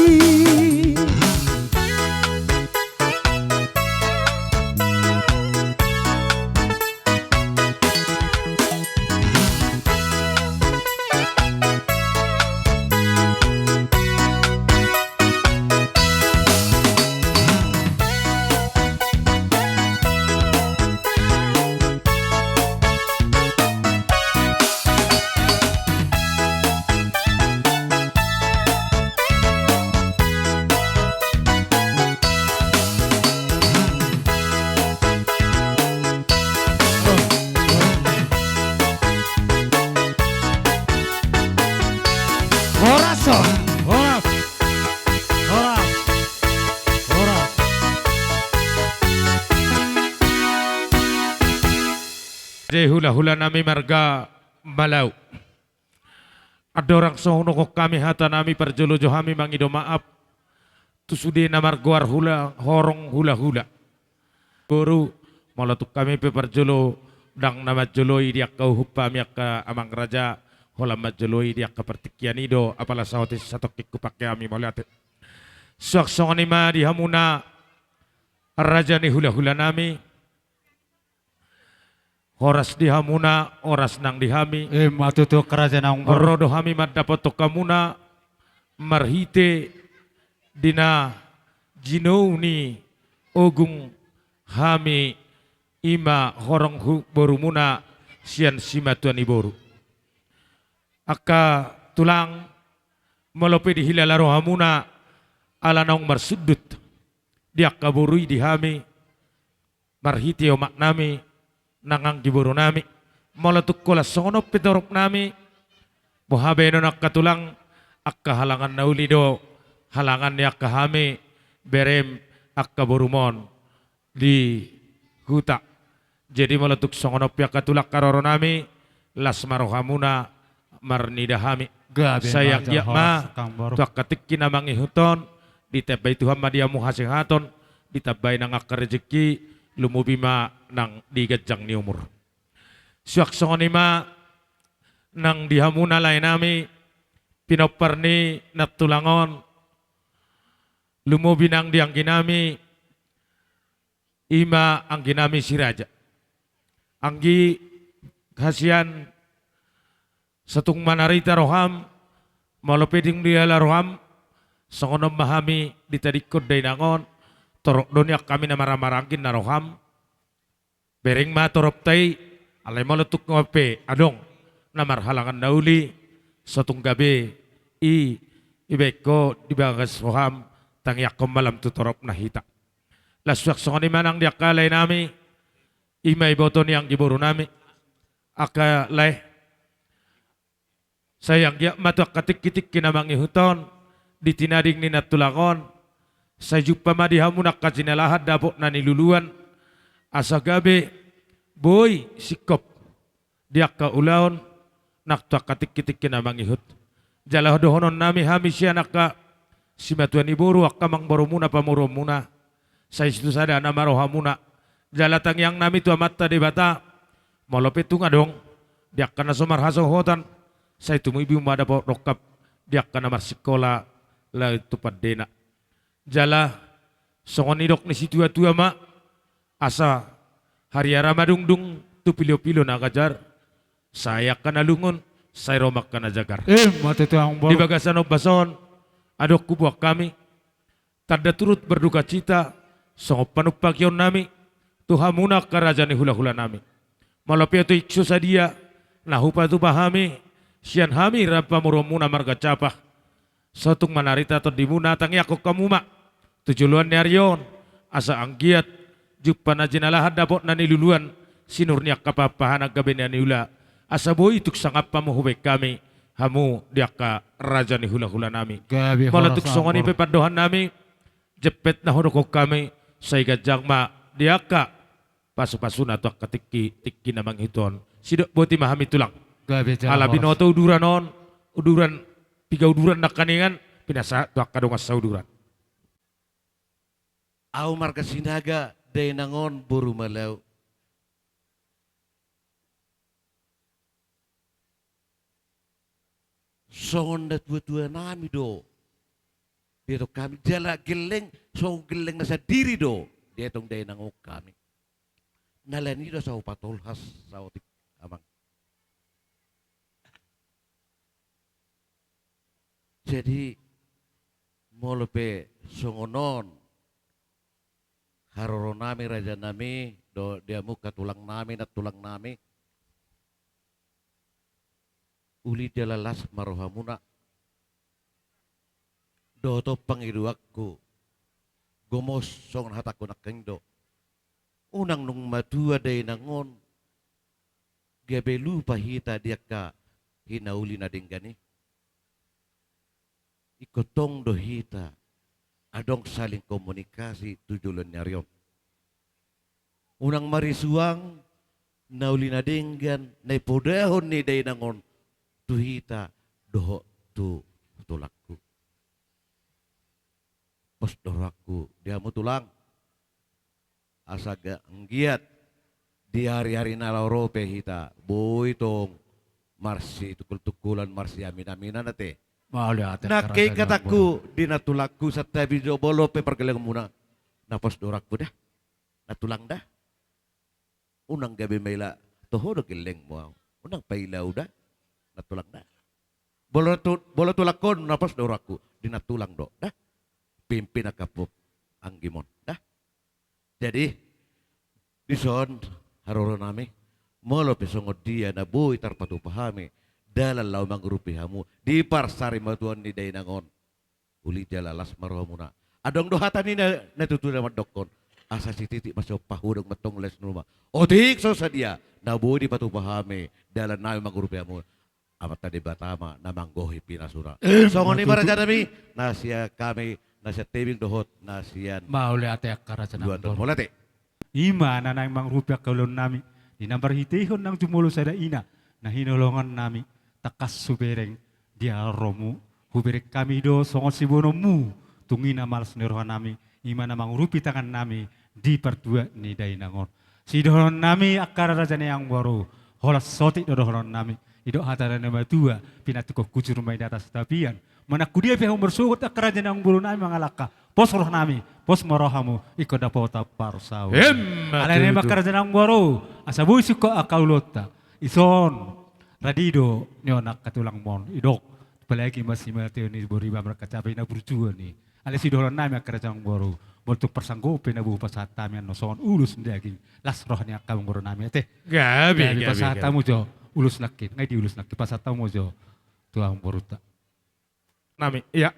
Horas, horas, horas, horas. Jadi hulahula nami marga Malau. Andorang so hunokhon hami hata nami, parjolo jo hami mangido maaf tu sude na margoar hula, horong hulahula. Boru, molo tung hami pe parjolo ndang na manjoloi di angka uhum hami angka amang raja, holan manjoloi di angka partingkian i do, apala saotik satongkin hupangke hami, mauliate. Suang songon i ma di hamuna raja ni hulahula nami. Horas di hamuna, horas nang di hami. Ima tutu, raja naung boru. Ro do hami mandapothon hamuna marhite di na jinou ni ogung hami, ima horong hu-, borumuna sian simatua ni boru. Angka tulang, molo pe dihilala rohamuna ala naung marsundut di angka boru i di hami, marhite omak nami, nang anggi boru nami, molo tung holan songon on pe torop nami, boha baenon angka tulang, angka halangan na uli do, halangan ni angka hami, berem, angka borumon di huta. Jadi molo tung songon on pe angka tulang, haroro nami, las ma rohamuna marnida hami. Gabe ma. Sai anggiat ma tu angka tingki na mangihut on, ditambai Tuhan ma di hamu hasehaton, ditambai nang angka rejeki, lumobi ma nang di ganjang ni umur. Suang songon i ma nang di hamuna lae nami, pinompar ni nantulang on, Lumobi nang di anggi nami, i ma anggi nami si raja. Anggi, hasian, sotung manarita roham, molo pe dung diala roham, songon on ma hami ditadingkon dainang on, torop do nian hami na marhaha maranggi na roham. Bereng ma toropta i, alai molo tung pe adong na marhalangan na uli, sotung gabe i, ibaen ho di bagas roham, tangiangkon ma lam tu toropna hita. Laos suang songon i ma nang di angka lae nami, i ma iboto ni anggi boru nami, angka lae. Sai anggiat ma tu angka tingki-tingki na mangihut on, di tinading ni nantulang on, sai jumpa ma di hamu na angka jinalahan dapot na niluluan, asa gabe boi singkop di angka ulaon, nang tu angka tingki-tingki na mangihut. Jala dohonon nami hami sian angka simatua ni boru, angka amangborumuna, pamoruonmuna, sai tu sada nama rohamuna. Jala tangiang nami tu Amanta Debata, molo pe tung adong di angka na so marhasohotan, sai tumibi ma dapot rongkap di angka na marsikola laho tu pandena. Jala songon nidok ni situa-tua ma, asa hariara madungdung tu pilo-pilo na gajar, sai angka na lungun, sai ro ma angka na jagar. Ima tutu, amang boru. Di bagasan ombas on, adong huboan hami, tanda turut berdukacita, songon panumpahion nami tu hamuna angka raja ni hula-hula nami. Molo pe otik so sadia na hupatupa hami sian hami raja pamoruonmuna marga Japah, sotung manarita tondimuna, tangiangkon hamu ma tu joloan ni ari on, asa anggiat jumpa na jinalahan dapot na niluluan, sinur ni angka pahan-pahanan gabe na niula, asa boi tung sangap hamu hubaen hami hamu di angka raja ni hula-hula nami. Gabe horas, amang boru. Molo tung songon i pe pandohan nami, jempek na hudok hami, sai ganjang ma di angka pasu-pasuna tu angka tingki-tingki na mangihut on. Sidok boti ma hami, tulang. Gabe jala horas. Ala binoto uduran on, uduran, piga uduran nangkaningan, pinasahat tu angka dongan sauduran. Ahu marga Sinaga, dainang on boru Malau. Songon natua-tua nami do dietong hami, jala gelleng, songon gelleng na sandiri do dietong dainang on hami. Na lain i do asa hupatolhas saotik, amang. Jadi, molo pe songon on haroro nami, raja nami, dohot di hamu angka tulang nami, nantulang nami, uli jala las ma rohamuna. Dohot on pangidoanku, gomos songon hatangku nangkin do. Unang nunga matua dainang on, gabe lupa hita di angka hinauli na denggan i. Ingkon tong do hita adong saling komunikasi tu joloan ni ari on. Unang marisuang na uli na denggan na ipodahon ni dainang on tu hita dohot tu tulangku. Pos do rohangku di hamu, tulang. Asa ga-, anggiat di ari-ari na laho ro pe hita boi tong marsitungkul-tungkulan, marsiamin-aminan ate. Mauliate. Nangkin angka raja ni hatangku di nantulangku, santabi jo molo pe pargellengonmuna. Na pos do rohangku da, nantulang da. Unang gabe maila toho do gellengmu ahu. Unang paila ahu da, nantulang da. Molo tu-, molo tulangkon, na pos do rohangku di nantulang do da. Pimpin angka po-, anggimon da. Jadi, dison haroro nami, molo pe songon dia na boi tarpatupa hami dalan laho mangurupi hamu di parsarimatuaon ni dainang on, uli jala las ma rohamuna. Adong do hata ni na-, natuatua na mandokkon, asa sititik ma sian pahudang mantong las ni uma. Otik so sadia na boi dipatupa hami dalan nami mangurupi hamu, Amanta Debata ma na manggohi pinasuna. Eh, songon i ma tutu, raja nami, na sian hami, na sian Tebing dohot na sian. Mauliate angka raja nami. Mauliate. Ima na naeng mangurupi angka ulaon nami, di na marhiteihon naung jumolo sada ina na hinaholongan nami, tangkas hubereng di haromu, hubereng hami do songon siboanonmu, tung i na malas ni roha nami, ima na mangurupi tangan nami di partua ni dainang on. Sidohonon nami angka raja ni amangboru, holan saotik do dohonon nami. Didok hata ni natuatua, pinantikhon hujur ma di atas tapian. Manang tu dia pe hamu marsogot angka raja ni amangboru nami mangalangka, Pos rohanami, pos ma rohamu, ingkon dapotan parsaulian. Emma tutu. Alai na i ma, angka raja nang boru, asa boi singkop angka ulaonta. Dison, radi do nion angka tulangmon, didok. Apalagi ma si Mateo ni boru i, ba marangkap cabe na burju on i. Alai sidohononnami angka raja nang boru, molo tung parsanggopi na boi pasahat hami annon songon ulos ni daging, las roha ni angka amangborunami, ate. Gabe, gabe, gabe, pasahat hamu jo ulos nangkin, nga i di ulos nangkin, pasahat hamu jo tu amangborunta. Nami, ia.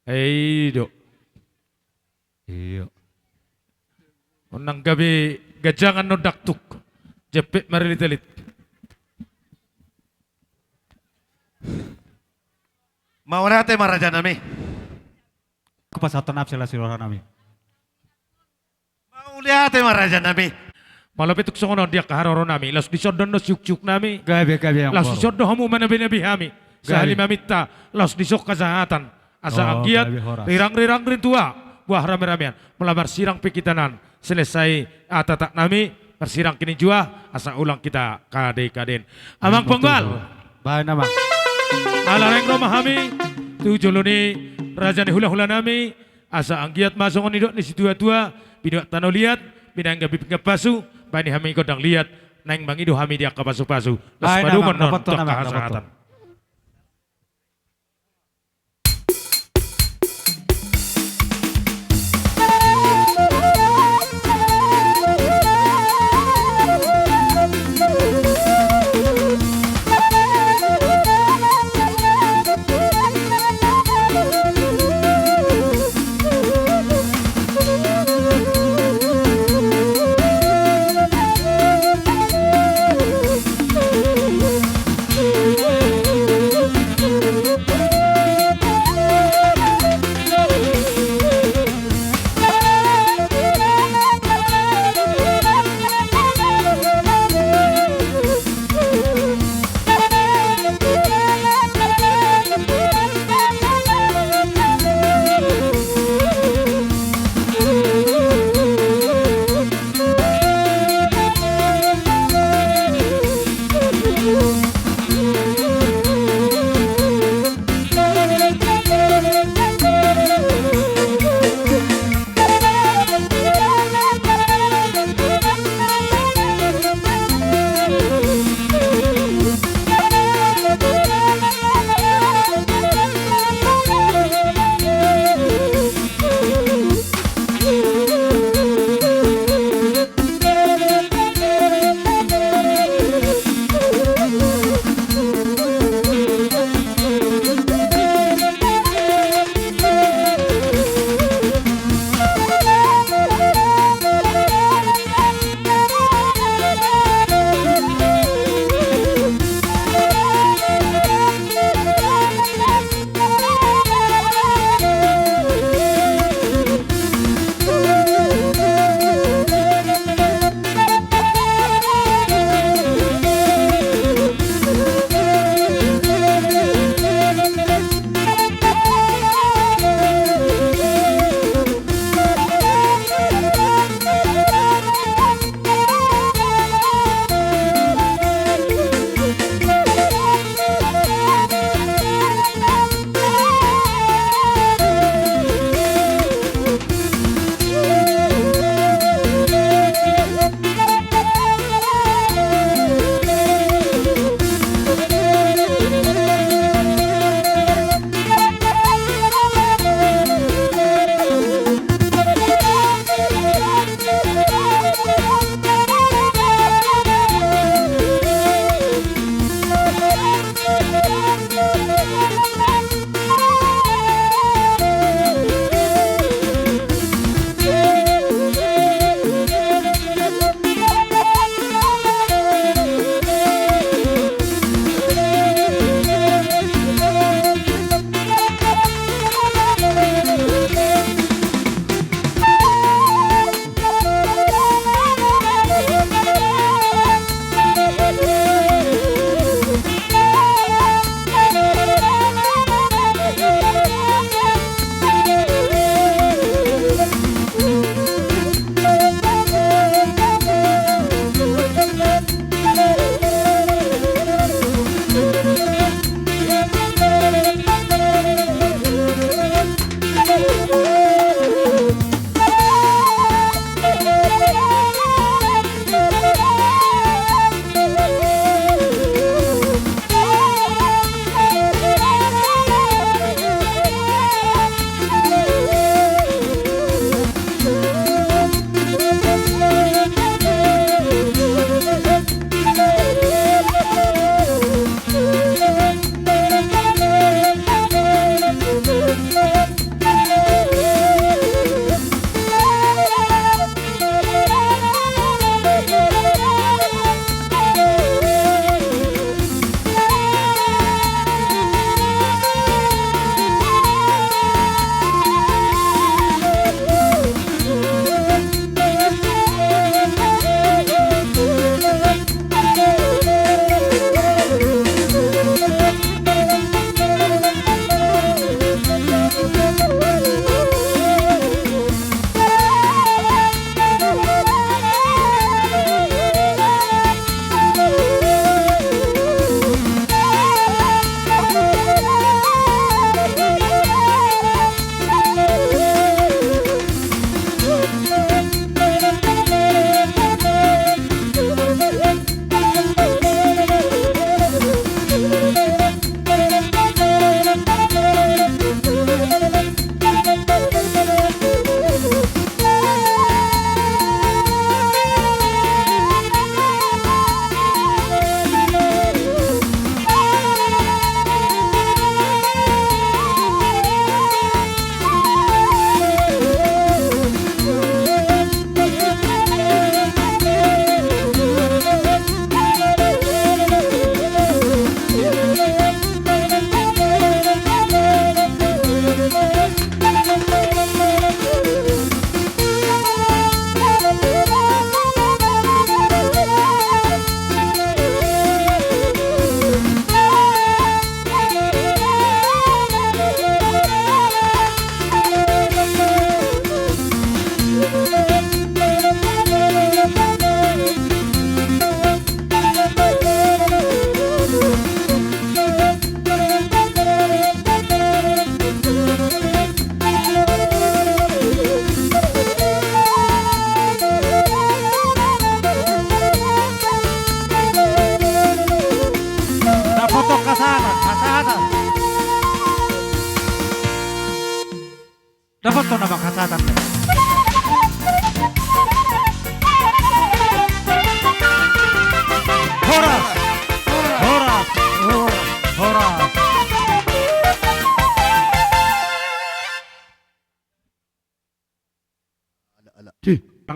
I do. Ia. Unang gabe ganjangan na daktuk. Jempek marelitelit. Mauliate ma rajanami. Hupasahat hami silas ni rohanami. Mauliate ma rajanami. Molo pe tung songon on di angka haroronami, laos dison do annon siuksiuknami. Gabe, gabe, amangboru. Laos dison do hamu manabenabe hami. Gabe. Sahali maminta, laos dison hasahatan. Asa anggiat, gabe, horas. Rirang-rirang rintua, buah rame-ramean. Molo marsirang pe hita nuaeng, selesai atataknami, marsirang hita jua, asa unang hita kade-kaden. Amang Panggal. Baen, amang. Ala naeng ro ma hami tu jolo ni raja ni hulahulanami, asa anggiat ma songon nidok ni situatua, binuat tano liat, binahen gabe pinggan pasu, baen hami gondang liat, naeng mangido hami di angka pasupasu. Laos padomuhon, amang, tu angka hasahatan.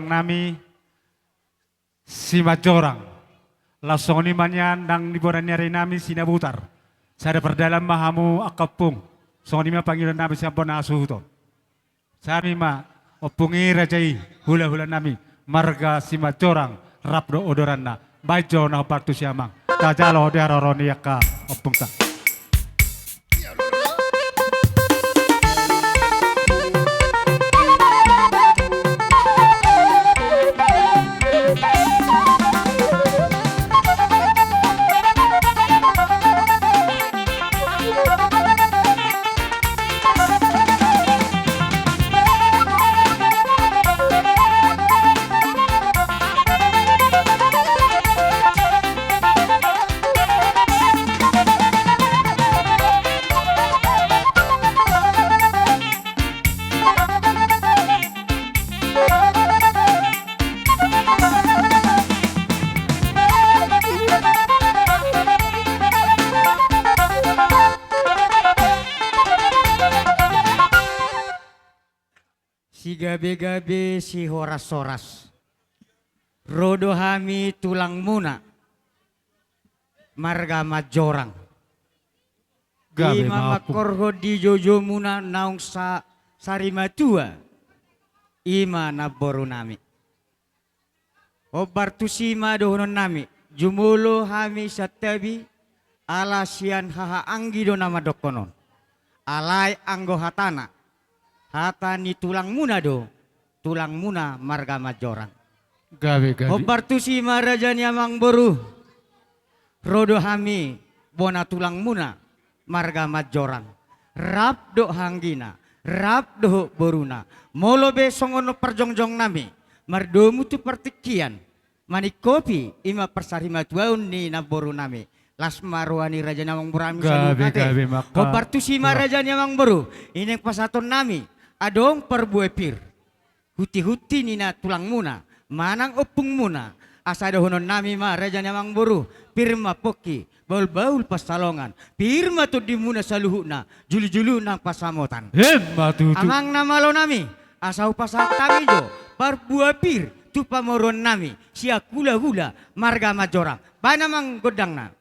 nami Simanjorang. Laos songon i ma nian nang di bona ni ari nami Sinabutar. Sada pardalan ma hamu angka ompung. Songon i ma pangidoan nami sian bona hasuhuton. Sami ma ompung i raja i, hulahula nami, marga Simanjorang, rap dohot odoranna. Baen jo na hombar tu si amang. Tajalo di haroro ni angka ompungta. Sigabegabe, sihorashoras. Ro do hami tulangmuna, marga Manjorang. Gabe ma, Ompung. I ma mangkorhon di jojomuna naung sa-, sarimatua, i ma namboru nami. Hombar tusi ma dohonon nami, jumolo hami santabi, ala sian haha anggi do na mandokkon on. Alai anggo hatana, hata ni tulangmuna do, tulangmuna marga Manjorang. Gabe, gabe. Hombar tusi ma raja ni amangboru. Ro do hami bona tulangmuna marga Manjorang, rap dohot anggina, rap dohot boruna. Molo be songon on parjongjong nami mardomu tu partingkian, maningkopi i ma parsarimatuaon ni namboru nami. Las ma roha ni raja ni amangboru nami. Gabe, saluhut ate. Gabe ma. Hombar tusi ma raja ni amangboru, i naeng pasahaton nami, adong parbue pir. Huntihunti ni na tulangmuna manang ompungmuna, asa dohonon nami ma raja ni amangboru, pir ma pongki, bahulbahul pansalongan, pir ma tondimuna saluhutna, juljulu nang pansamotan. Emma tutu. Amang na malo nami, asa hupasahat hami jo parbue pir tu pamoruon nami, sian hulahula marga Manjorang. Baen amang gondangna.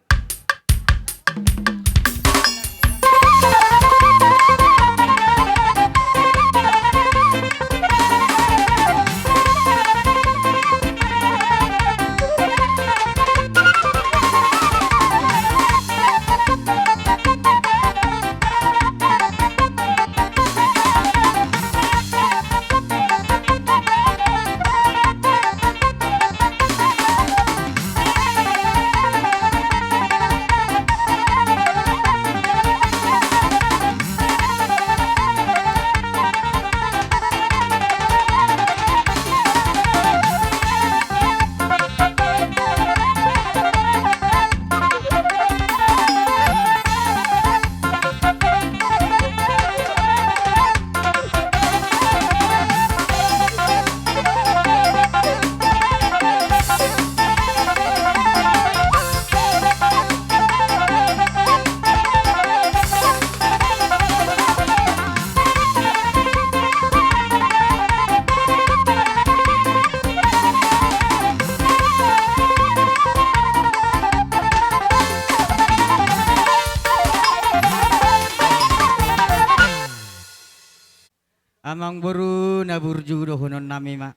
Amangboru na burju, dohonon nami ma,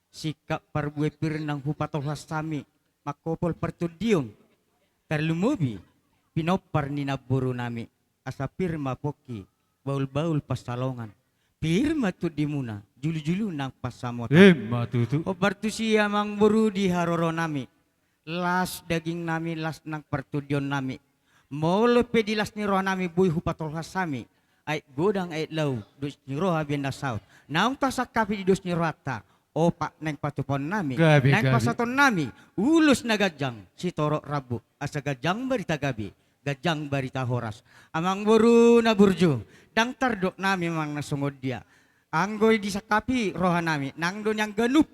singkat parbue pir naung hupatolhas hami mangkopol partondion, tarlumobi pinompar ni namboru nami, asa pir ma pongki, bahulbahul pansalongan, pir ma tondimuna, juljulu nang pansamotan. Emma tutu. Hombar tusi amangboru di haroro nami, las daging nami, las nang partondion nami. Molo pe di las ni roha nami boi hupatolhas hami aek godang aek laut, dos ni roha baen na saut. Naung tasangkapi di dos ni rohanta opat naeng patupaon nami. Gabe, gabe. Naeng pasahaton nami ulos na ganjang, sitorop rambu, asa ganjang barita gabe, ganjang barita horas. Amangboru na burju, ndang tardok nami manang na songon dia. Anggo disangkapi roha nami, nang do nian ganup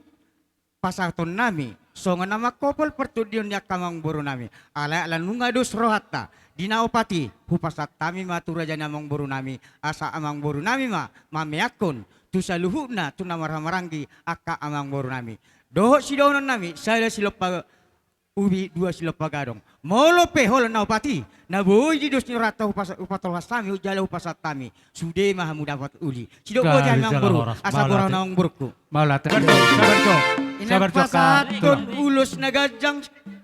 pasahaton nami songon na mangkopol partondion ni angka amangboru nami. Alai ala nunga dos rohanta di na opat i, hupasahat hami ma tu raja ni amangboru nami, asa amangboru nami ma mameakkon tu saluhutna, tu na marhahamaranggi angka amangboru nami. Dohot sidohonon nami, sada silompa ubi, dua silompa gadong. Molo pe holan na opat i, na boi didos ni rohanta hupas-, hupatolhas hami, jala hupasahat hami, sude ma hamu dapot uli. Sidok boti hami amangboru, asa goar hamu amangborungku. Mauliate. Sabar jo, sabar jo. Inang pasahathon ulos na ganjang.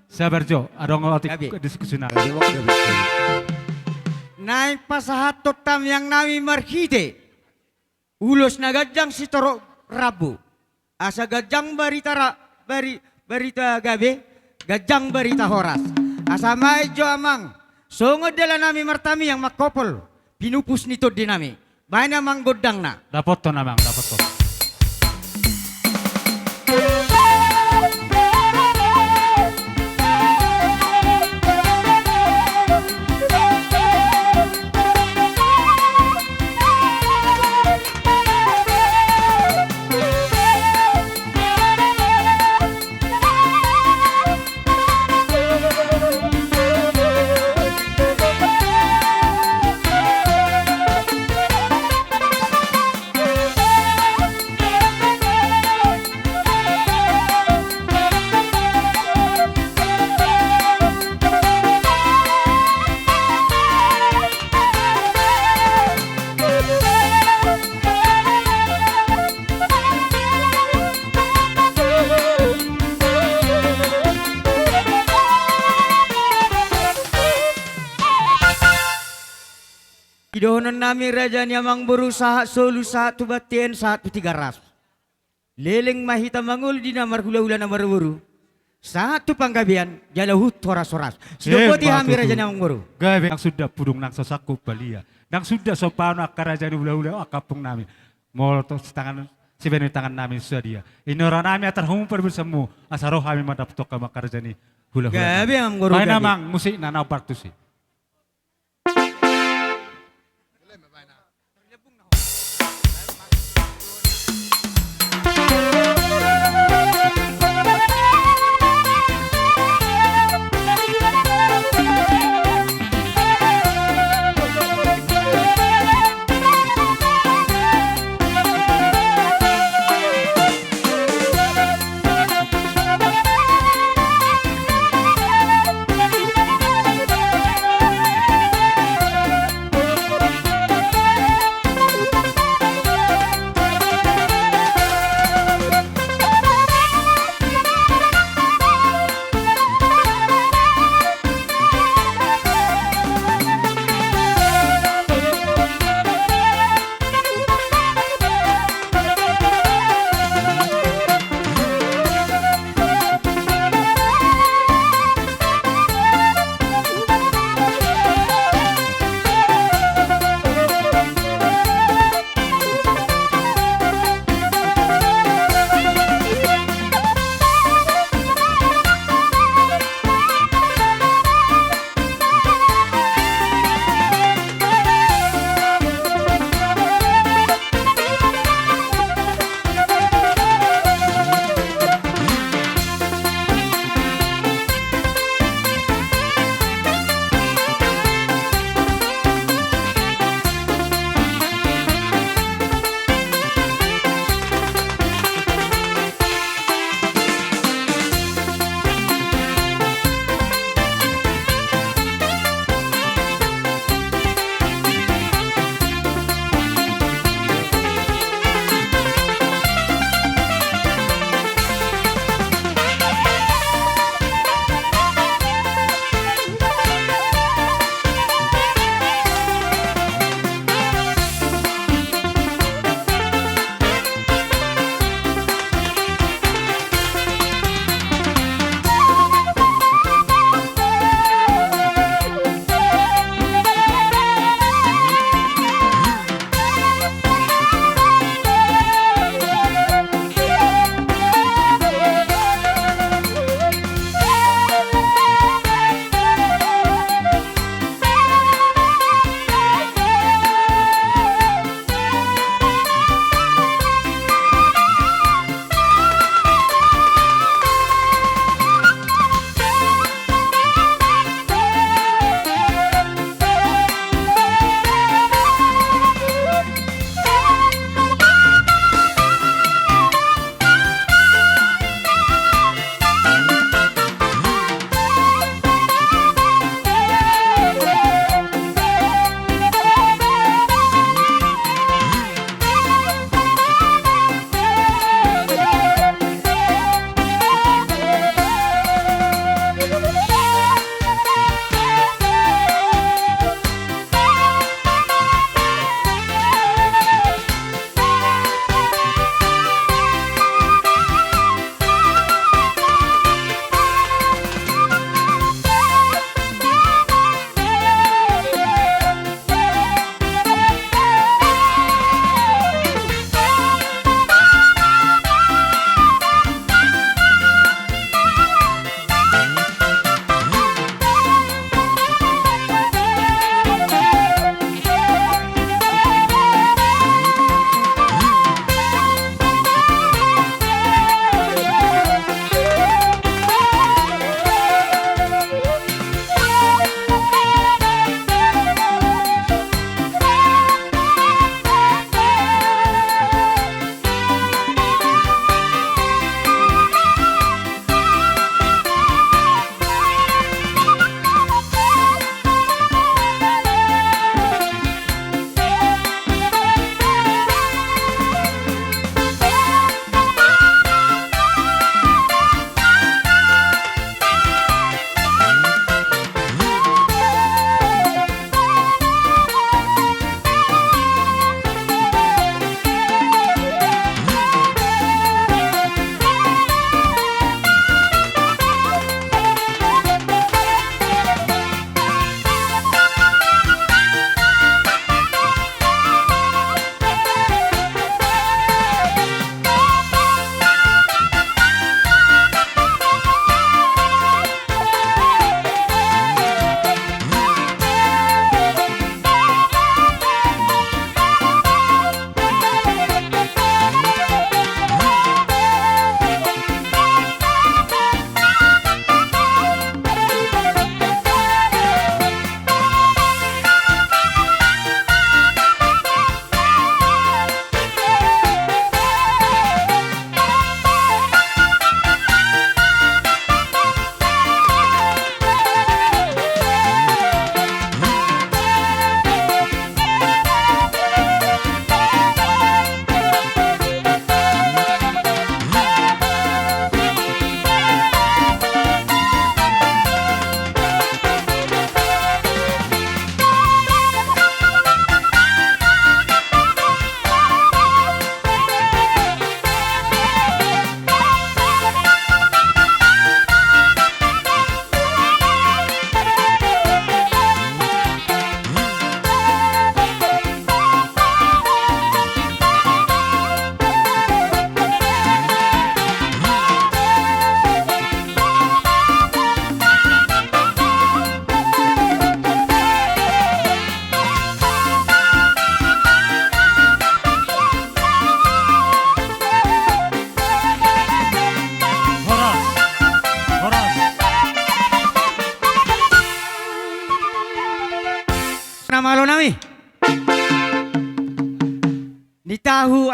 Sabar jo, adong otik diskusi na. Naeng pasahathon tamiang nami marhite ulos na ganjang sitorop rambu. Asa ganjang barita ra-, bari-, barita gabe, ganjang barita horas. Asa maen jo amang, songon dalan nami martamiang mangkopol pinupus ni tondi nami. Baen amang gondangna. Dapothon amang, dapothon. Sidohonon nami raja ni amangboru, sahat solu, sahat tu bontean, sahat tu Tigaras. Leleng ma hita mangolu di na marhulahula na marboru, sahat tu panggabean jala huhut horashoras. Sidok boti hami raja ni amangboru. Gabe nang suda pudung nang so sangkup balian, nang suda so paon angka raja ni hulahula angka ompung nami. Molo tung sitangan, sibahen ni tangan nami sadia, inora nami atar hamu parbinsanmu, asa ro hami mandapothon hamu angka raja ni hulahula. Gabe amangboru, gabe. Baen amang musikna na ombar tusi.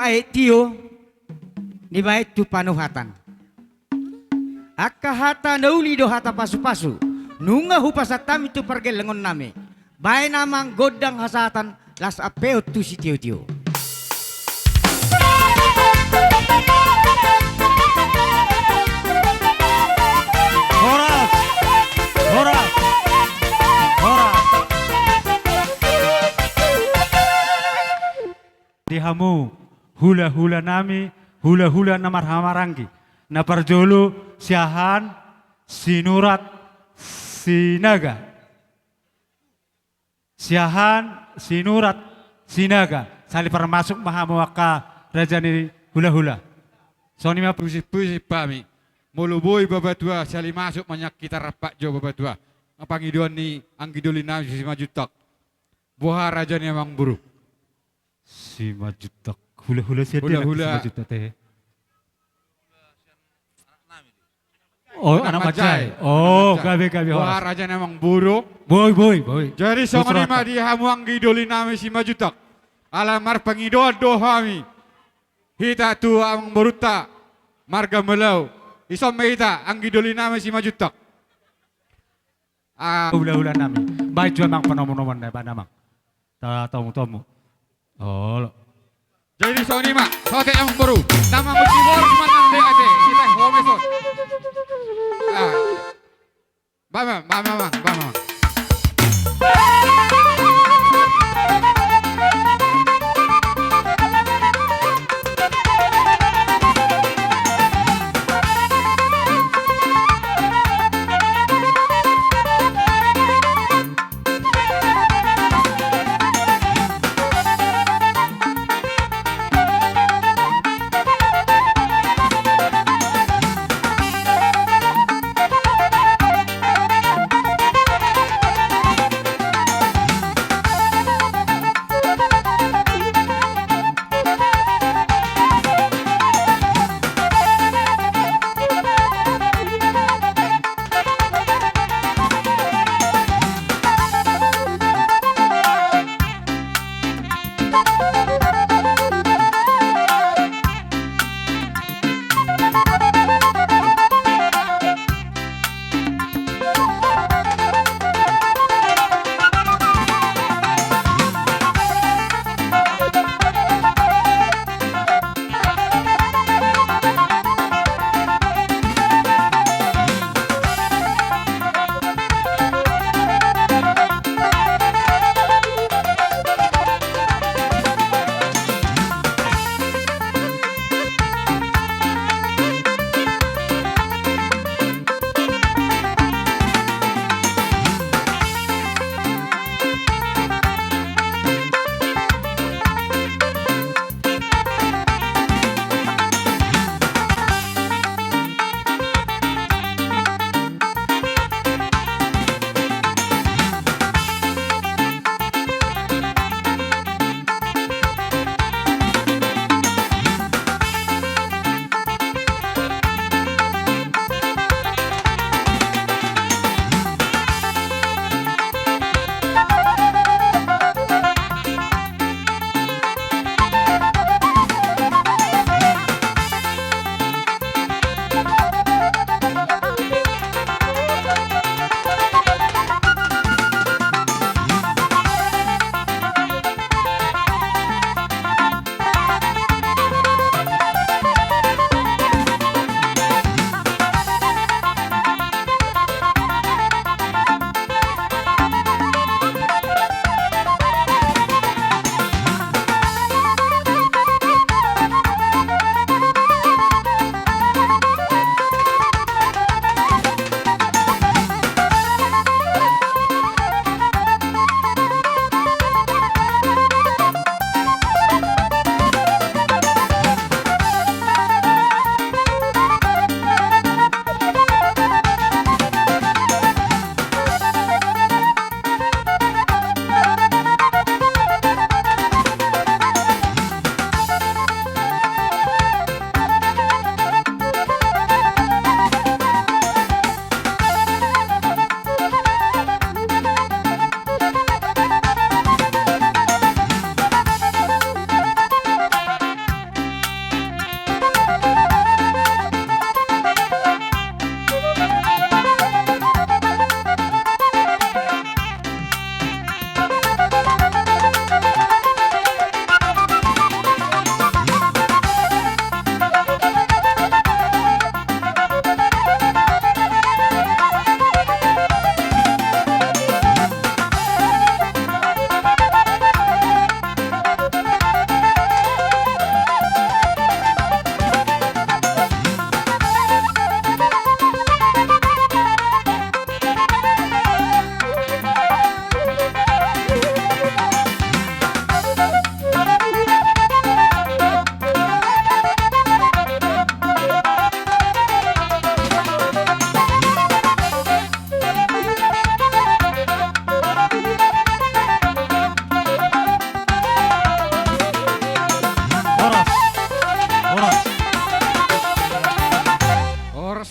Aek tio, dibaen tu panuhatan. Angka hata na uli do hata pasupasu, nunga hupasahat hami tu pargellengon nami. Baen amang gondang hasahatan, laos ampeon tu sitiotio. Horas! Horas! Horas! Di hamu hulahula nami, hulahula na marhahamaranggi. Na parjolo Siahaan Sinurat Sinaga. Siahaan Sinurat Sinaga. Sahali parmasuk ma hamu angka raja ni hulahula. Songon i ma. Pusipusip hami. Molo boi bapatua, sahali masuk ma nian hita rap jo bapatua. Pangidoan ni anggi doli nami Simanjuntak. Boha raja ni amangboru? Simanjuntak. Hulahula sian dia. Hulahula. Simanjuntak te. Oh, anak manjae. Anak manjae. Oh, gabe, gabe, horas. Boha raja ni amangboru? Boi, boi, boi. Jadi songon i ma di hamu anggi doli nami Simanjuntak. Ala marpangidoan do hami. Hita tu amangborunta marga Malau. Dison ma hita anggi doli nami Simanjuntak. Ah. Hulahula nami. Baen jo amang panomunomuan na baen amang. Tatomutomu. Olo. Jadi songon i ma, saotik amangboru. Nama muji boru manang de ate. Hita homeson. Ah. Baen ma, baen ma, baen ma.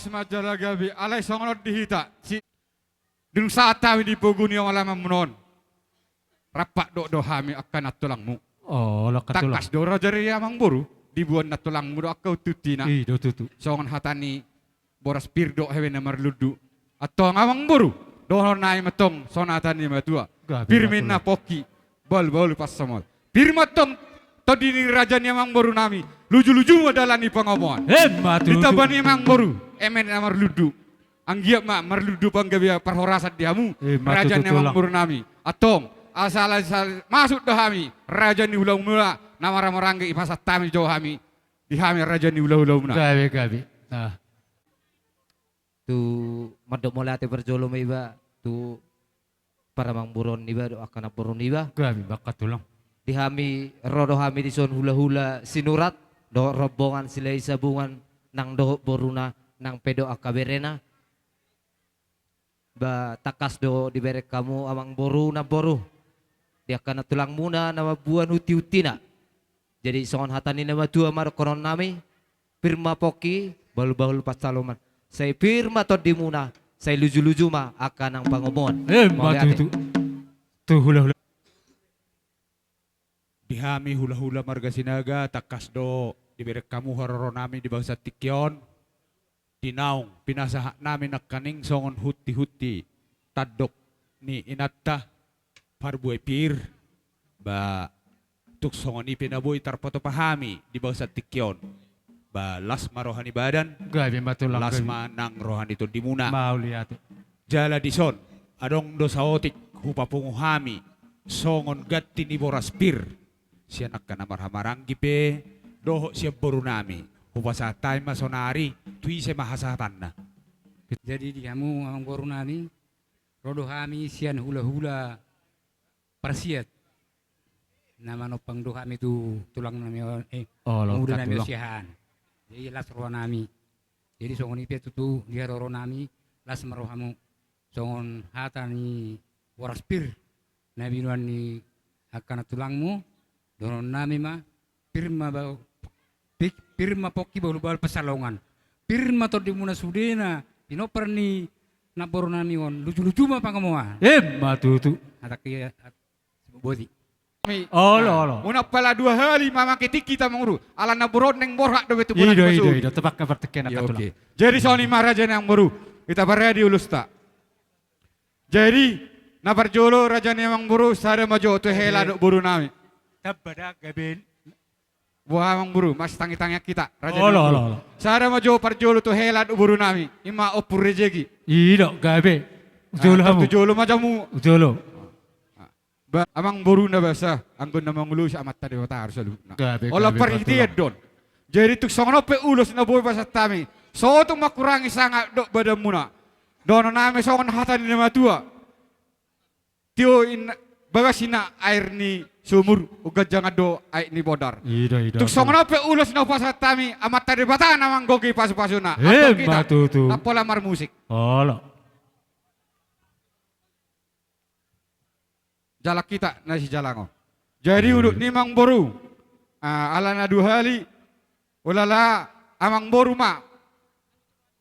Manjalo gabe, alai songon on di hita, si, dung sahat hami di pogu ni alamanmuna on, rap dohot do hami angka nantulangmu. Oh, tangkas do raja ni amangboru diboan nantulangmu do angka huthihuttina. I do tutu. Songon hata ni boras pir dohot hami na marlundu. Antong amangboru, dohonon nami ma antong songon hata ni natuatua. Pir ma inna pongki, bahulbahul pansalongan. Pir ma antong tondi ni raja ni amangboru nami, lujuluju ma dalan ni pangomoan. Emma tutu. Di taba ni amangboru, eme na marlundu. Anggiat ma marlundu panggabean parhorasan di hamu, raja ni amangboru nami. Antong, asa masuk do hami raja ni hulahula na marhahamaranggi, pasahat hami jo hami, di hami raja ni hulahulamuna. Gabe, gabe. Tu mandok mauliate parjolo ma iba tu paramangboruon niba dohot angka namboru niba. Gabe ma angka tulang. Di hami, ro do hami dison hulahula Sinurat dohot rombongan Silahi Sabungan nang dohot boruna nang pe dohot angka berena. Ba tangkas do dibereng hamu amangboru namboru di angka nantulangmuna na mamboan huthihuttina. Jadi songon hata ni natuatua ma dohonon nami. Pir ma pongki, bahulbahul pansalongan. Sai pir ma tondimuna, sai lujuluju ma angka nang pangomoan. Emma tutu. Tu hulahula. Di hami hulahula marga Sinaga, tangkas do dibereng hamu haroro nami di bagasan tingki on. Di naung pinasahat nami nangkaning songon huthihut tandok ni inanta, parbue pir, ba tung songon i pe na boi tarpatupa hami di bagasan tingki on. Ba las ma roha ni badan, gabe ma tulang, las ma nang roha ni tondimuna. Mauliate. Jala dison adong do saotik hupapungu hami songon ganti ni boras pir sian angka na marhahamaranggi pe dohot sian boru nami. Hupasahat hami ma sonari tu ise ma hasahatanna. Jadi di hamu amangboru nami, ro do hami sian hulahula Parsiat. Na manompang do hami tu tulang nami on, eh, pemuda nami on Siahaan. Jadi las roha nami. Jadi songon i pe tutu di haroro nami, las ma rohamu. Songon hata ni boras pir na binoan ni angka nantulangmu, dohonon nami ma, pir ma ba-, pik-, pir ma pongki, bahulbahul pansalongan. Pir ma tondimuna sudena, pinompar ni namboru nami on, lujuluju ma pangomoan. Emma tutu. Hata ke, hat-, boti. Olo, olo. Unang pola dua hali mamangke tingki hita amangboru. Ala na borhat naeng borhat dope tu bona. I do, i do, i do. Tebak partingkian angka tulang. Jadi songon i ma raja ni amangboru, hita parade ulosta. Jadi na parjolo raja ni amangboru, sada ma jo tu hela dohot boru nami. Tamba da gabe. Boha amangboru, masitangitangian hita, raja ni amangboru. Olo, olo. Sada ma jo parjolo tu hela dohot boru nami, i ma Ompu Rejeki. I do gabe. Jolo hamu. Tu jolo ma jo hamu. Jolo. Ba, amangboru na basa, anggo na mangulosi Amanta Debata harus saluhutna. Gabe, gabe, gabe. Olo, parhitean do on. Jadi tung songon on pe ulos na boi pasahat hami, so tung mangkurangi sanga dohot badanmuna. Dohonon nami songon hata ni natuatua. Tio in bagas ina air ni sumur, umganjang do aek ni bodar. I do, i do. Tung songon on pe ulos na hupasahat hami, Amanta Debata na manggohi pasupasuna. Emma tutu. Antong hita na pola marmusik. Olo. Jalang hita na sijalangon. Jadi, iya, udut ni amangboru. Ah, ala na dua hali. Ulala, amangboru ma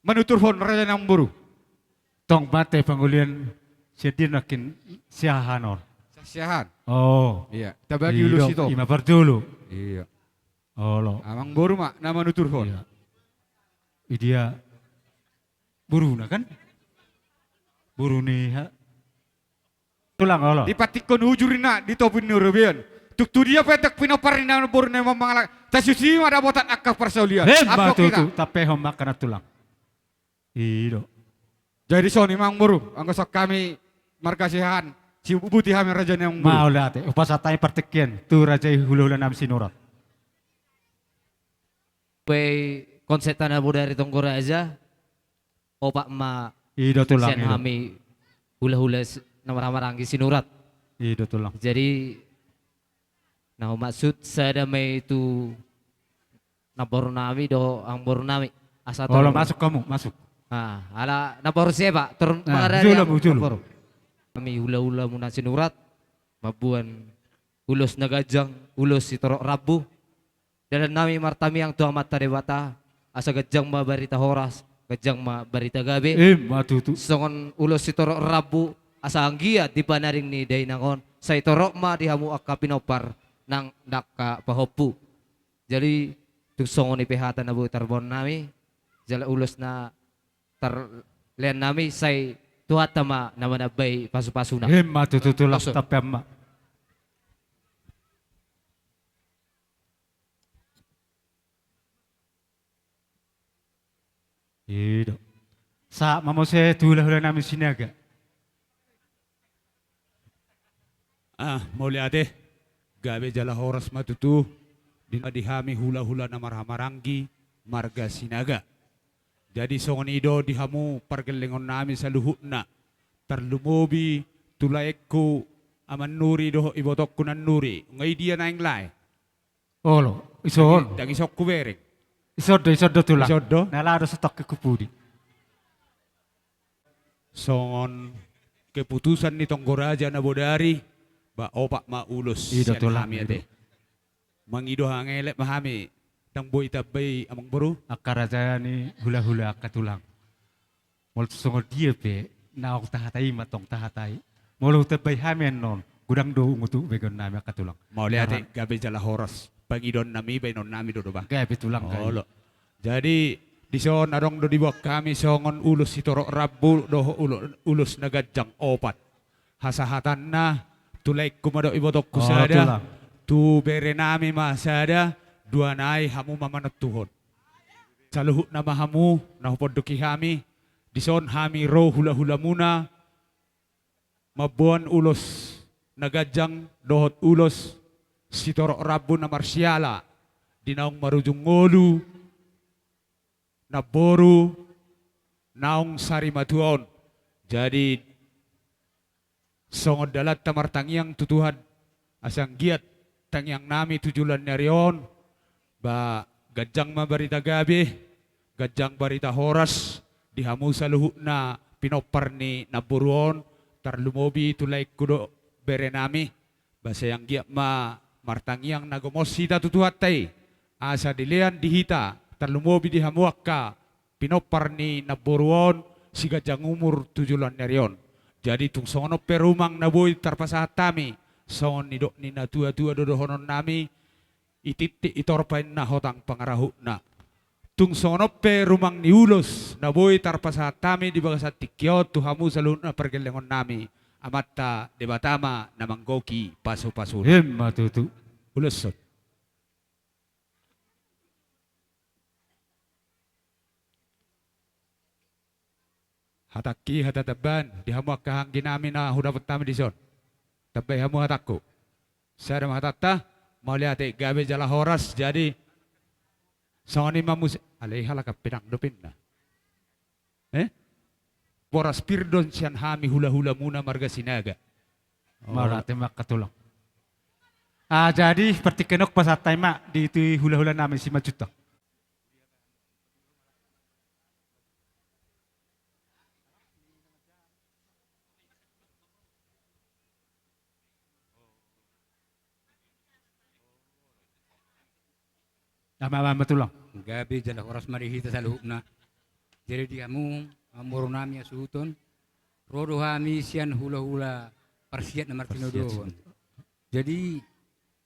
manuturhon raja ni amangboru. Tong mate pangolian sian dia nangkin Siahaan on. Siahaan. Oh. Iya, tabagi ulos i tong. I do, i ma parjolo. Iya. Olo. Amangboru ma na manuturhon. Iya. Idia boruna kan? Boru ni ha-, Tulang, olo. Dipantikkon hujur ninna di topi ni robean. Tung tu dia pe ndang pinompar ninna boru na mangalangka. Tasusi ma dapotan angka parsaulian. Emma tutu, tampehon ma angka na tulang. I do. Jadi songon i ma amangboru, anggo sian hami marga Siahaan, sibubuti hami raja ni amangboru. Mauliate, hupasahat hami partingkian tu raja i hulahula nami Sinurat. Pe konsepta na bodari tonggo raja. Opat ma. I do tulang, sian hami hulahula s-, na marhahamaranggi Sinurat. I do tulang. Jadi na humaksud sada ma i tu namboru nami dohot amangboru nami. Asa tor. Olo, masuk hamu, masuk. Ah, ala namboru siapa? Tor mangarari hujulu, hujulu. Namboru. Hami hulahulamuna Sinurat mamboan ulos na ganjang, ulos sitorop rambu. Dalan nami martangiang tu Amanta Debata, asa ganjang ma barita horas, Ganjang ma barita gabe. Ima tutu. Songon ulos sitorop rambu, asa anggiat di panaring ni dainang on, sai torop ma di hamu angka pinompar nang angka pahompu. Jadi tung songon i pe hata na boi tarbahen nami, jala ulos na tarlean nami, sai Tuhanta ma na manambai pasupasuna. Ima tutu, Tulang. Langsung. Tapian ma. I do. Sahat ma muse tu hulahula nami Sinaga. Ah, mauliate. Gabe jala horas ma tutu di, di hami hulahula na marhahamaranggi marga Sinaga. Jadi songon i do di hamu pargellengon nami saluhutna, tarlumobi tu laengku Amannuri dohot ibotongku Nannuri. Nga i dia naeng lae? Olo, ison. Ndang i-, ndang isongku bereng. Ison do, ison do, Tulang. Ison do? Na laho do satongkin hu pudi. Songon keputusan ni tonggo raja na bodari, ba opat ma ulos. I do, sian Tulang, hami, i do. Ate. Mangido hangelek ma hami, ndang boi tambai, Amangboru. Angka raja ni hulahula, angka Tulang. Molo songon dia pe naung tahatai ma tong tahatai. Molo hutambai hami annon, godang do ungut tu begeon nami, angka Tulang. Mauliate. Aha. Gabe jala horas. Pangidoan nami, baenon nami do, do ba. Gabe, Tulang, gabe. Olo. Jadi dison adong do diboan hami songon ulos sitorop rambu dohot ulo-, ulos na ganjang opat. Hasahatanna, tu laengku ma dohot ibotongku, oh, sada, Tulang, tu bere nami ma sada, dua nai hamu ma manontuhon. Saluhutna ma hamu na hupondoki hami, dison hami ro hulahulamuna mamboan ulos na ganjang dohot ulos sitorop rambu na marsiala di naung marujung ngolu namboru naung sarimatua on. Jadi songon dalanta martangiang tu Tuhan, asa anggiat tangiang nami tu joloan ni ari on, ba ganjang ma barita gabe, ganjang barita horas di hamu saluhutna pinompar ni namboru on, tarlumobi tu laengku dohot bere nami. Ba sai anggiat ma martangiang na gomos hita tu Tuhanta i, asa dilean di hita, tarlumobi di hamu angka pinompar ni namboru on, siganjang umur tu joloan ni ari on. Jadi tung songon on pe rumang na boi tarpasahat hami, songon nidok ni natuatua do dohonon nami, i tintin i torpa inna hotang pangarahutna. Tung songon on pe rumang ni ulos na boi tarpasahat hami di bagasan tingki on tu hamu saluhutna pargellengon nami, Amanta Debata ma na manggohi pasupasuna. Ima tutu. Ulos on. Hatangki hata tambahan di hamu angka anggi nami na hudapot hami dison. Tambai hamu hatangku. Sada ma hatanta, mauliate, gabe jala horas. Jadi songon i ma muse, alai halak pinang do pinna. Eh? Boras pir do sian hami hulahulamuna marga Sinaga. Oh. Mauliate ma, angka Tulang. Ah, jadi partingkian on pasahat hami ma di, di hulahula nami Simanjuntak. Aha ma, aha ma, Tulang? Gabe jala horas ma di hita saluhutna. Jadi di hamu, amangboru nami hasuhuton, ro do hami sian hulahula Parsiat na martinodohon. Parsiat. Jadi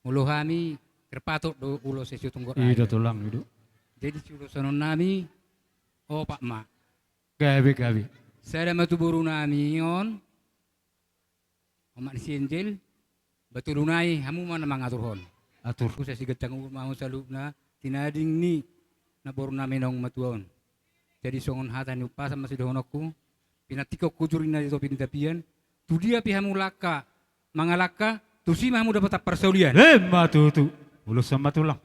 molo hami terpatok do ulos sian Sitorop Rambu. I do, Tulang, i do. Jadi siulosonon nami opat ma. Gabe, gabe. Sada ma tu boru nami on, omak ni si Enjel, ba tolu nai hamu ma na mangaturhon. Atur. Husa siganjang umur ma hamu saluhutna, tinading ni namboru nami naung matua on. Jadi songon hata ni umpasa ma sidohononku, pinantikhon hujur ninna di topi ni tapian, tu dia pe hamu langka, mangalangka, tusi ma hamu dapotan parsaulian. Ima tutu. Ulos on ma, Tulang.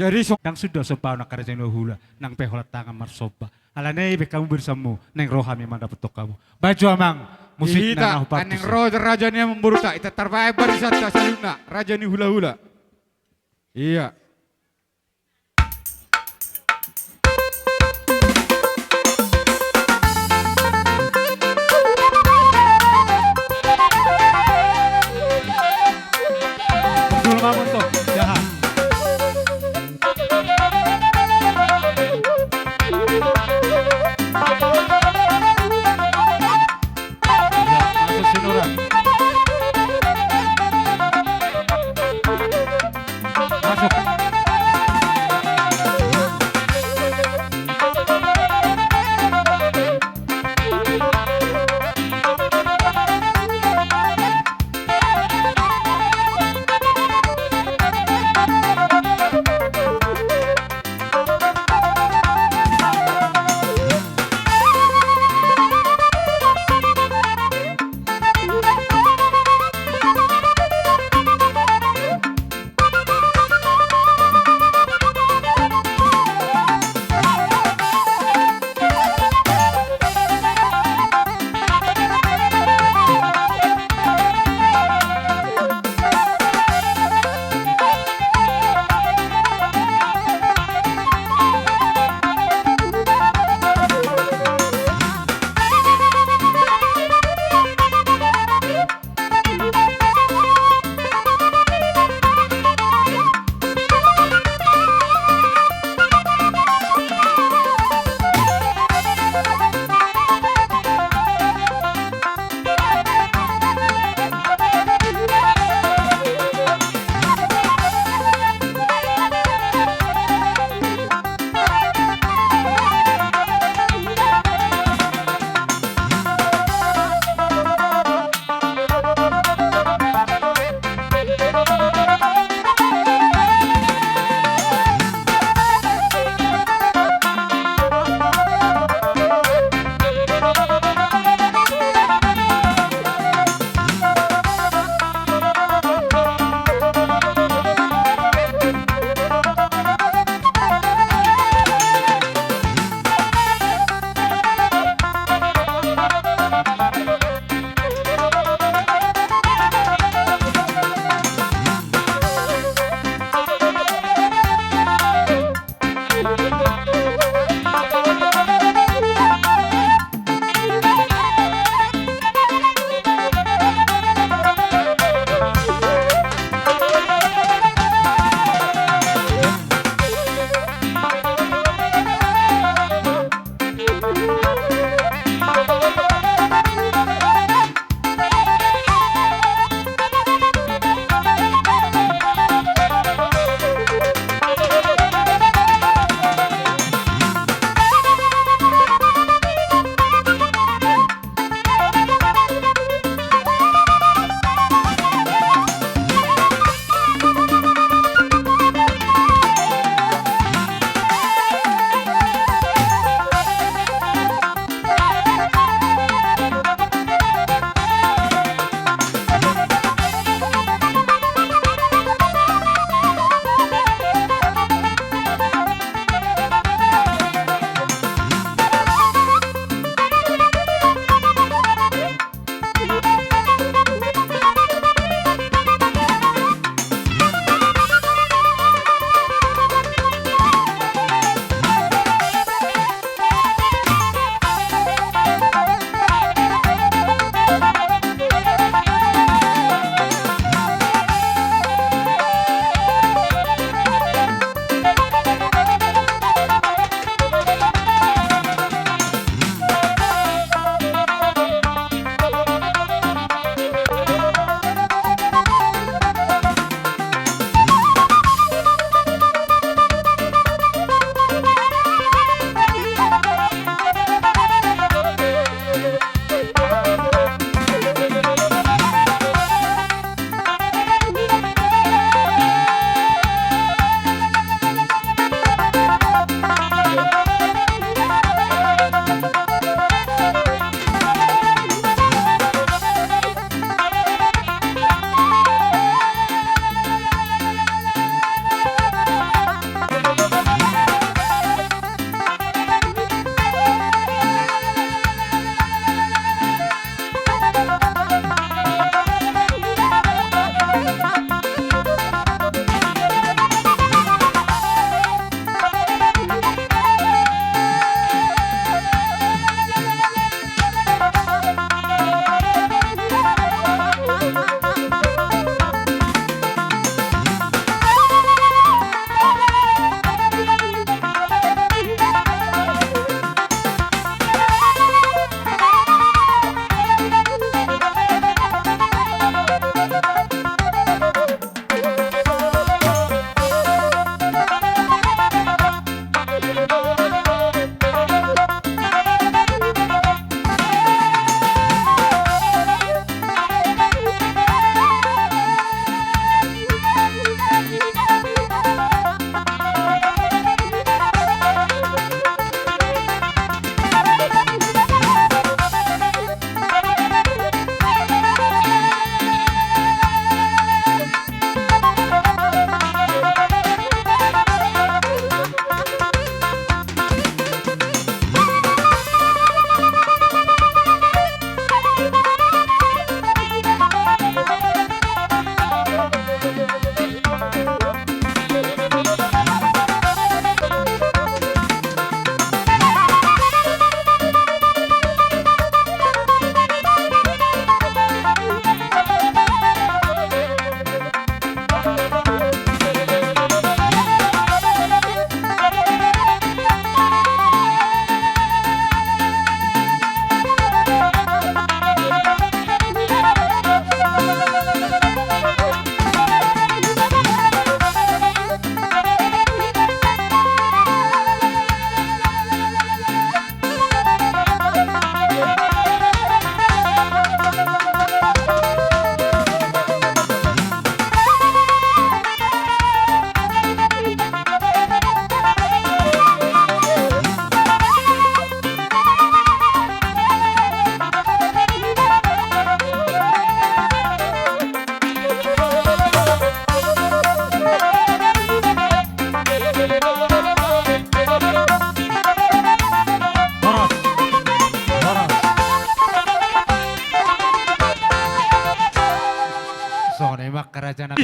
Jadi so, nang suda somba nang karajaan hulahula, nang pe holan tangan marsomba. Alani i baen hamu barisanmu, naeng ro hami mandapothon hamu. Baen jo, Amang, musikna na hupartus. Naeng ro raja ni amangborunta, hita tarbaen barisanta saluhutna, raja ni hulahula. Ia.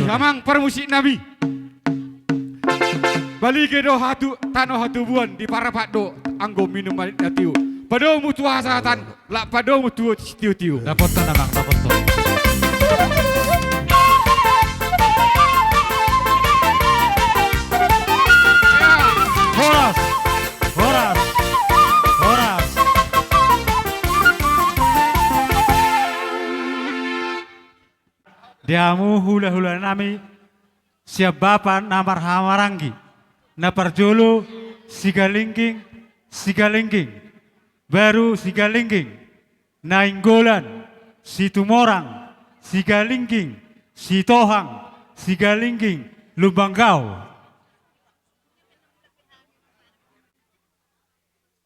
Damang parmusik nami. Balige do hatu, tano hatubuan, diparapat do anggo minum aek na tiu. Padomu tu hasahatan, lak padomu tu sitiu-tiu. Dapotan, Damang, dapotan. Horas, horas, horas. Di hamu hula-hula nami, sian bapa na marhahamaranggi, na parjolo Sigalingging, Sigalingging, baru Sigalingging, Nainggolan, Situmorang, Sigalingging, Sitohang, Sigalingging, Lumbanggao.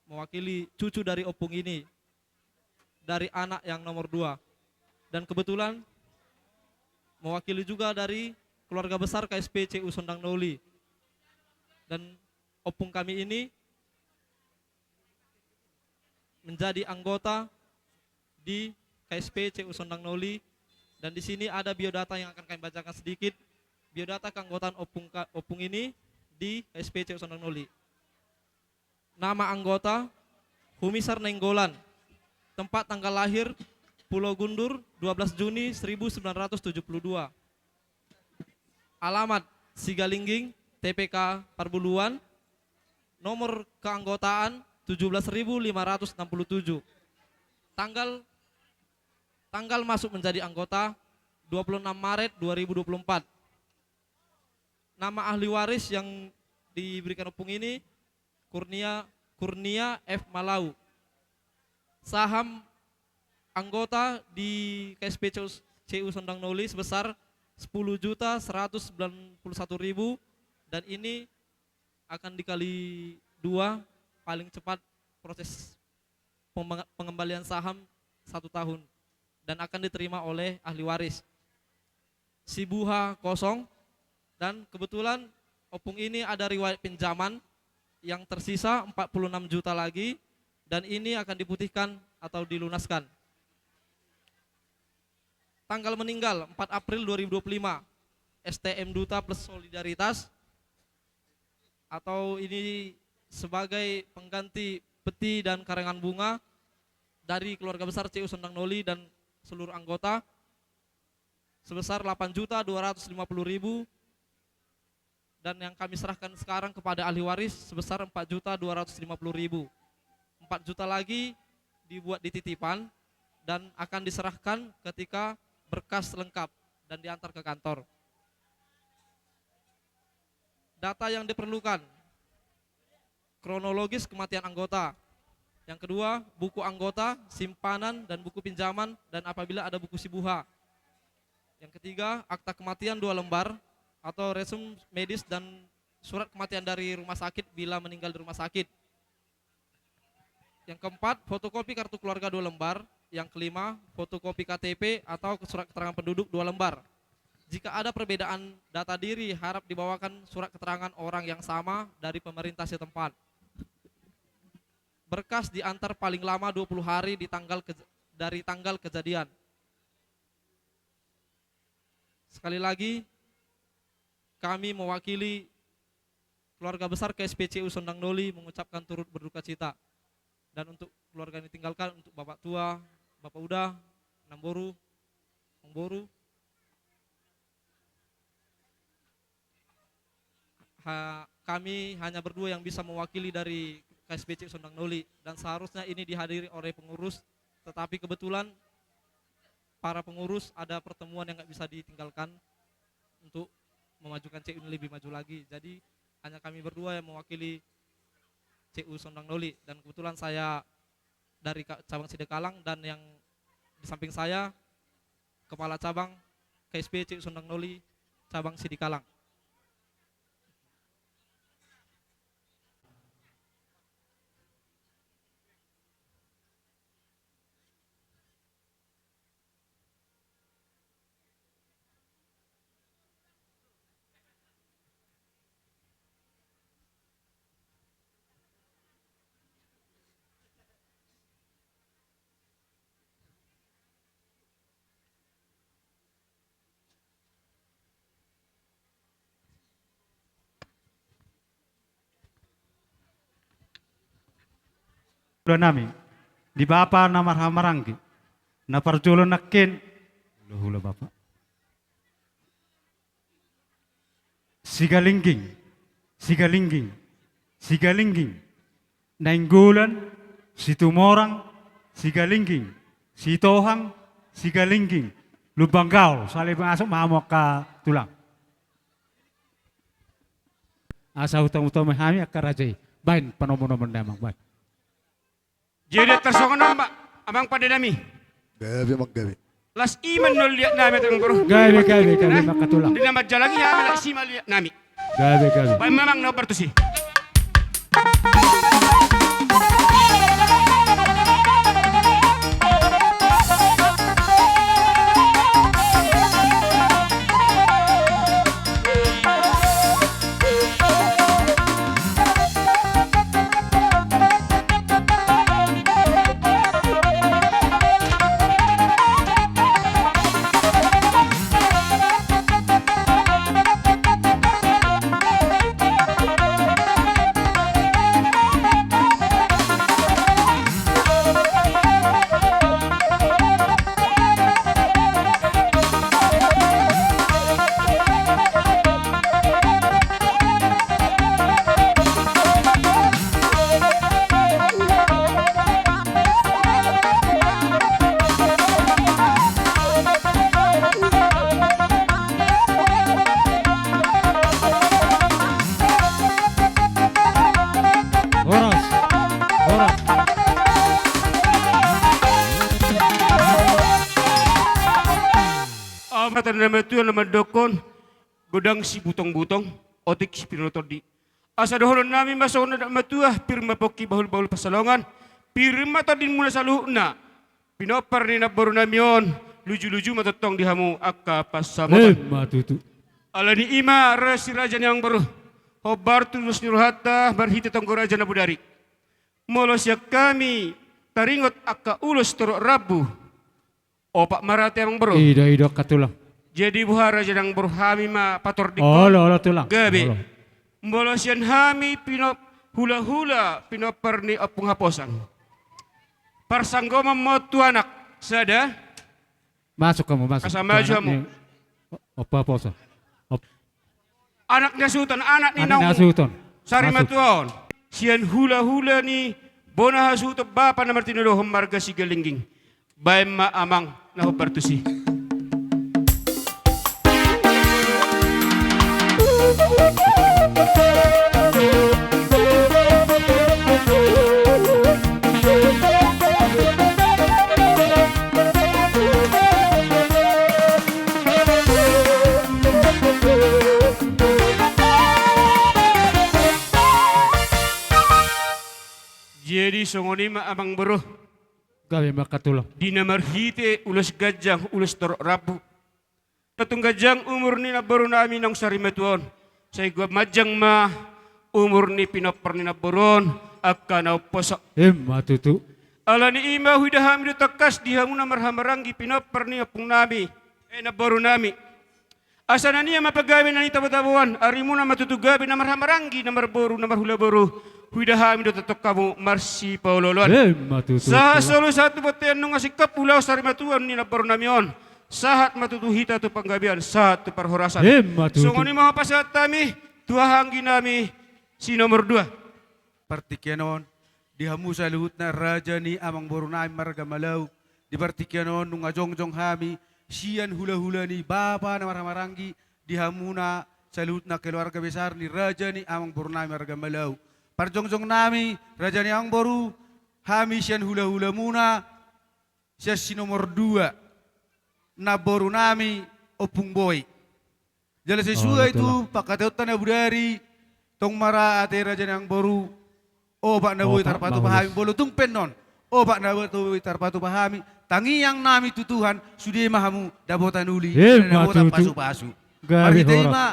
Mewakili cucu dari opung ini, dari anak yang nomor dua. Dan kebetulan mewakili juga dari keluarga besar K S P C U Sondang Noli. Dan opung kami ini menjadi anggota di K S P C U Sondang Noli. Dan di sini ada biodata yang akan kami bacakan sedikit. Biodata keanggotaan opung ka-, opung ini di K S P C U Sondang Noli. Nama anggota, Humisar Nainggolan. Tempat tanggal lahir, Pulau Gundur, dua belas Juni seribu sembilan ratus tujuh puluh dua. Alamat, Sigalingging, T P K Parbuluan. Nomor keanggotaan, tujuh belas ribu lima ratus enam puluh tujuh. Tanggal, tanggal masuk menjadi anggota, dua puluh enam Maret dua ribu dua puluh empat. Nama ahli waris yang diberikan opung ini, Kurnia, Kurnia F Malau. Saham anggota di K S P C U, C U Sondang Noli sebesar sepuluh juta seratus sembilan puluh satu ribu, dan ini akan dikali dua, paling cepat proses pemeng-, pengembalian saham satu tahun dan akan diterima oleh ahli waris. Sibuha kosong, dan kebetulan opung ini ada riwayat pinjaman yang tersisa empat puluh enam juta lagi, dan ini akan diputihkan atau dilunaskan. Tanggal meninggal, empat April dua ribu dua puluh lima, S T M Duta plus Solidaritas, atau ini sebagai pengganti peti dan karangan bunga dari keluarga besar C U Sondang Noli dan seluruh anggota, sebesar delapan juta dua ratus lima puluh ribu, dan yang kami serahkan sekarang kepada ahli waris sebesar empat juta dua ratus lima puluh ribu. Empat juta lagi dibuat di titipan dan akan diserahkan ketika berkas lengkap dan diantar ke kantor. Data yang diperlukan, kronologis kematian anggota. Yang kedua, buku anggota, simpanan, dan buku pinjaman, dan apabila ada buku sibuha. Yang ketiga, akta kematian dua lembar, atau resum medis dan surat kematian dari rumah sakit bila meninggal di rumah sakit. Yang keempat, fotokopi kartu keluarga dua lembar. Yang kelima, fotokopi K T P atau surat keterangan penduduk dua lembar. Jika ada perbedaan data diri, harap dibawakan surat keterangan orang yang sama dari pemerintah setempat. Berkas diantar paling lama dua puluh hari di tanggal ke-, dari tanggal kejadian. Sekali lagi, kami mewakili keluarga besar K S P C U Sondang Noli mengucapkan turut berduka cita. Dan untuk keluarga yang ditinggalkan, untuk bapak tua, bapak uda, namboru, namboru, ha-, kami hanya berdua yang bisa mewakili dari K S P C Sondang Noli, dan seharusnya ini dihadiri oleh pengurus, tetapi kebetulan para pengurus ada pertemuan yang nggak bisa ditinggalkan untuk memajukan C U ini lebih maju lagi. Jadi hanya kami berdua yang mewakili C U Sondang Noli, dan kebetulan saya dari ka-, cabang Sidikalang, dan yang di samping saya kepala cabang K S P C U Sondang Noli cabang Sidikalang. nami, di bapa na marhahamaranggi, na parjolo nangkin, hula-hula bapa. Sigalingging, Sigalingging, Sigalingging, Nainggolan, Situmorang, Sigalingging, Sitohang, Sigalingging, Lumban Gaol, sale masuk ma hamu angka tulang. Asa hutamu-tamu hami angka raja i, baen panomu-nomu nami, baen. Jadi tarsongon on ma, amang pande nami. Gabe, amang, gabe. Las i ma annon liat nami, amang boru. Gabe, gabe, gabe, eh? Mangkatulang. Di na manjalangi hami, las i ma liat nami. Gabe, gabe. Baen ma, amang, na partusi. Horas, horas. Aha ma hata ni na matua na mandokkon, godang sibutong-butong, otik sipintotondi. Asa dohonon nami ma songon na matua, pir ma pongki, bahul-bahul pansalongan, pir ma tondimuna saluhutna. Pinompar ni namboru nami on, luju-luju ma tongtong di hamu angka pansamotan. Emma tutu. Alani i ma, raja ni amang boru, hombar tu dos ni rohanta marhite tonggo raja na bodari. Molo sian hami taringot angka ulos torop rambu, opat ma ra ate, amang boru. Ido, ido, angka tulang. Jadi boha, raja ni amang boru, hami ma patordikkon. Olo, olo, tulang. Gabe. Olo. Molo sian hami pinop-, hula-hula pinompar ni Ompung Haposan, parsanggoman ma on tu anak sada. Masuk hamu, masuk. Asa maju hamu. Ompung Haposan. Op- Anak ni hasuhuton, anak ni naung sarimatua on. Sian hula-hula ni bona hasuhuton bapa na martinodohon marga Sigalingging. Baen ma, amang, na hombar tusi. Jadi songon i ma, amang boru. Gabe, mangkatulang. Di na marhite ulos ganjang, ulos torop rambu, tung ganjang umur ni namboru nami naung sarimatua on, sai ganjang ma umur ni pinompar ni namboru on, angka na umposo. Emma tutu. Alani i ma huida hami do tangkas di hamu na marhahamaranggi pinompar ni ompung nami, eh, namboru nami. Asa na nian ma pagabe na nitabo-taboan, arimuna ma tutu gabe na marhahamaranggi, na marboru, na marhulaboru. Huida hami do tongtong hamu marsipaolo-oloan. Emma tutu. Sahat solu sahat tu bontean nunga singkop ulaon sarimatuaon ni namboru nami on. Sahat ma tutu hita tu panggabean, sahat tu parhorasan. Emma tutu. Songon i ma hupasahat hami tu haha anggi nami si nomor dua. Partingkian on, di hamu saluhutna raja ni amangboru nami marga Malau, di partingkian on nunga jongjong hami sian hulahula ni bapa na marhahamaranggi, di hamuna saluhutna keluarga besar ni raja ni amangboru nami marga Malau. Parjongjong nami, raja ni amangboru, hami sian hulahulamuna, sian si nomor dua, namboru nami Ompung Boi. Jala sesuai tu pangkataionta na bodari, tong ma ra ate raja ni amangboru, opat na boi tarpatupa hami, molo tung pe annon opat na boi tarpatupa hami, tangiang nami tu Tuhan, sude ma hamu dapotan uli, dapotan pasupasu. Marhite i ma,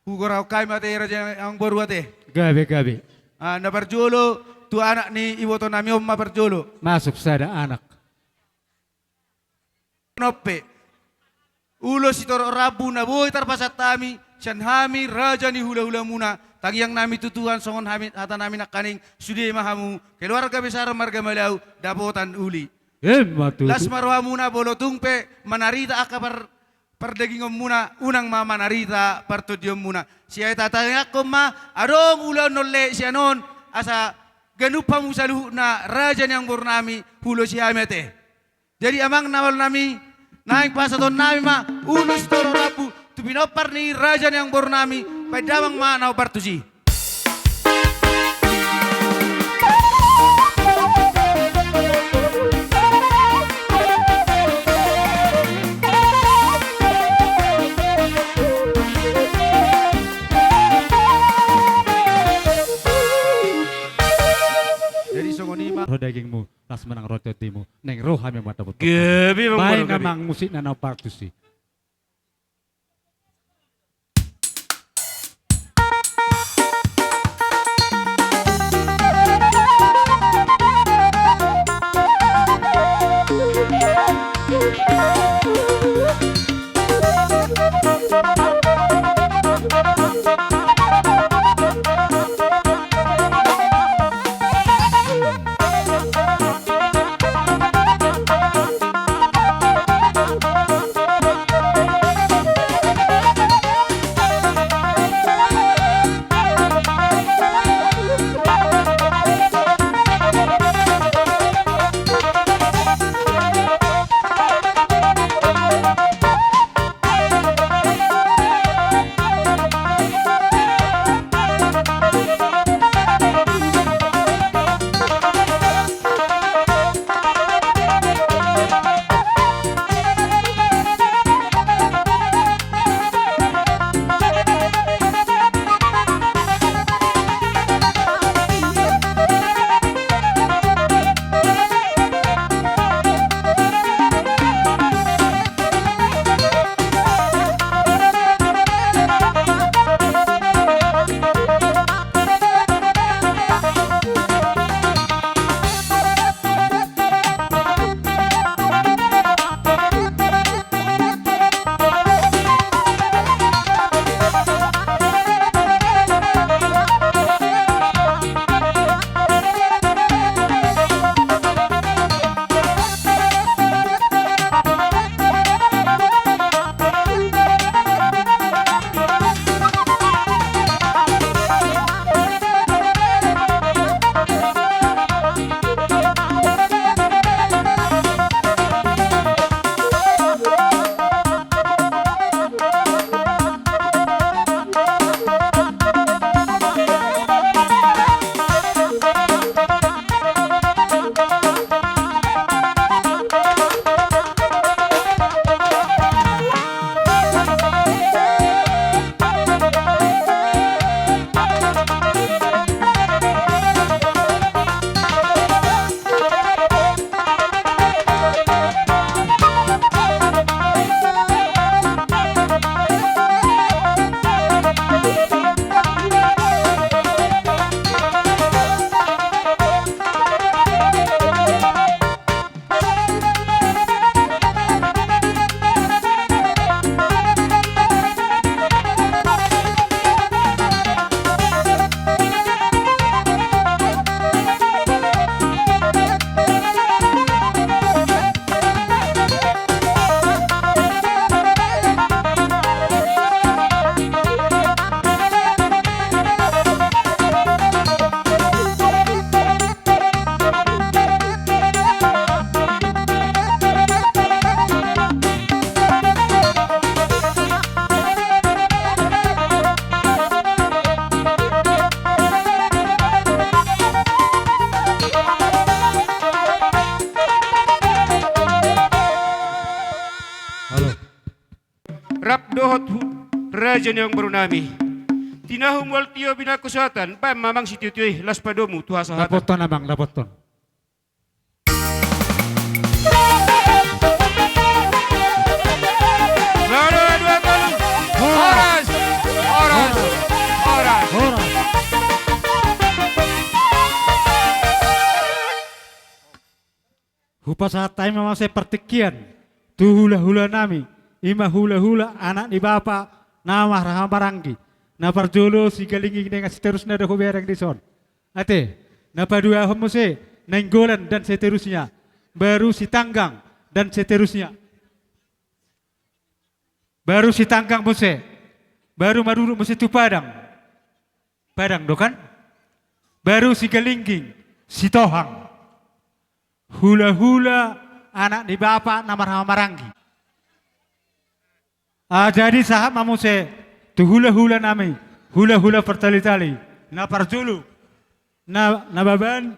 hugoarhon hami ate raja ni amangboru ate. Gabe, gabe. Ah, na parjolo, tu anak ni iboto nami on ma parjolo. Masuk sada anak. Nonpe. Ulos sitorop rambu na boi tarpasahat hami, sian hami raja ni hulahulamuna, Tangiang nami tu Tuhan songon hami, hata nami nangkaning, sude ma hamu keluarga besar marga Malau dapotan uli. Emma tutu. Las ma rohamuna molo tung pe manarita angka par-, pardagingonmuna, unang ma manarita partondionmuna. Sai tatangiangkon ma adong ulaon na olle sian on, asa ganup hamu saluhutna raja ni amangboru nami hulosi hami ate. Jadi amang na malo nami, naeng pasahaton nami ma ulos torop rambu tu pinompar ni raja ni amangboru nami, baen damang ma na hombar tusi. Jadi songon i ma ro dagingmu, las ma nang ro tondimu, naeng ro hami mandapot. Gabe, amang, baen ma ro, gabe. Amang musikna na hombar tusi. Halo. Rap dohot hu-, raja ni amangboru nami. Tinahu mual tio binangku sohatan, baen ma amang sitiotio i, las padomu tu hasahatan. Dapothon amang, dapothon. Satu, dua, tolu. Horas. Horas. Horas. Horas. Hupasahat hami ma muse partingkian tu hulahula nami, i ma hulahula anak ni bapa na marhaha maranggi. Na parjolo Sigalingging, dengan seterusnya do hubereng dison. Ate, na paduahon muse Nainggolan dan seterusnya. Baru Sitanggang dan seterusnya. Baru Sitanggang muse. Baru marurut muse tu Padang. Padang do kan? Baru Sigalingging, Sitohang. Hulahula anak ni bapa na marhaha maranggi. Ah, jadi sahat ma muse tu hulahula nami, hulahula Partalitali. Na parjolo, na, Nababan,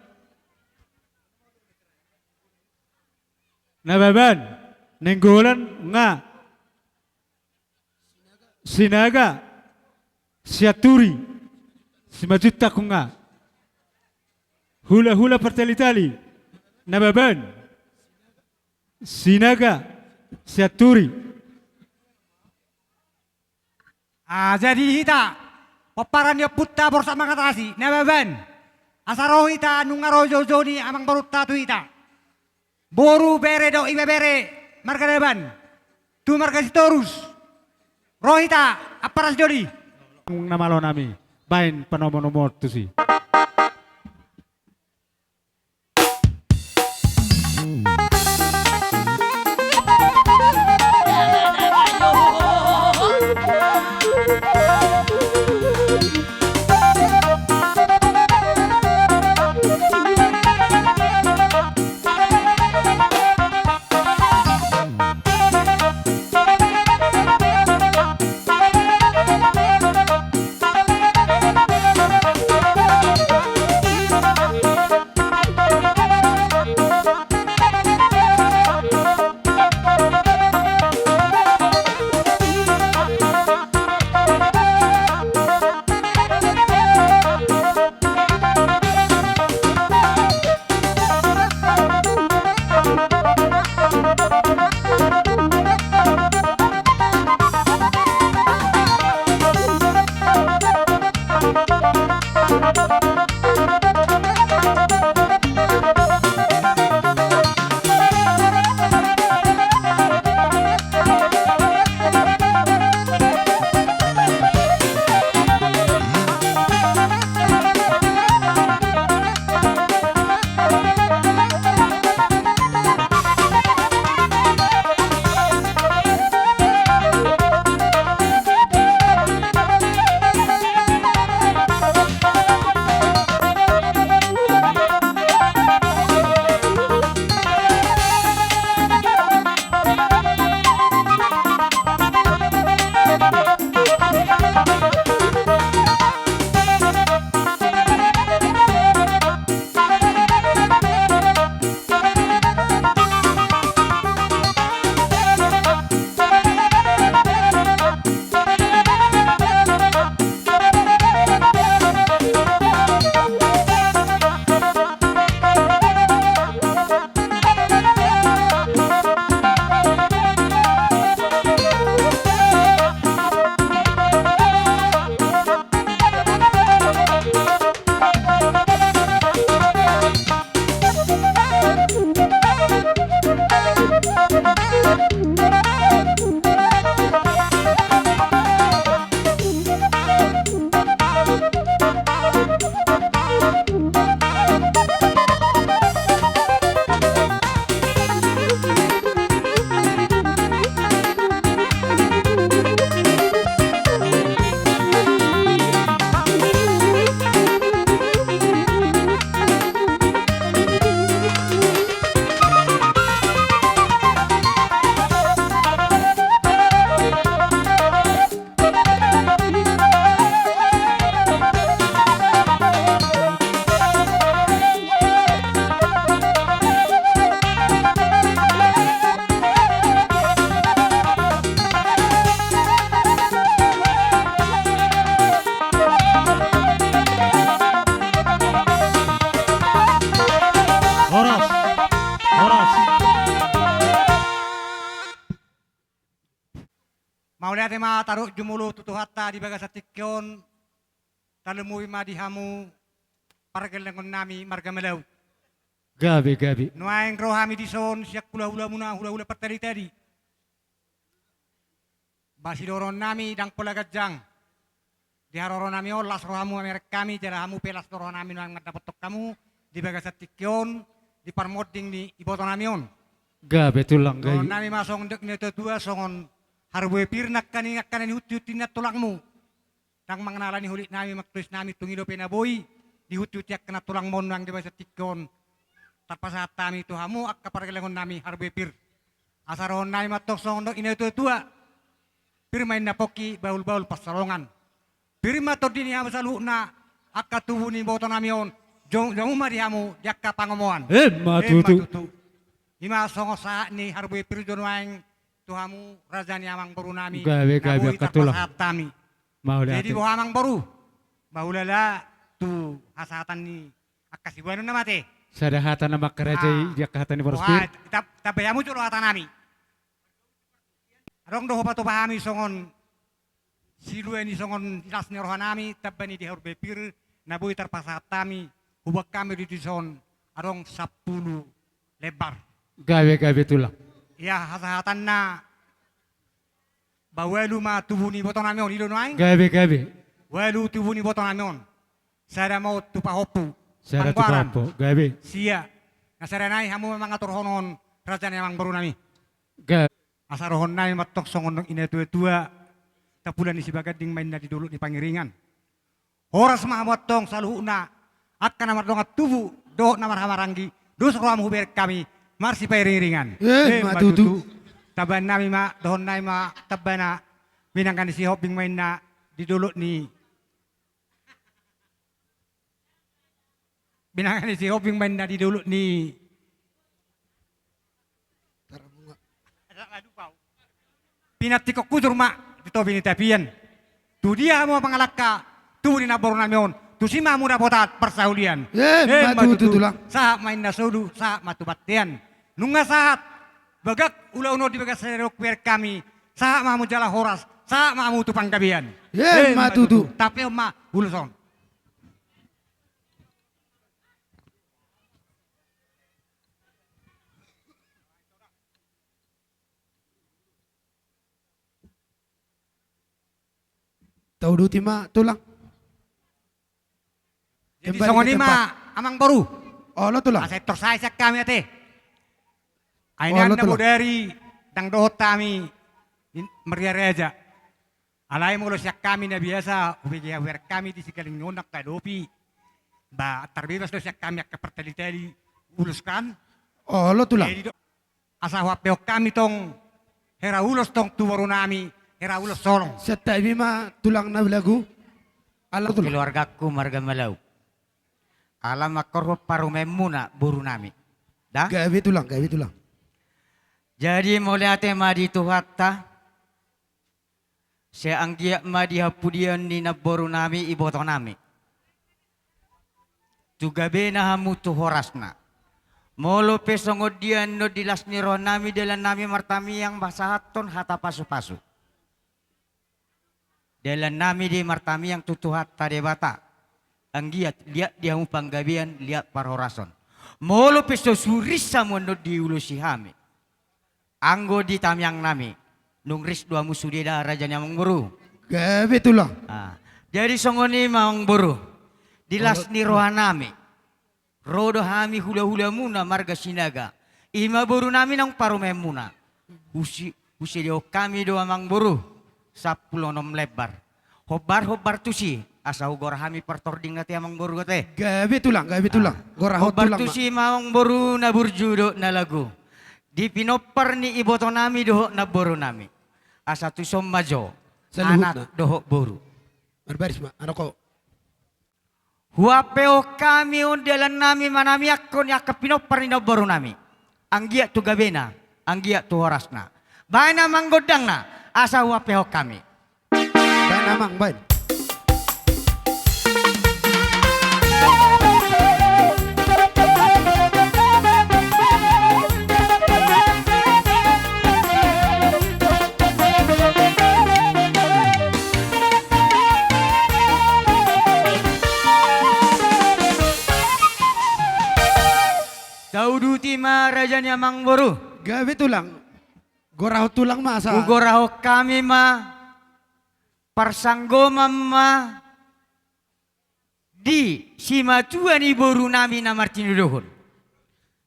Nababan, Nainggolan nga, Sinaga, Sianturi, Simanjuntak nga. Hulahula Partalitali, Nababan, Sinaga, Sianturi. Ah, jadi hita, pomparan ni ompunta Borsak Mangatasi, Nababan. Asa ro hita, nunga ro joujou ni amangborunta tu hita. Boru, bere dohot ibebere marga Nababan. Tu marga Sitorus. Ro hita, ampara sidoli. Na malo nami, baen panomo-nomo tusi. Horas, horas. Mauliate ma taruhon jumolo tu Tuhanta di bagasan tingki on, tarlumobi ma di hamu pargellengon nami marga Malau. Gabe, gabe. Nuaeng ro hami dison sian hulahulamuna, hulahula Partalitali. Ba sidohonon nami ndang pola ganjang. Di haroro nami on, las rohamu mamereng hami, jala hamu pe las do roha nami nuaeng mandapothon hamu di bagasan tingki on, di parmonding ni iboto nami on. Gabe tulang, gabe. Dohonon nami ma songon didok ni natuatua, songon harbue pir nangkaning angka na nihutihut ni tulangmu. Ndang mangalani hulik nami, mangkulis nami, tung i dope na boi dihutihut angka na tulangmu on nuaeng di bagasan tingki on. Tarpasahat hami tu hamu angka pargellengon nami harbue pir. Asa dohonon nami ma antong songon didok ni natuatua. Pir ma inna pongki, bahulbahul pansalongan. Pir ma tondi ni hamu saluhutna angka tubu ni iboto nami on, jo-, jamu ma di hamu di angka pangomoan. Emma tutu. I ma songon sahat ni harbue pir jo nuaeng tu hamu raja ni amangboru nami. Gabe, gabe, angka tulang. Na boi tarpasahat hami. Mauliate. Jadi boha amangboru? Mauliate tu hasahatan ni angka siboanonna ma ate. Sada hata nama angka raja i, ah, di angka hata ni boru pir. Boha, tab-, tambai hamu jolo hata nami. Adong do hupatupa hami songon silua ni, songon las ni roha nami, tamba ni di harbue pir na boi tarpasahat hami, huboan hami do dison adong sampulu lembar. Gabe, gabe tulang. Ia hasahatanna, ba ualu ma tubu ni iboto nami on, i do nuaeng? Gabe, gabe. Ualu tubu ni iboto nami on. Sada ma on tu pahompu. Sada tu pahompu. Gabe. Sia. Na sada nai hamu ma mangaturhon on, raja ni amangboru nami. Gabe. Asa dohonon nami ma antong songon didok ni natuatua, tapulan ni Sibaganding ma inna di dolok ni Pangiringan. Horas ma hamu antong saluhutna, angka na mardongan tubu dohot na marhahamaranggi, dos rohamu hubereng hami marsipairingiringan. Emma tutu. Tambahan nami ma, dohonon nami ma tambana, binanga ni Sihombing ma inna di dolok ni Binanga ni Sihombing ma inna di dolok ni Pinantikhon hujur ma di topi ni tapian. Tudia hamu mangalangka tubu ni namboru nami on, tusi ma hamu dapotan parsaulian. Emma tutu, tulang. Sahat ma inna solu, sahat ma tu bontean. Nunga sahat bagak ulaon on di bagasan sadari on hubereng hami. Sahat ma hamu jala horas, sahat ma hamu tu panggabean. Emma tutu. Tapehon ma ulos on. Tauduti ma, tulang. Jadi songon i ma, amangboru. Olo, tulang. Asa intor sae sian hami ate. Ai nian na bodari ndang dohot hami marria raja. Alai molo sian hami na biasa hubege, hubereng hami di sigaling ni on ndang tadopi. Ba tarbebas do sian hami angka partalitali ulos kan. Olo, tulang. Jadi do, asa huampehon hami tong hera ulos tong tu boru nami, hera ulos holong. Santabi ma, tulang na balagu. Ala, tulang. Keluargaku marga Malau. Ala mangkorhon parumaenmuna boru nami. Da? Gabe, tulang, gabe, tulang. Jadi mauliate ma di Tuhanta. Sai anggiat ma di hapudian ni namboru nami iboto nami. Tu gabena hamu tu horasna. Molo pe songon dia annon di las ni roha nami, dalan nami martamiang pasahathon hata pasupasu. Dalan nami di martamiang tu Tuhanta Debata. Anggiat liat di hamu panggabean, liat parhorason. Molo pe so suris hamu annon diulosi hami. Anggo di tamiang nami, nunga ris do hamu sude da, raja ni amangboru. Gabe, tulang. Ah, jadi songon i ma, amangboru. Di las ni roha nami, ro do hami hulahulamuna marga Sinaga. I ma boru nami naung parumaenmuna. Husi-, husedehon hami do, amangboru, sampulu onom lembar. Hombar, hombar tusi, asa hugora hami partording ate, amangboru, ate. Gabe, tulang, gabe, tulang. Ah. Gora ho, tulang, hombar tusi ma, amangboru, na burju dohot na lagu. Di pinompar ni iboto nami dohot namboru nami. Asa tuson ma jo, saluhutna, anak dohot boru. Marbaris ma, anak ho. Huampehon hami on dalan nami manamiangkon angka pinompar ni namboru nami. Anggiat tu gabena, anggiat tu horasna. Baen amang gondangna, asa huampehon hami. Baen amang, baen. Tauduti ma, raja ni amangboru. Gabe, tulang. Gorahon tulang ma, asa. Hugorahon hami ma. Parsanggoman ma Di simatua ni boru nami na martinodohon.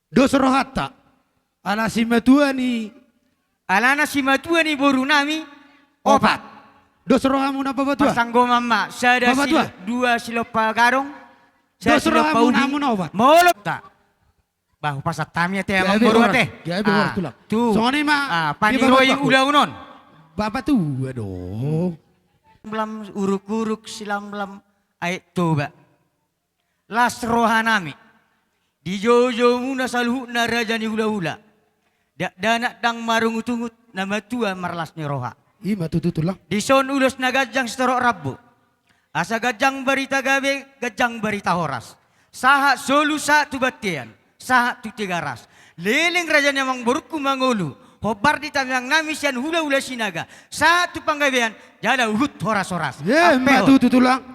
Dos rohanta. Ala simatua ni. Alana simatua ni boru nami opat. Opat. Dos rohamuna, Bapatua. Pasanggoman ma, sada. Bapatua. Sil-, dua silompa gadong, sada. Dos silompa rohamuna, ubi. Hamuna opat. Molo ta. Bah, hupasahat hami ate, gabe amang boru, horas, ate. Gabe horas, ah, Tulang. Tu. Songon i ma. Ah, paniroi, Bapatua, ulaon on. Bapatua do. Lamlam uruk-uruk, silamlam Aek Toba. Las roha nami. Di joujou muna saluhutna raja ni hulahula. Dakdanak ndang marungutungut, na matua marlas ni roha. I ma tutu, Tulang. Dison ulos na ganjang sitorop rambu. Asa ganjang barita gabe, ganjang barita horas. Sahat solu, sahat tu bontean, sahat tu Tigaras. Leleng raja ni amang borungku mangolu, hombar di tangiang nami sian hulahula Sinaga. Sahat tu panggabean, jala huhut horas-horas. Ye, ampehon. Ma tutu, Tulang.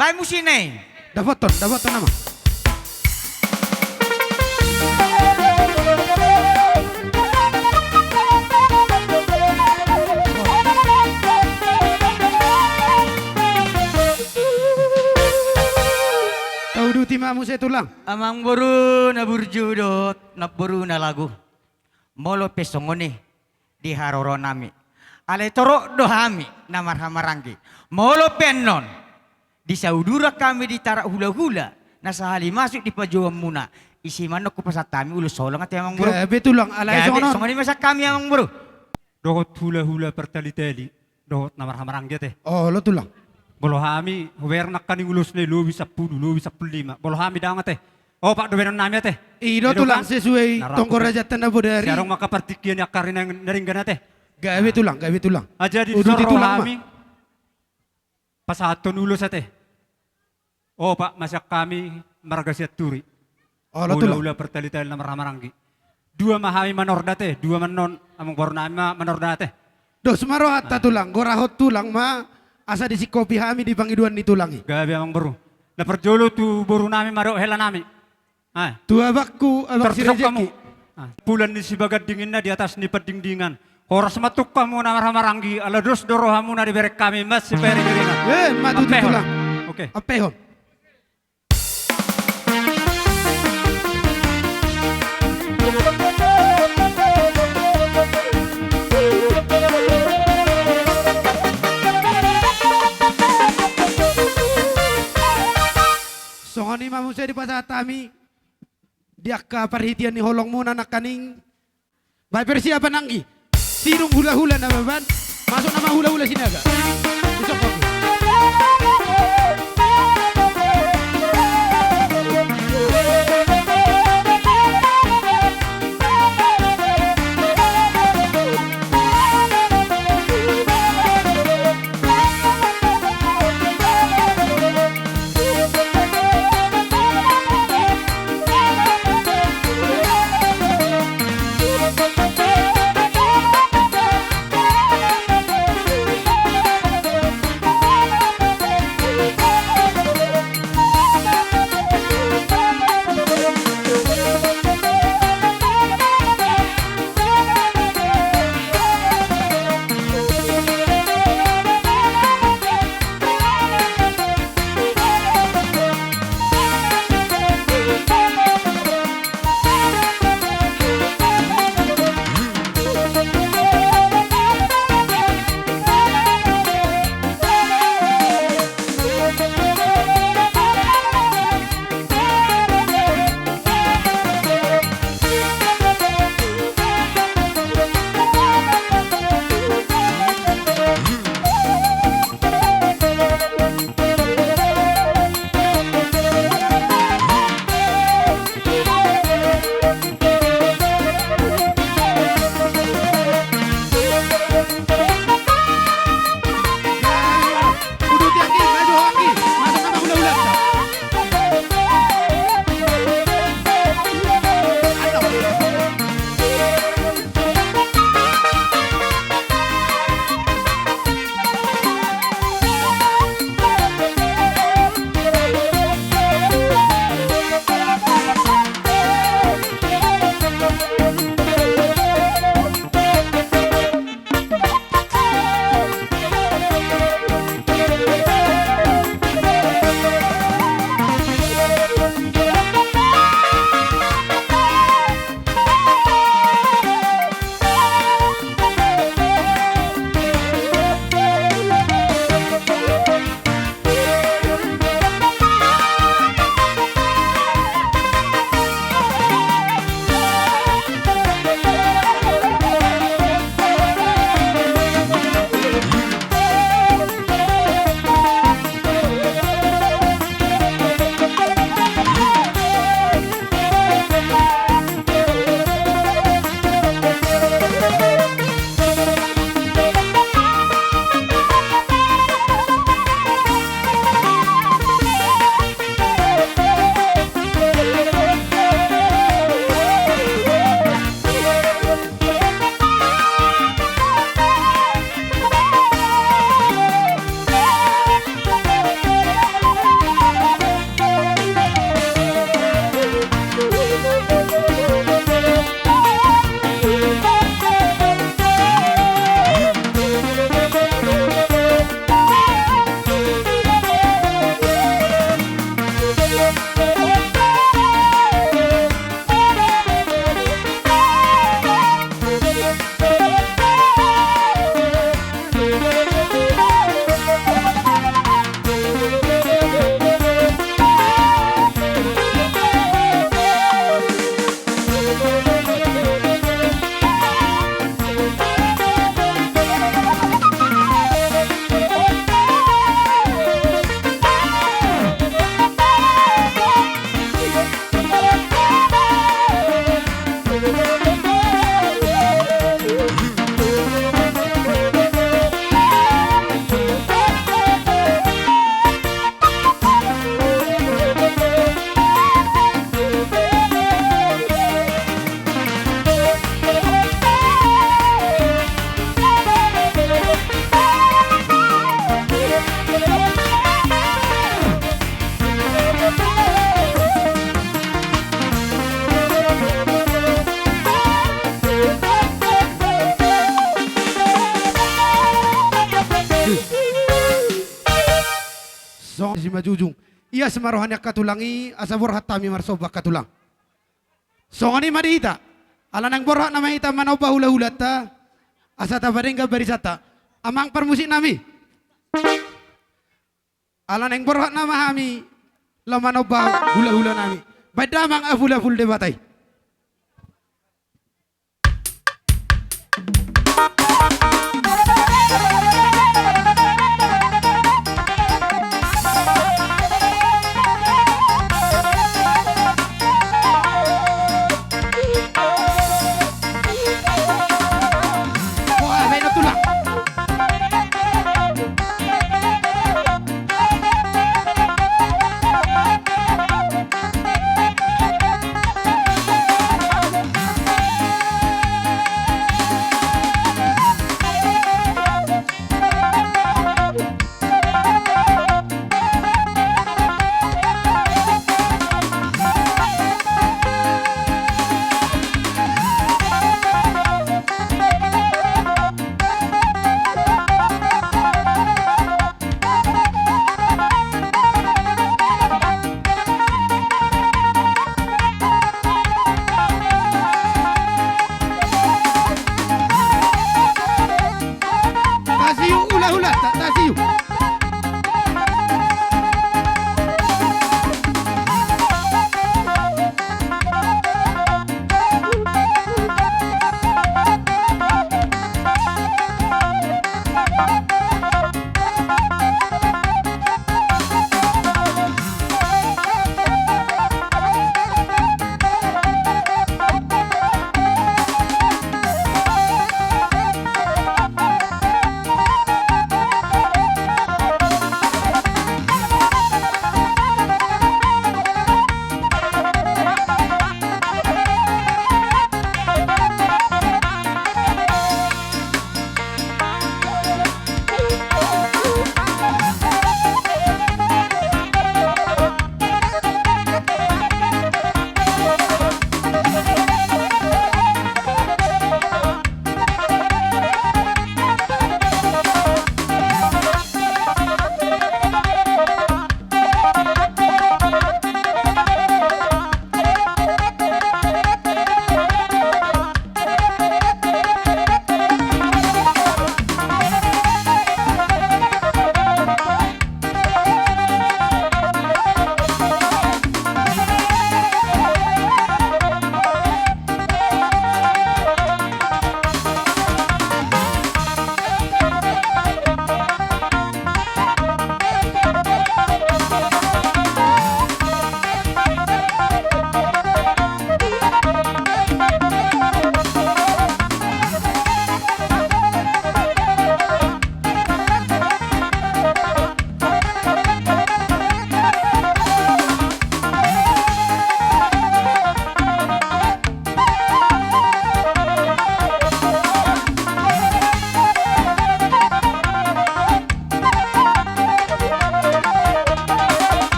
Baen musik na i. Dapothon, dapothon nama. Tauduti ma muse, Tulang. Amang boru na burju dohot namboru na lagu. Molo pe songon i di haroro nami, alai torop do hami na marhahamaranggi. Molo pe annon di sauduran hami di tarak hulahula na sahali masuk di pajouonmuna, i si ma annon hupasahat hami ulos holong ate, amang boru. Gabe, Tulang, alai gabe, songon on. Songon i ma sian hami, amang boru. Dohot hulahula partalitali. Dohot na marhahamaranggi ate. Olo, Tulang. Molo hami, hubear nangkaning ulosna i lobi sampulu, lobi sampulu lima. Molo hami ndang ate. Opat do baenon nami ate. I do, Tulang, sesuai tonggo rajanta na bodari. Sai adong ma angka partingkian ni angka ari na denggan ate. Gabe, Tulang, gabe, Tulang. Ah, jadi uduti, Tulang, ma. Pasahathon ulos ate. Opat ma sian hami marga Sianturi. Olo, Tulang. Hulahula partalitali na marhahamaranggi. Dua ma hami manorda ate, dua ma annon amang boru nami ma manorda ate. Dos ma rohanta, Tulang, gorahon Tulang ma asa disingkopi hami di pangidoan ni Tulang i. Gabe, amang boru. Na parjolo tu boru nami ma dohot hela nami. Ah. Tu abangku, Abang Sirejeki. Ah. Bulan ni Sibaganding ninna di atas ni Pandingdingan. Horas ma tu hamuna marhahamaranggi, ala dos do rohamuna dibereng hami masipahiringiringan. Eh, ma tutu, Tulang. Ampehon. Oke. Ampehon. Songon i ma muse dipasahat hami di angka parhitean ni holongmuna nangkaning. Baen persiapan anggi. Sidung hulahula Nababan, masuk nama hulahula Sinaga. Isok kopi. manjujung. Ias ma roha ni angka tulang i, asa borhat hami marsomba angka tulang. Songon i ma di hita. Ala naeng borhat nama hita manomba hulahulanta, asa tapadenggan barisanta. Amang parmusik nami. Ala naeng borhat nama hami laho manomba hulahula nami. Baen damang apulapul Debata i.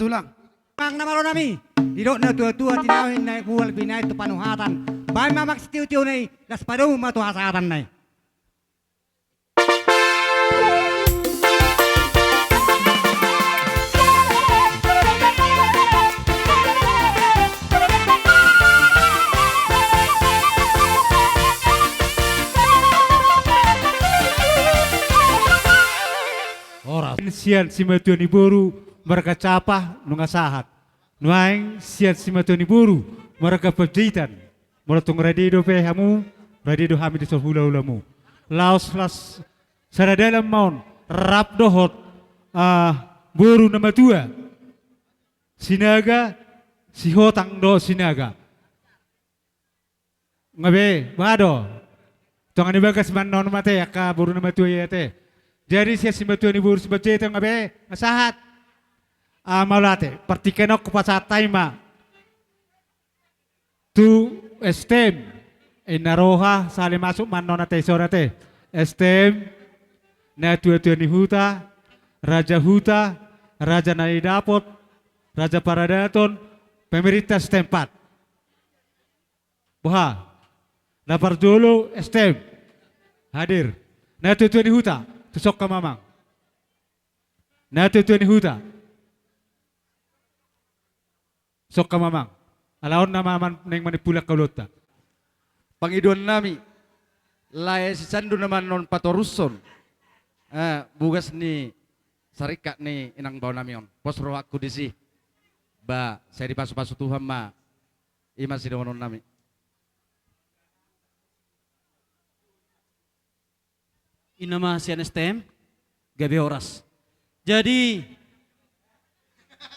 Ulang. Amang na malo nami, didok na tua-tua, tinaohi na mual binahen tu panuhatan. Baen ma amang sitiotio na i, laos padomu ma tu hasahatan na i. Horas. Sian simatua ni boru marga Capa nunga sahat. Nuaeng sian simatua ni boru marga Panjaitan. Molo tung rade dope hamu, rade do hami di son hula-hulamu. Laos, laos sada dalan ma on, rap dohot, ah, boru na matua. Sinaga, Sihotang dohot Sinaga. Nga be, boha do? Tonga ni bagas ma annon ma ate, angka boru na matua i ate. Jadi sian simatua ni boru Sipanjaitan nga be, nga sahat. Ah, mauliate, partingkian on hupasahat hami ma tu S T M. Inna roha, sahali masuk ma annon ate, ison ate. S T M, natua-tua ni huta, raja huta, raja na didapot, raja paradaton, pemerintah setempat. Boha? Na parjolo S T M. Hadir. Natua-tua ni huta, tu son hamu amang. Natua-tua ni huta. Son hamu amang. Ala on nama amang naeng manimpuli angka ulaonta. Pangidoan nami, lae sisan do nama annon patorushon, eh, bugas ni saringkak ni inang bao nami on. Pos rohangku disi. Ba, sai dipasu-pasu Tuhan ma. I ma sidohonon nami. Inna ma sian S T M, gabe horas. Jadi,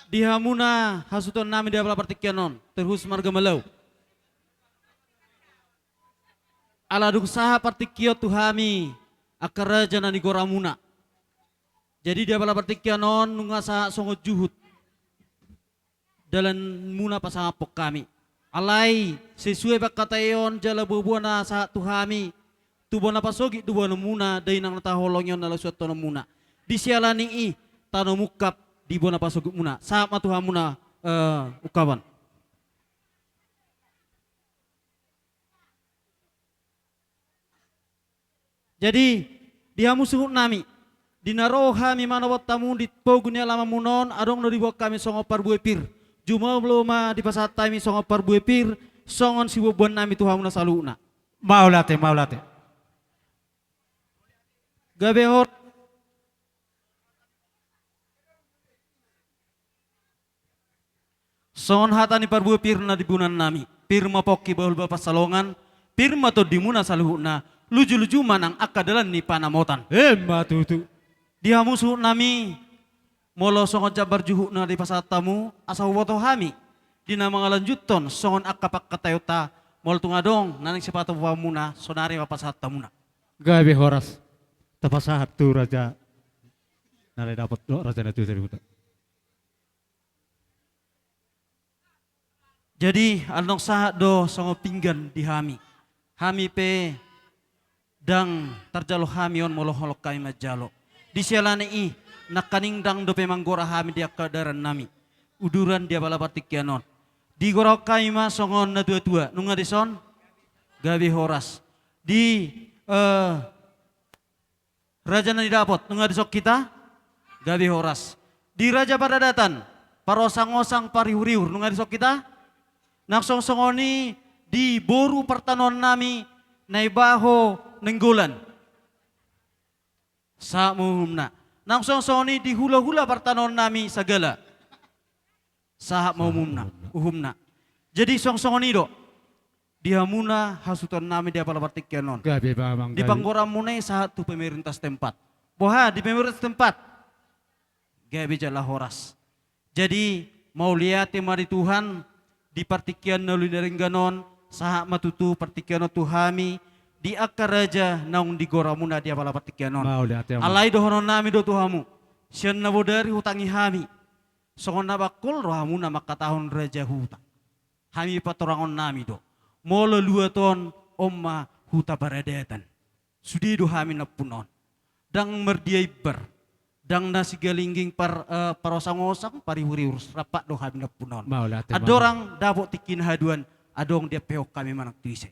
di hamuna hasuhuton nami di apala partingkian on, terkhusus marga Malau. Ala dung sahat partingkian tu hami, angka raja na di goramuna. Jadi di apala partingkian on, nunga sahat songon juhut dalanmuna pasangaphon hami. Alai, sesuai pangkataion jala boa-boa na sahat tu hami, tu bona pasogit do boanonmuna, dainang na taholongi on na laos suanhononmuna. Di siala ni i, tano mungkap di bona pasogitmuna. Sahat ma tu hamuna, eh, ungkapan. Jadi, di hamu suhut nami, di na ro hami manopot hamu di pogu ni alamanmuna on, adong do diboan hami songon parbue pir. Jumolo ma dipasahat hami songon parbue pir, songon siboan-boan nami tu hamuna saluhutna. Mauliate, mauliate. Gabe hor- Songon hata ni parbue pir na di bunan nami, pir ma pongki bahul ma pansalongan, pir ma tondimuna saluhutna, luju-luju ma nang angka dalan ni panamotan. Emma tutu. Di hamu suhut nami, molo songon jambar juhut na dipasahat hamu, asa huboto hami, di na mangalanjuthon songon angka pangkataionta, molo tung adong na naeng sipatupaonmuna, saonari ma pasahat hamuna. Gabe horas, tapasahat tu raja na dapot do, raja na tu dari huta. Jadi, ala naung sahat do songon pinggan di hami. Hami pe ndang tarjalo hami on molo holan hami manjalo. Di siala ni i, nangkaning ndang dope manggora hami di angka dalan nami. Uduran di apala partingkian on. Digorahon hami ma songon na tua-tua. Nunga dison? Gabe horas. Di, eh, Raja na didapot, nunga dison hita? Gabe horas. Di raja paradatan, parosang-osang, parihur-ihur, nunga dison hita? Nang songon-songon i di boru partanoan nami Naibaho Nainggolan. Sahat ma uhumna. Nang songon-songon i di hula-hula partanoan nami Sagala. Sahat ma uhumna, uhumna. Jadi songon-songon i do. Di hamuna hasuhuton nami di apala partingkian on. Gabe, Bang, gabe. Di panggoraanmuna i sahat tu pemerintah setempat. Boha, di pemerintah setempat? Gabe jala horas. Jadi, mauliate ma di Tuhan, di partingkian na uli na denggan on, sahat ma tutu partingkian on tu hami, di angka raja naung di goramuna di apala partingkian on. Mauliate, Amang. Alai dohonon nami do tu hamu. Sian na bodari hutangi hami. Songon na bangkol rohamuna mangkatahon raja huta. Hami patorangon nami do. Molo luat on, on ma huta paradatan. Sude do hami nampuna on. Ndang mardia imbar. Ndang na sigalingging par, eh, parosangosang, parihurihur, rampak do hami nampuna on. Mauliate, mauliate. Andorang dapot tingki na haduan, adong diampehon hami manang tu ise.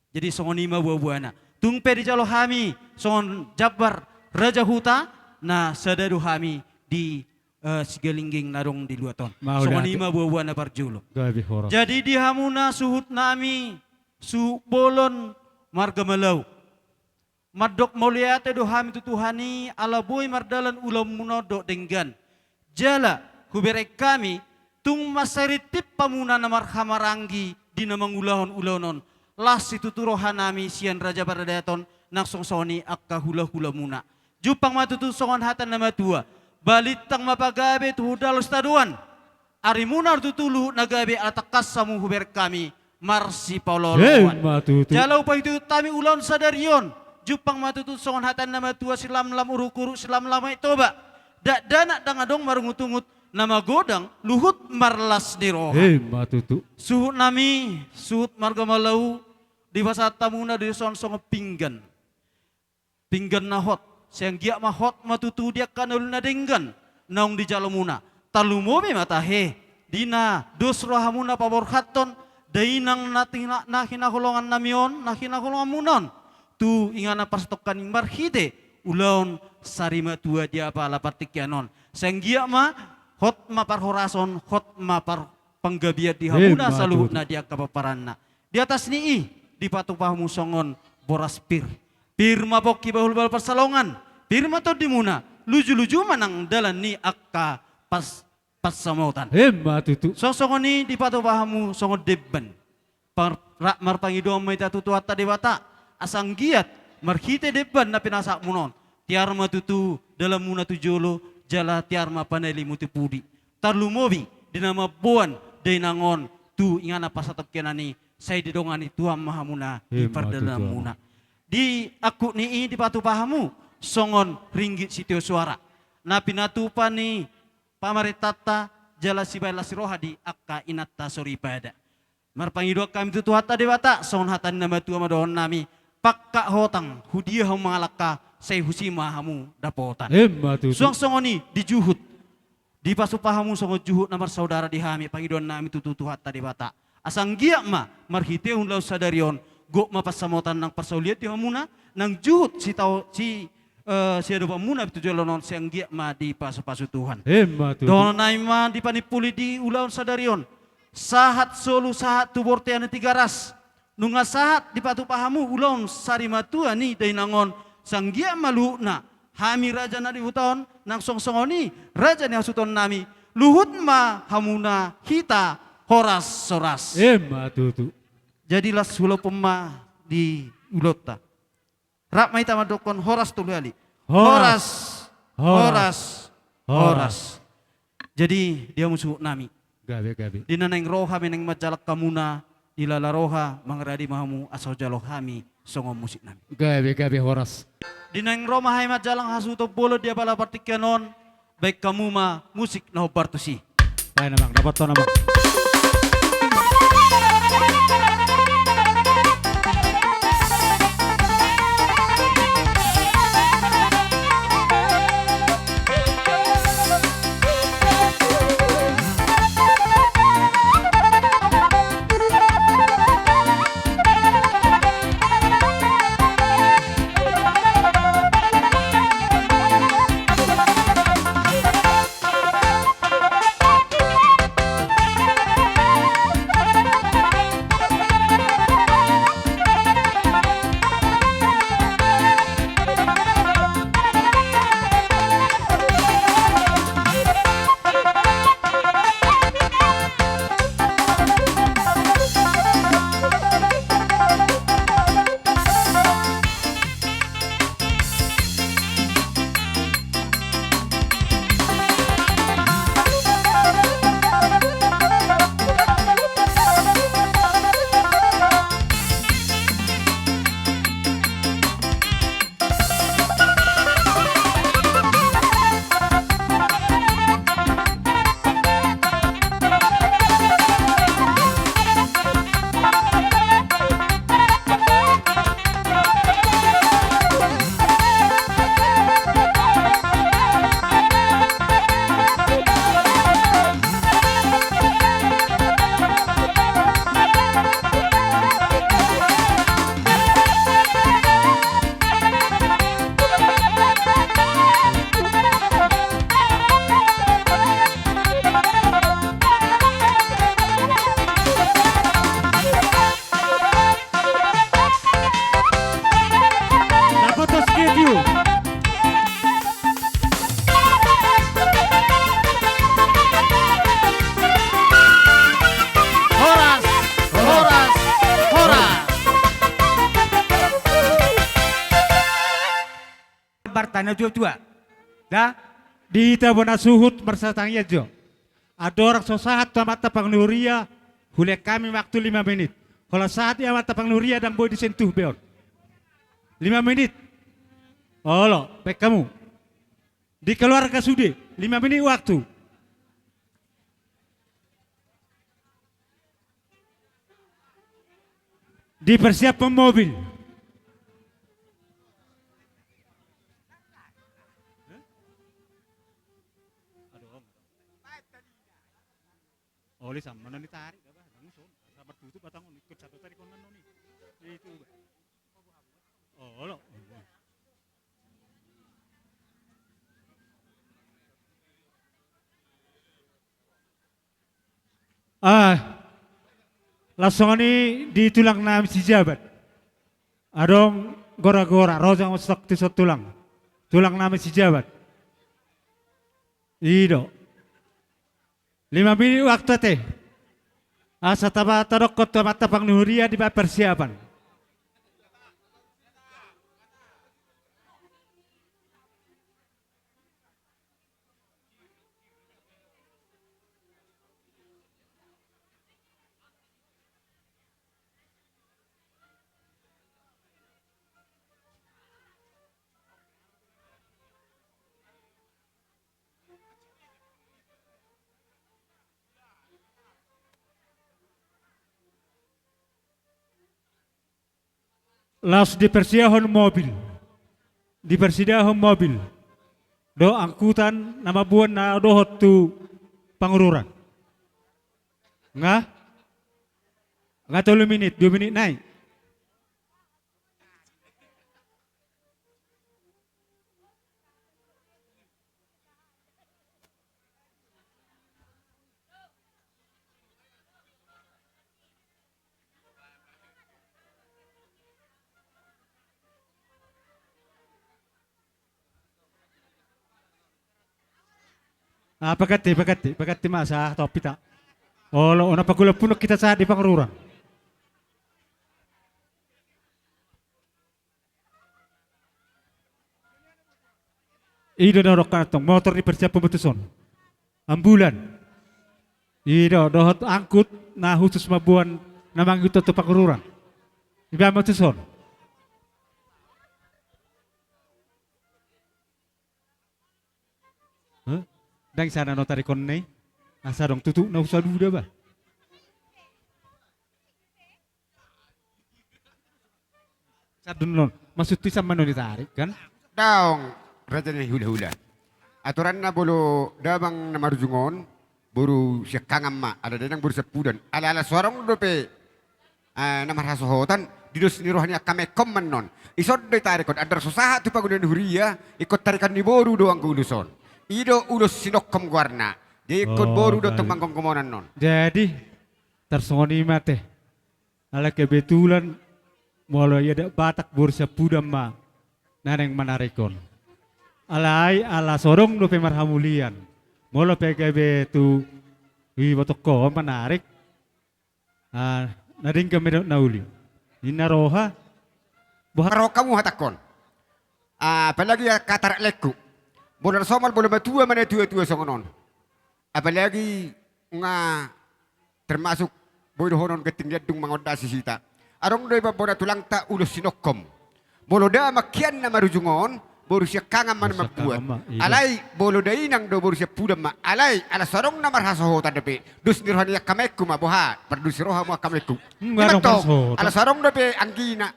Jadi songon i ma buabuana. Tung pe dijalo hami songon jambar raja huta, na sada do hami di, eh, sigalingging na adong di luat on. Mauliate. Songon i ma buabuana parjolo. Gabe horas. Jadi di hamuna suhut nami, suhut bolon marga Malau. Mandok mauliate do hami tu Tuhan i, ala boi mardalan ulaonmuna on dohot denggan. Jala hubereng hami, tung mansai rintik hamuna na marhahamaranggi di na mangulahon ulaon on. Las situtu rohanami sian raja paradaton, nang songon i angka hulahulamuna. Jumpang ma tutu songon hata ni na matua. Balintang ma pagabe tu hundul sitadoan. Arimuna tutu luhut na gabe, ala tangkas hamu hubereng hami marsipaolooloan. Emma tutu. Jala hupaihutihut hami ulaon sadari on. Jumpang ma tutu songon hata ni na matua: Silamlam urukuruk, silamlam Amai Toba. Dakdanak ndang adong marungutungut, na magodang luhut marlas ni roha. Emma tutu. Suhut nami, suhut marga Malau, dipasahat hamuna do dison songon pinggan. Pinggan na hot, sai anggiat ma hot ma tutu di angka na uli na denggan naung dijalomuna. Tarlumobi ma tahe, di na dos rohamuna paborhathon dainang na tina-, na hinaholongannami on, na hinaholonganmuna on tu inganan parsatongkinan i marhite ulaon sarimatua di apala partingkian on. Sai anggiat ma hot ma parhorason, hot ma par-, panggabean di hamuna. Emma tutu. Saluhutna di angka pomparanna. Di atas ni i dipatupa hamu songon boras pir. Pir ma pongki bahulbahul pansalongan, pir ma tondimuna, lujuluju ma nang dalan ni angka pas-, pansamotan. Emma tutu. Songon i dipatupa hamu songon demban. Par-, ra-, marpangidoan ma hita tu Tuhanta Debata, asa anggiat marhite demban na pinasahatmuna on, tiar ma tutu dalanmuna tu jolo, jala tiar ma panalimu tu pudi. Tarlumobi di na mamboan dainang on tu inganan parsatongkinan i, sai didongani Tuhan ma hamuna di pardalananmuna. Emma tutu. Di angkup ni i dipatupa hamu songon ringgit sitio suara na pinatupa ni pamarentanta jala sibahen las ni roha di angka inanta soripada. Marpangidoan hami tu Tuhanta Debata, songon hata ni na matua ma dohononnami: Pangkat hotang, hu dia hamu mangalangka, sai husi ma hamu dapotan. Emma tutu. Suang songon i di juhut, dipatupa hamu songon juhut na marsaudara di hami, pangidoannami tu, tu Tuhanta Debata, asa anggiat ma marhitehon ulaon sadari on, gok ma pansamotan nang parsaulian di hamuna, nang juhut sitao-, si, eh, siadopanmuna tu joloan on, sai anggiat ma dipasupasu Tuhan. Emma tutu. Dohononnami ma di panimpuli di ulaon sadari on: Sahat solu, sahat tu bontean ni Tigaras. Nunga sahat dipatupa hamu ulaon sarimatua ni dainang on, sai anggiat ma luhutna hami raja na di huta on, nang songon i raja ni hasuhutonnami, luhut ma hamuna hita horas-horas. Emma tutu. Jadi las hulompon ma di ulaonta. Rap ma hita mandokkon horas tolu hali. Horas. Horas. Horas. Horas. Horas. Jadi di hamu suhutnami. Gabe, gabe. Di na naeng ro hami naeng manjalang hamuna, dilala roha mangaradi ma hamu asa hujalo hami songon musiknami. Gabe, gabe, horas. Di naeng ro ma hami manjalang hasuhuton bolon di apala partingkian on, bahen hamu ma musik na hombar tusi. Bahen amang, dapothon amang. Na tua-tua. Da? Di hita bona suhut marsatangian jo. Andorang so sahat tu amanta panguria, hulehon hami waktu lima menit. Holan sahat di amanta panguria ndang boi disentuh be on. Lima menit. Olo, baen hamu. Di keluarga sude, lima menit waktu. Dipersiapkan mobil. Olo, sama na ni tarik, apa? Langsung, sama tutup batang on, ikut satu tarik on ni. Itu. Olo. Ah, laos songon i di tulang nami si Jabat. Adong gora-gora, ro jo ma stok tu son tulang. Tulang nami si Jabat. I do. Lima menit waktu ate. Asa taba tadokkon tu amanta panguria dibaen persiapan. Laos dipersiahon mobil. Dipersiahon mobil. Dohot angkutan na mamboan na dohot tu Pangururan. Nga? Nga tolu menit, dua menit nai. Ah, paganti, paganti, paganti ma asa, ah, topi ta. Olo, unang pagulap punuk hita sahat di Pangururan. I do na dok antong, motor dipersiapkan ma tuson. Ambulan. I do, dohot angkut na khusus mamboan na mangihut tu Pangururan. Dibaen ma tuson. Hah? Ndang sada na tarikon na i. Asa adong tutu na husaduda ba. Sadun non. Maksud tu i sama non ditarik kan? Daong, raja ni hulahula. Aturanna molo damang na marujung on, boru siangkangan ma, ala dainang boru siampudan. Ala-ala so adong dope, eh, na marhasohotan, di dos ni roha ni angka amangkon ma non. Dison do ditarikon, andorang so sahat tu pangula ni huria, ingkon tarikan ni boru do anggo ulos on. I do ulos sinongkon goarna. Jadi ingkon boru do antong manggomgomonan non. Jadi, tarsongon i ma ate. Ala kebetulan, molo i adat Batak boru siampudan ma na naeng manarikon. Alai, ala so adong dope marhamulian. Molo pe gabe tu, i botohon manarik. Ah, na denggan ma didok na uli. Ninna roha. Boha? Roha hamu hatangkon. Ah, apalagi angka tarak laengku. Molo na somal, molo matua ma na tua-tua songon on. Apalagi nga termasuk boi dohonon genting ni andung mangondasi hita. Adong do i pambona tulangta ulos sinongkon. Molo damang hian na marujung on, boru siangkangan ma na mambuat. Alai, molo dainang do boru siampudan ma. Alai, ala so adong na marhasohotan dope. Dos ni roha ni angka amangku ma, boha, pardos ni roha hamu angka amangku. Ima antong, ala so adong dope anggina.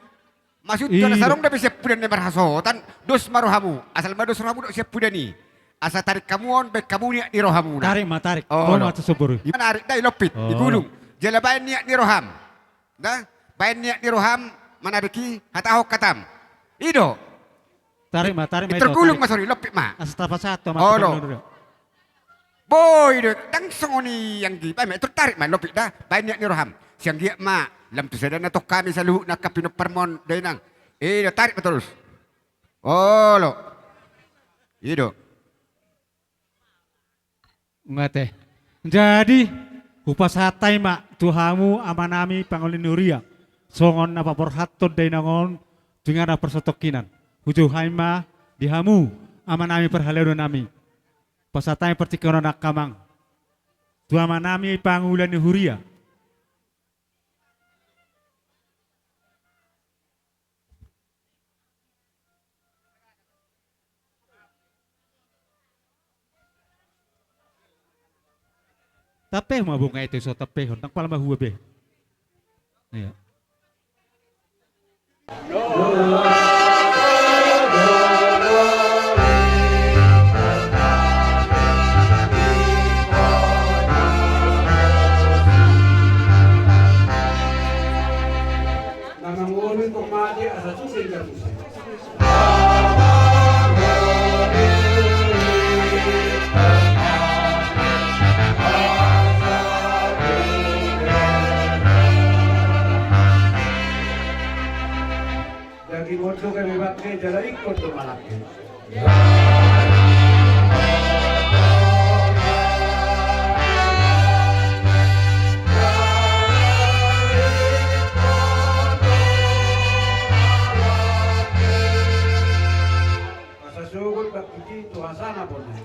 Maksudhu, ala so adong dope siampudan na marhasohotan, dos ma rohamu. Asal ma dos rohamu dohot siampudan i. Asa tarik hamu on, baen hamu niat ni rohamuna. Tarik ma, tarik. Ima narik da i, lompit, digulung. Jala baen niat ni roham. Da, baen niat ni roham, manarik i, hatahon hatam. I do. Tarik ma, tarik ma. Tergulung ma, sori, lompit ma. Asa tapasahat tu amanta panguria. Boi do, ndang songon i anggi. Baen ma, tarik ma, lompit da. Baen niat ni roham. Sian giat ma, lam tu sada na tong hami saluhutna angka pinomparmon dainang. I do, tarik ma torus. Olo. I do. Nga ate. Jadi, hupasahat hami ma tu hamu amanami pangoli ni huria. Songon na paborhathon dainang on tu inganan parsatongkinan. Hujou hami ma Di hamu, amanami parhalado nami, pasahat hami partingkian on angka amang tu amanami pangula ni huria. Tampehon ma bonga i, ito, so tampehon, ndang pala mahua be. Iya. Na mangolu ingkon mate asa tung senggar muse. Daging on do gabe bangke jala ingkon do malangke. Asa sogot bangkit i tu hasangapon i.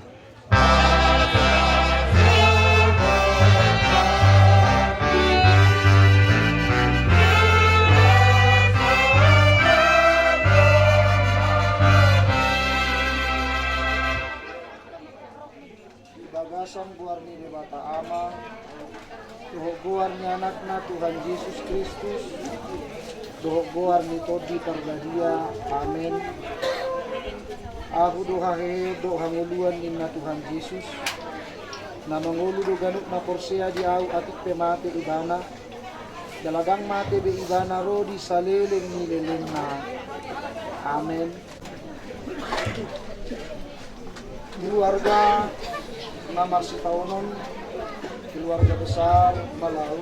Di bagasan goar ni Debata Ama, dohot goar ni Anakna Tuhan Jesus Kristus, dohot goar ni Tondi Parbadia. Amen. Ahu do haheheon dohot hangoluan ninna Tuhan Jesus, na mangolu do ganup na porsea di Ahu atik pe mate ibana, jala ndang mate be ibana ro di saleleng ni lelengna. Amen. Keluarga na marsitaonon, keluarga besar Malau,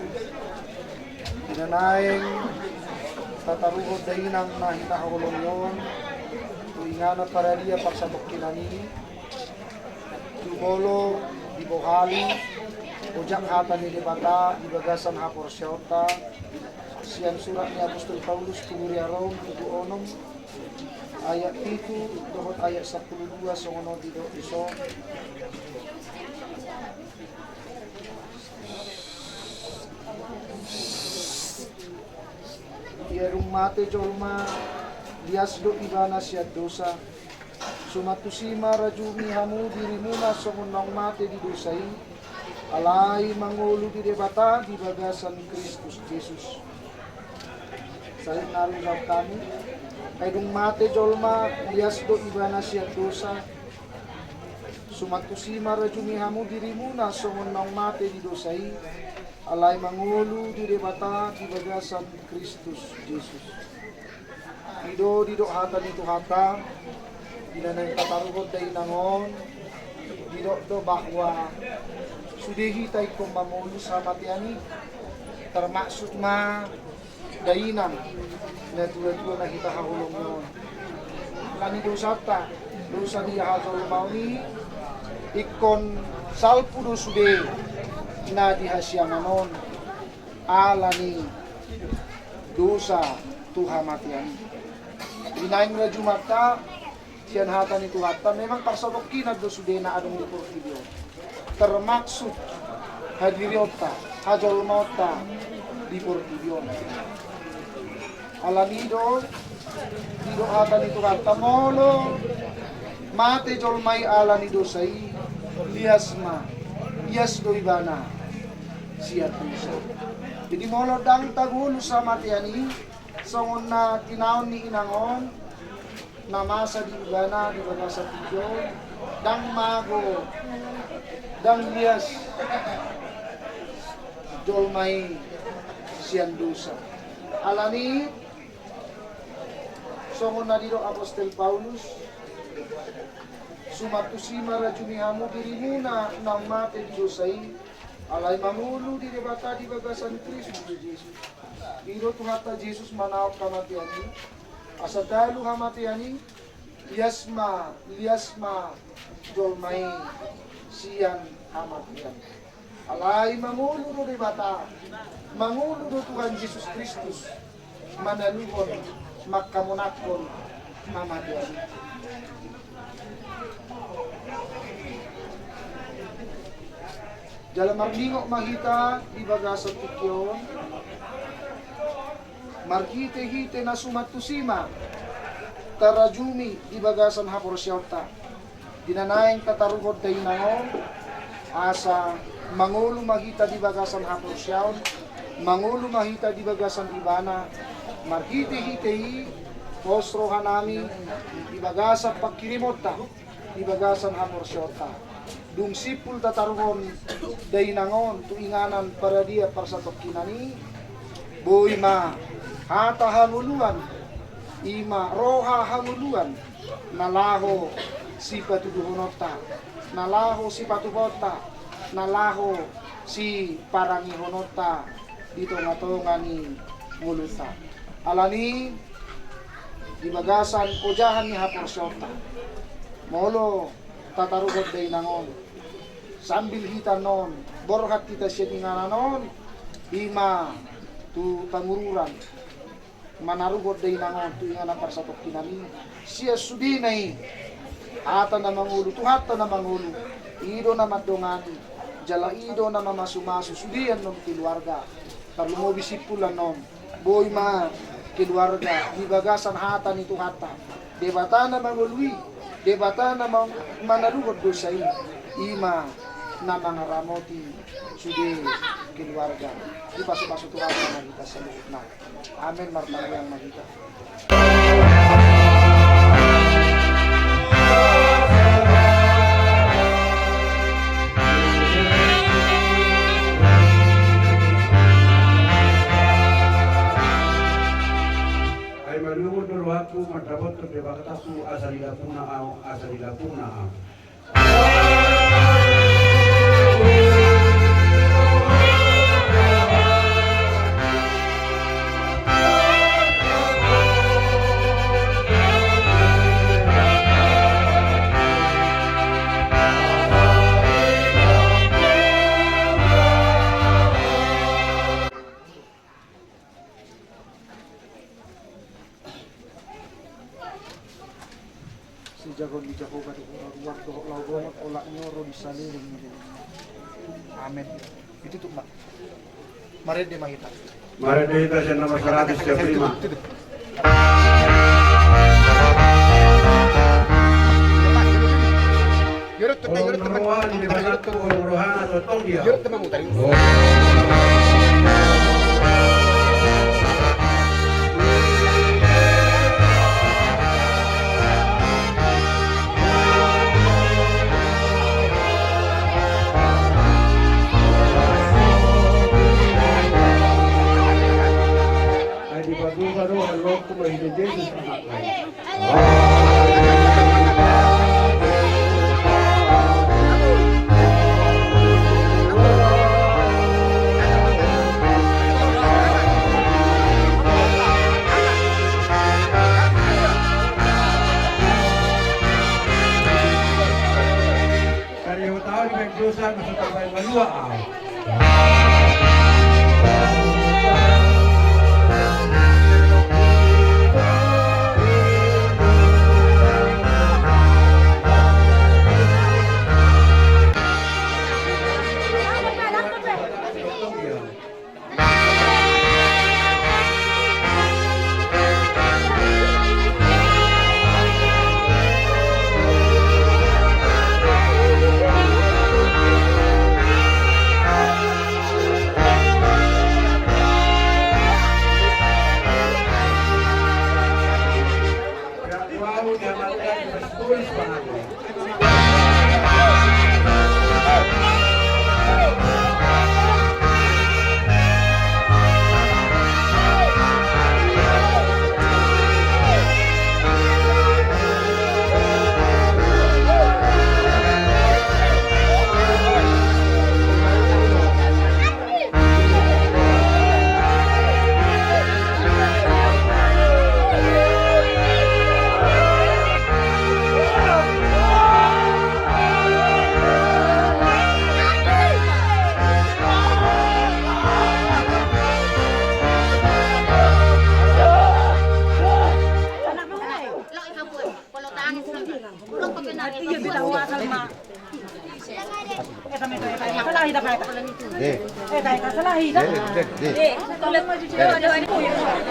di na naeng tataruhon dainang na hita haholongi on tu inganan paradia parsatongkinan i, jumolo dibohali ojak hata ni Debata di bagasan haporseaonta, sian surat ni apostel Paulus tu huria Rom, bindu onom, ayat pitu dohot ayat sampulu dua, songon on didok dison. Ia dung mate jolma, lias do ibana sian dosa. Suman tusi ma rajumi hamu dirimuna songon naung mate di dosa i, alai mangolu di Debata di bagasan Kristus Jesus. Sahit na ringgap kami, ai dung mate jolma, lias do ibana sian dosa. Suman tusi ma rajumi hamu dirimuna songon naung mate di dosa i, alai mangolu di Debata di bagasan Kristus Jesus. I do didok hata ni Tuhanta, di na naeng tataruhon dainang on, didok do bahwa sude hita ingkon mamolus hamatean i, termasuk ma dainang natuatua na hita haholongi on. Alani dosanta, dosa ni hajolmaon i, ingkon salpu do sude na di hasiangan on, alani dosa tu hamatean i. Di naeng rajumanta, sian hata ni Tuhanta, memang parsatongkinan do sude na adong di portibi on, termaksud hadirionta, hajolmaonta di portibi on. Alani do didok hata ni Tuhanta, molo mate jolma i alani dosa i, lias ma, lias do ibana sian dosa. Jadi molo ndang tagolu hamatean i, songon na tinaon ni inang on, na masa di ibana di bagasan tingki on, ndang mago, ndang lias jolma i sian dosa. Alani songon na didok apostel Paulus, suman tusi ma rajumi hamu dirimuna naung mate di dosa i, alai mangolu di Debata di bagasan Kristus Jesus. I do Tuhanta Jesus manaon hamatean i, asa talu hamatean i, lias ma, lias ma jolma i sian hamatean. Alai mangolu do Debata, mangolu do Tuhan Jesus Kristus manaluhon, mangkamonanghon hamatean i. Jala marningot ma hita di bagasan tingki on, marhitehite na suman tusi ma tarajumi di bagasan haporseaonta. Di na naeng tataruhon dainang on, asa mangolu ma hita di bagasan haporseaon, mangolu ma hita di bagasan ibana, marhitehite i pos rohanami di bagasan pangkirimonta, di bagasan haporseaonta. Dung simpul tataruhon dainang on tu inganan paradia parsatongkinan i, boi ma hata hangoluan, i ma roha hangoluan, na laho sipatuduhononta, na laho sipatupaonta, na laho siparangehononta di tongatonga ni ngolunta. Alani i, di bagasan ojahan ni haporseaonta, molo tataruhon dainang on, sambil hita annon borhat hita sian inganan on, i ma tu Pangururan, manaruhon dainang on tu inganan parsatongkinan i, sian sudena i, hata na mangolu, Tuhanta na mangolu, i do na mandongani, jala i do na mamasumasu sude annon keluarga. Tarlumobi simpul annon, boi ma keluarga di bagasan hata ni Tuhanta, Debata na mangolu i, Debata na ma-, manaruhon dosa i, i ma na mangaramoti sude keluarga. Dipasupasu Tuhanta ma hita saluhutna. Amen. Martangiang ma hita. Ai malungun do rohangku mandapothon Debatangku, asa dilapuna ahu, asa dilapuna ahu. Sijagoon ni Jahowa do ruar dohot laho bongot, olat ni on ro di saleleng ni lelengna. Amen. Ditutup ma. Marende ma hita. Marende hita sian nomor seratus, siap lima. Ai dipaduka do hallongku marhite Jesus Anak. Kari hutaon di baen dosa, masa tambaen malua ahu. Eh, eh, dai, kasalahi, da. Eh, eh, eh. Eh, tolong maju, jauh, jauh.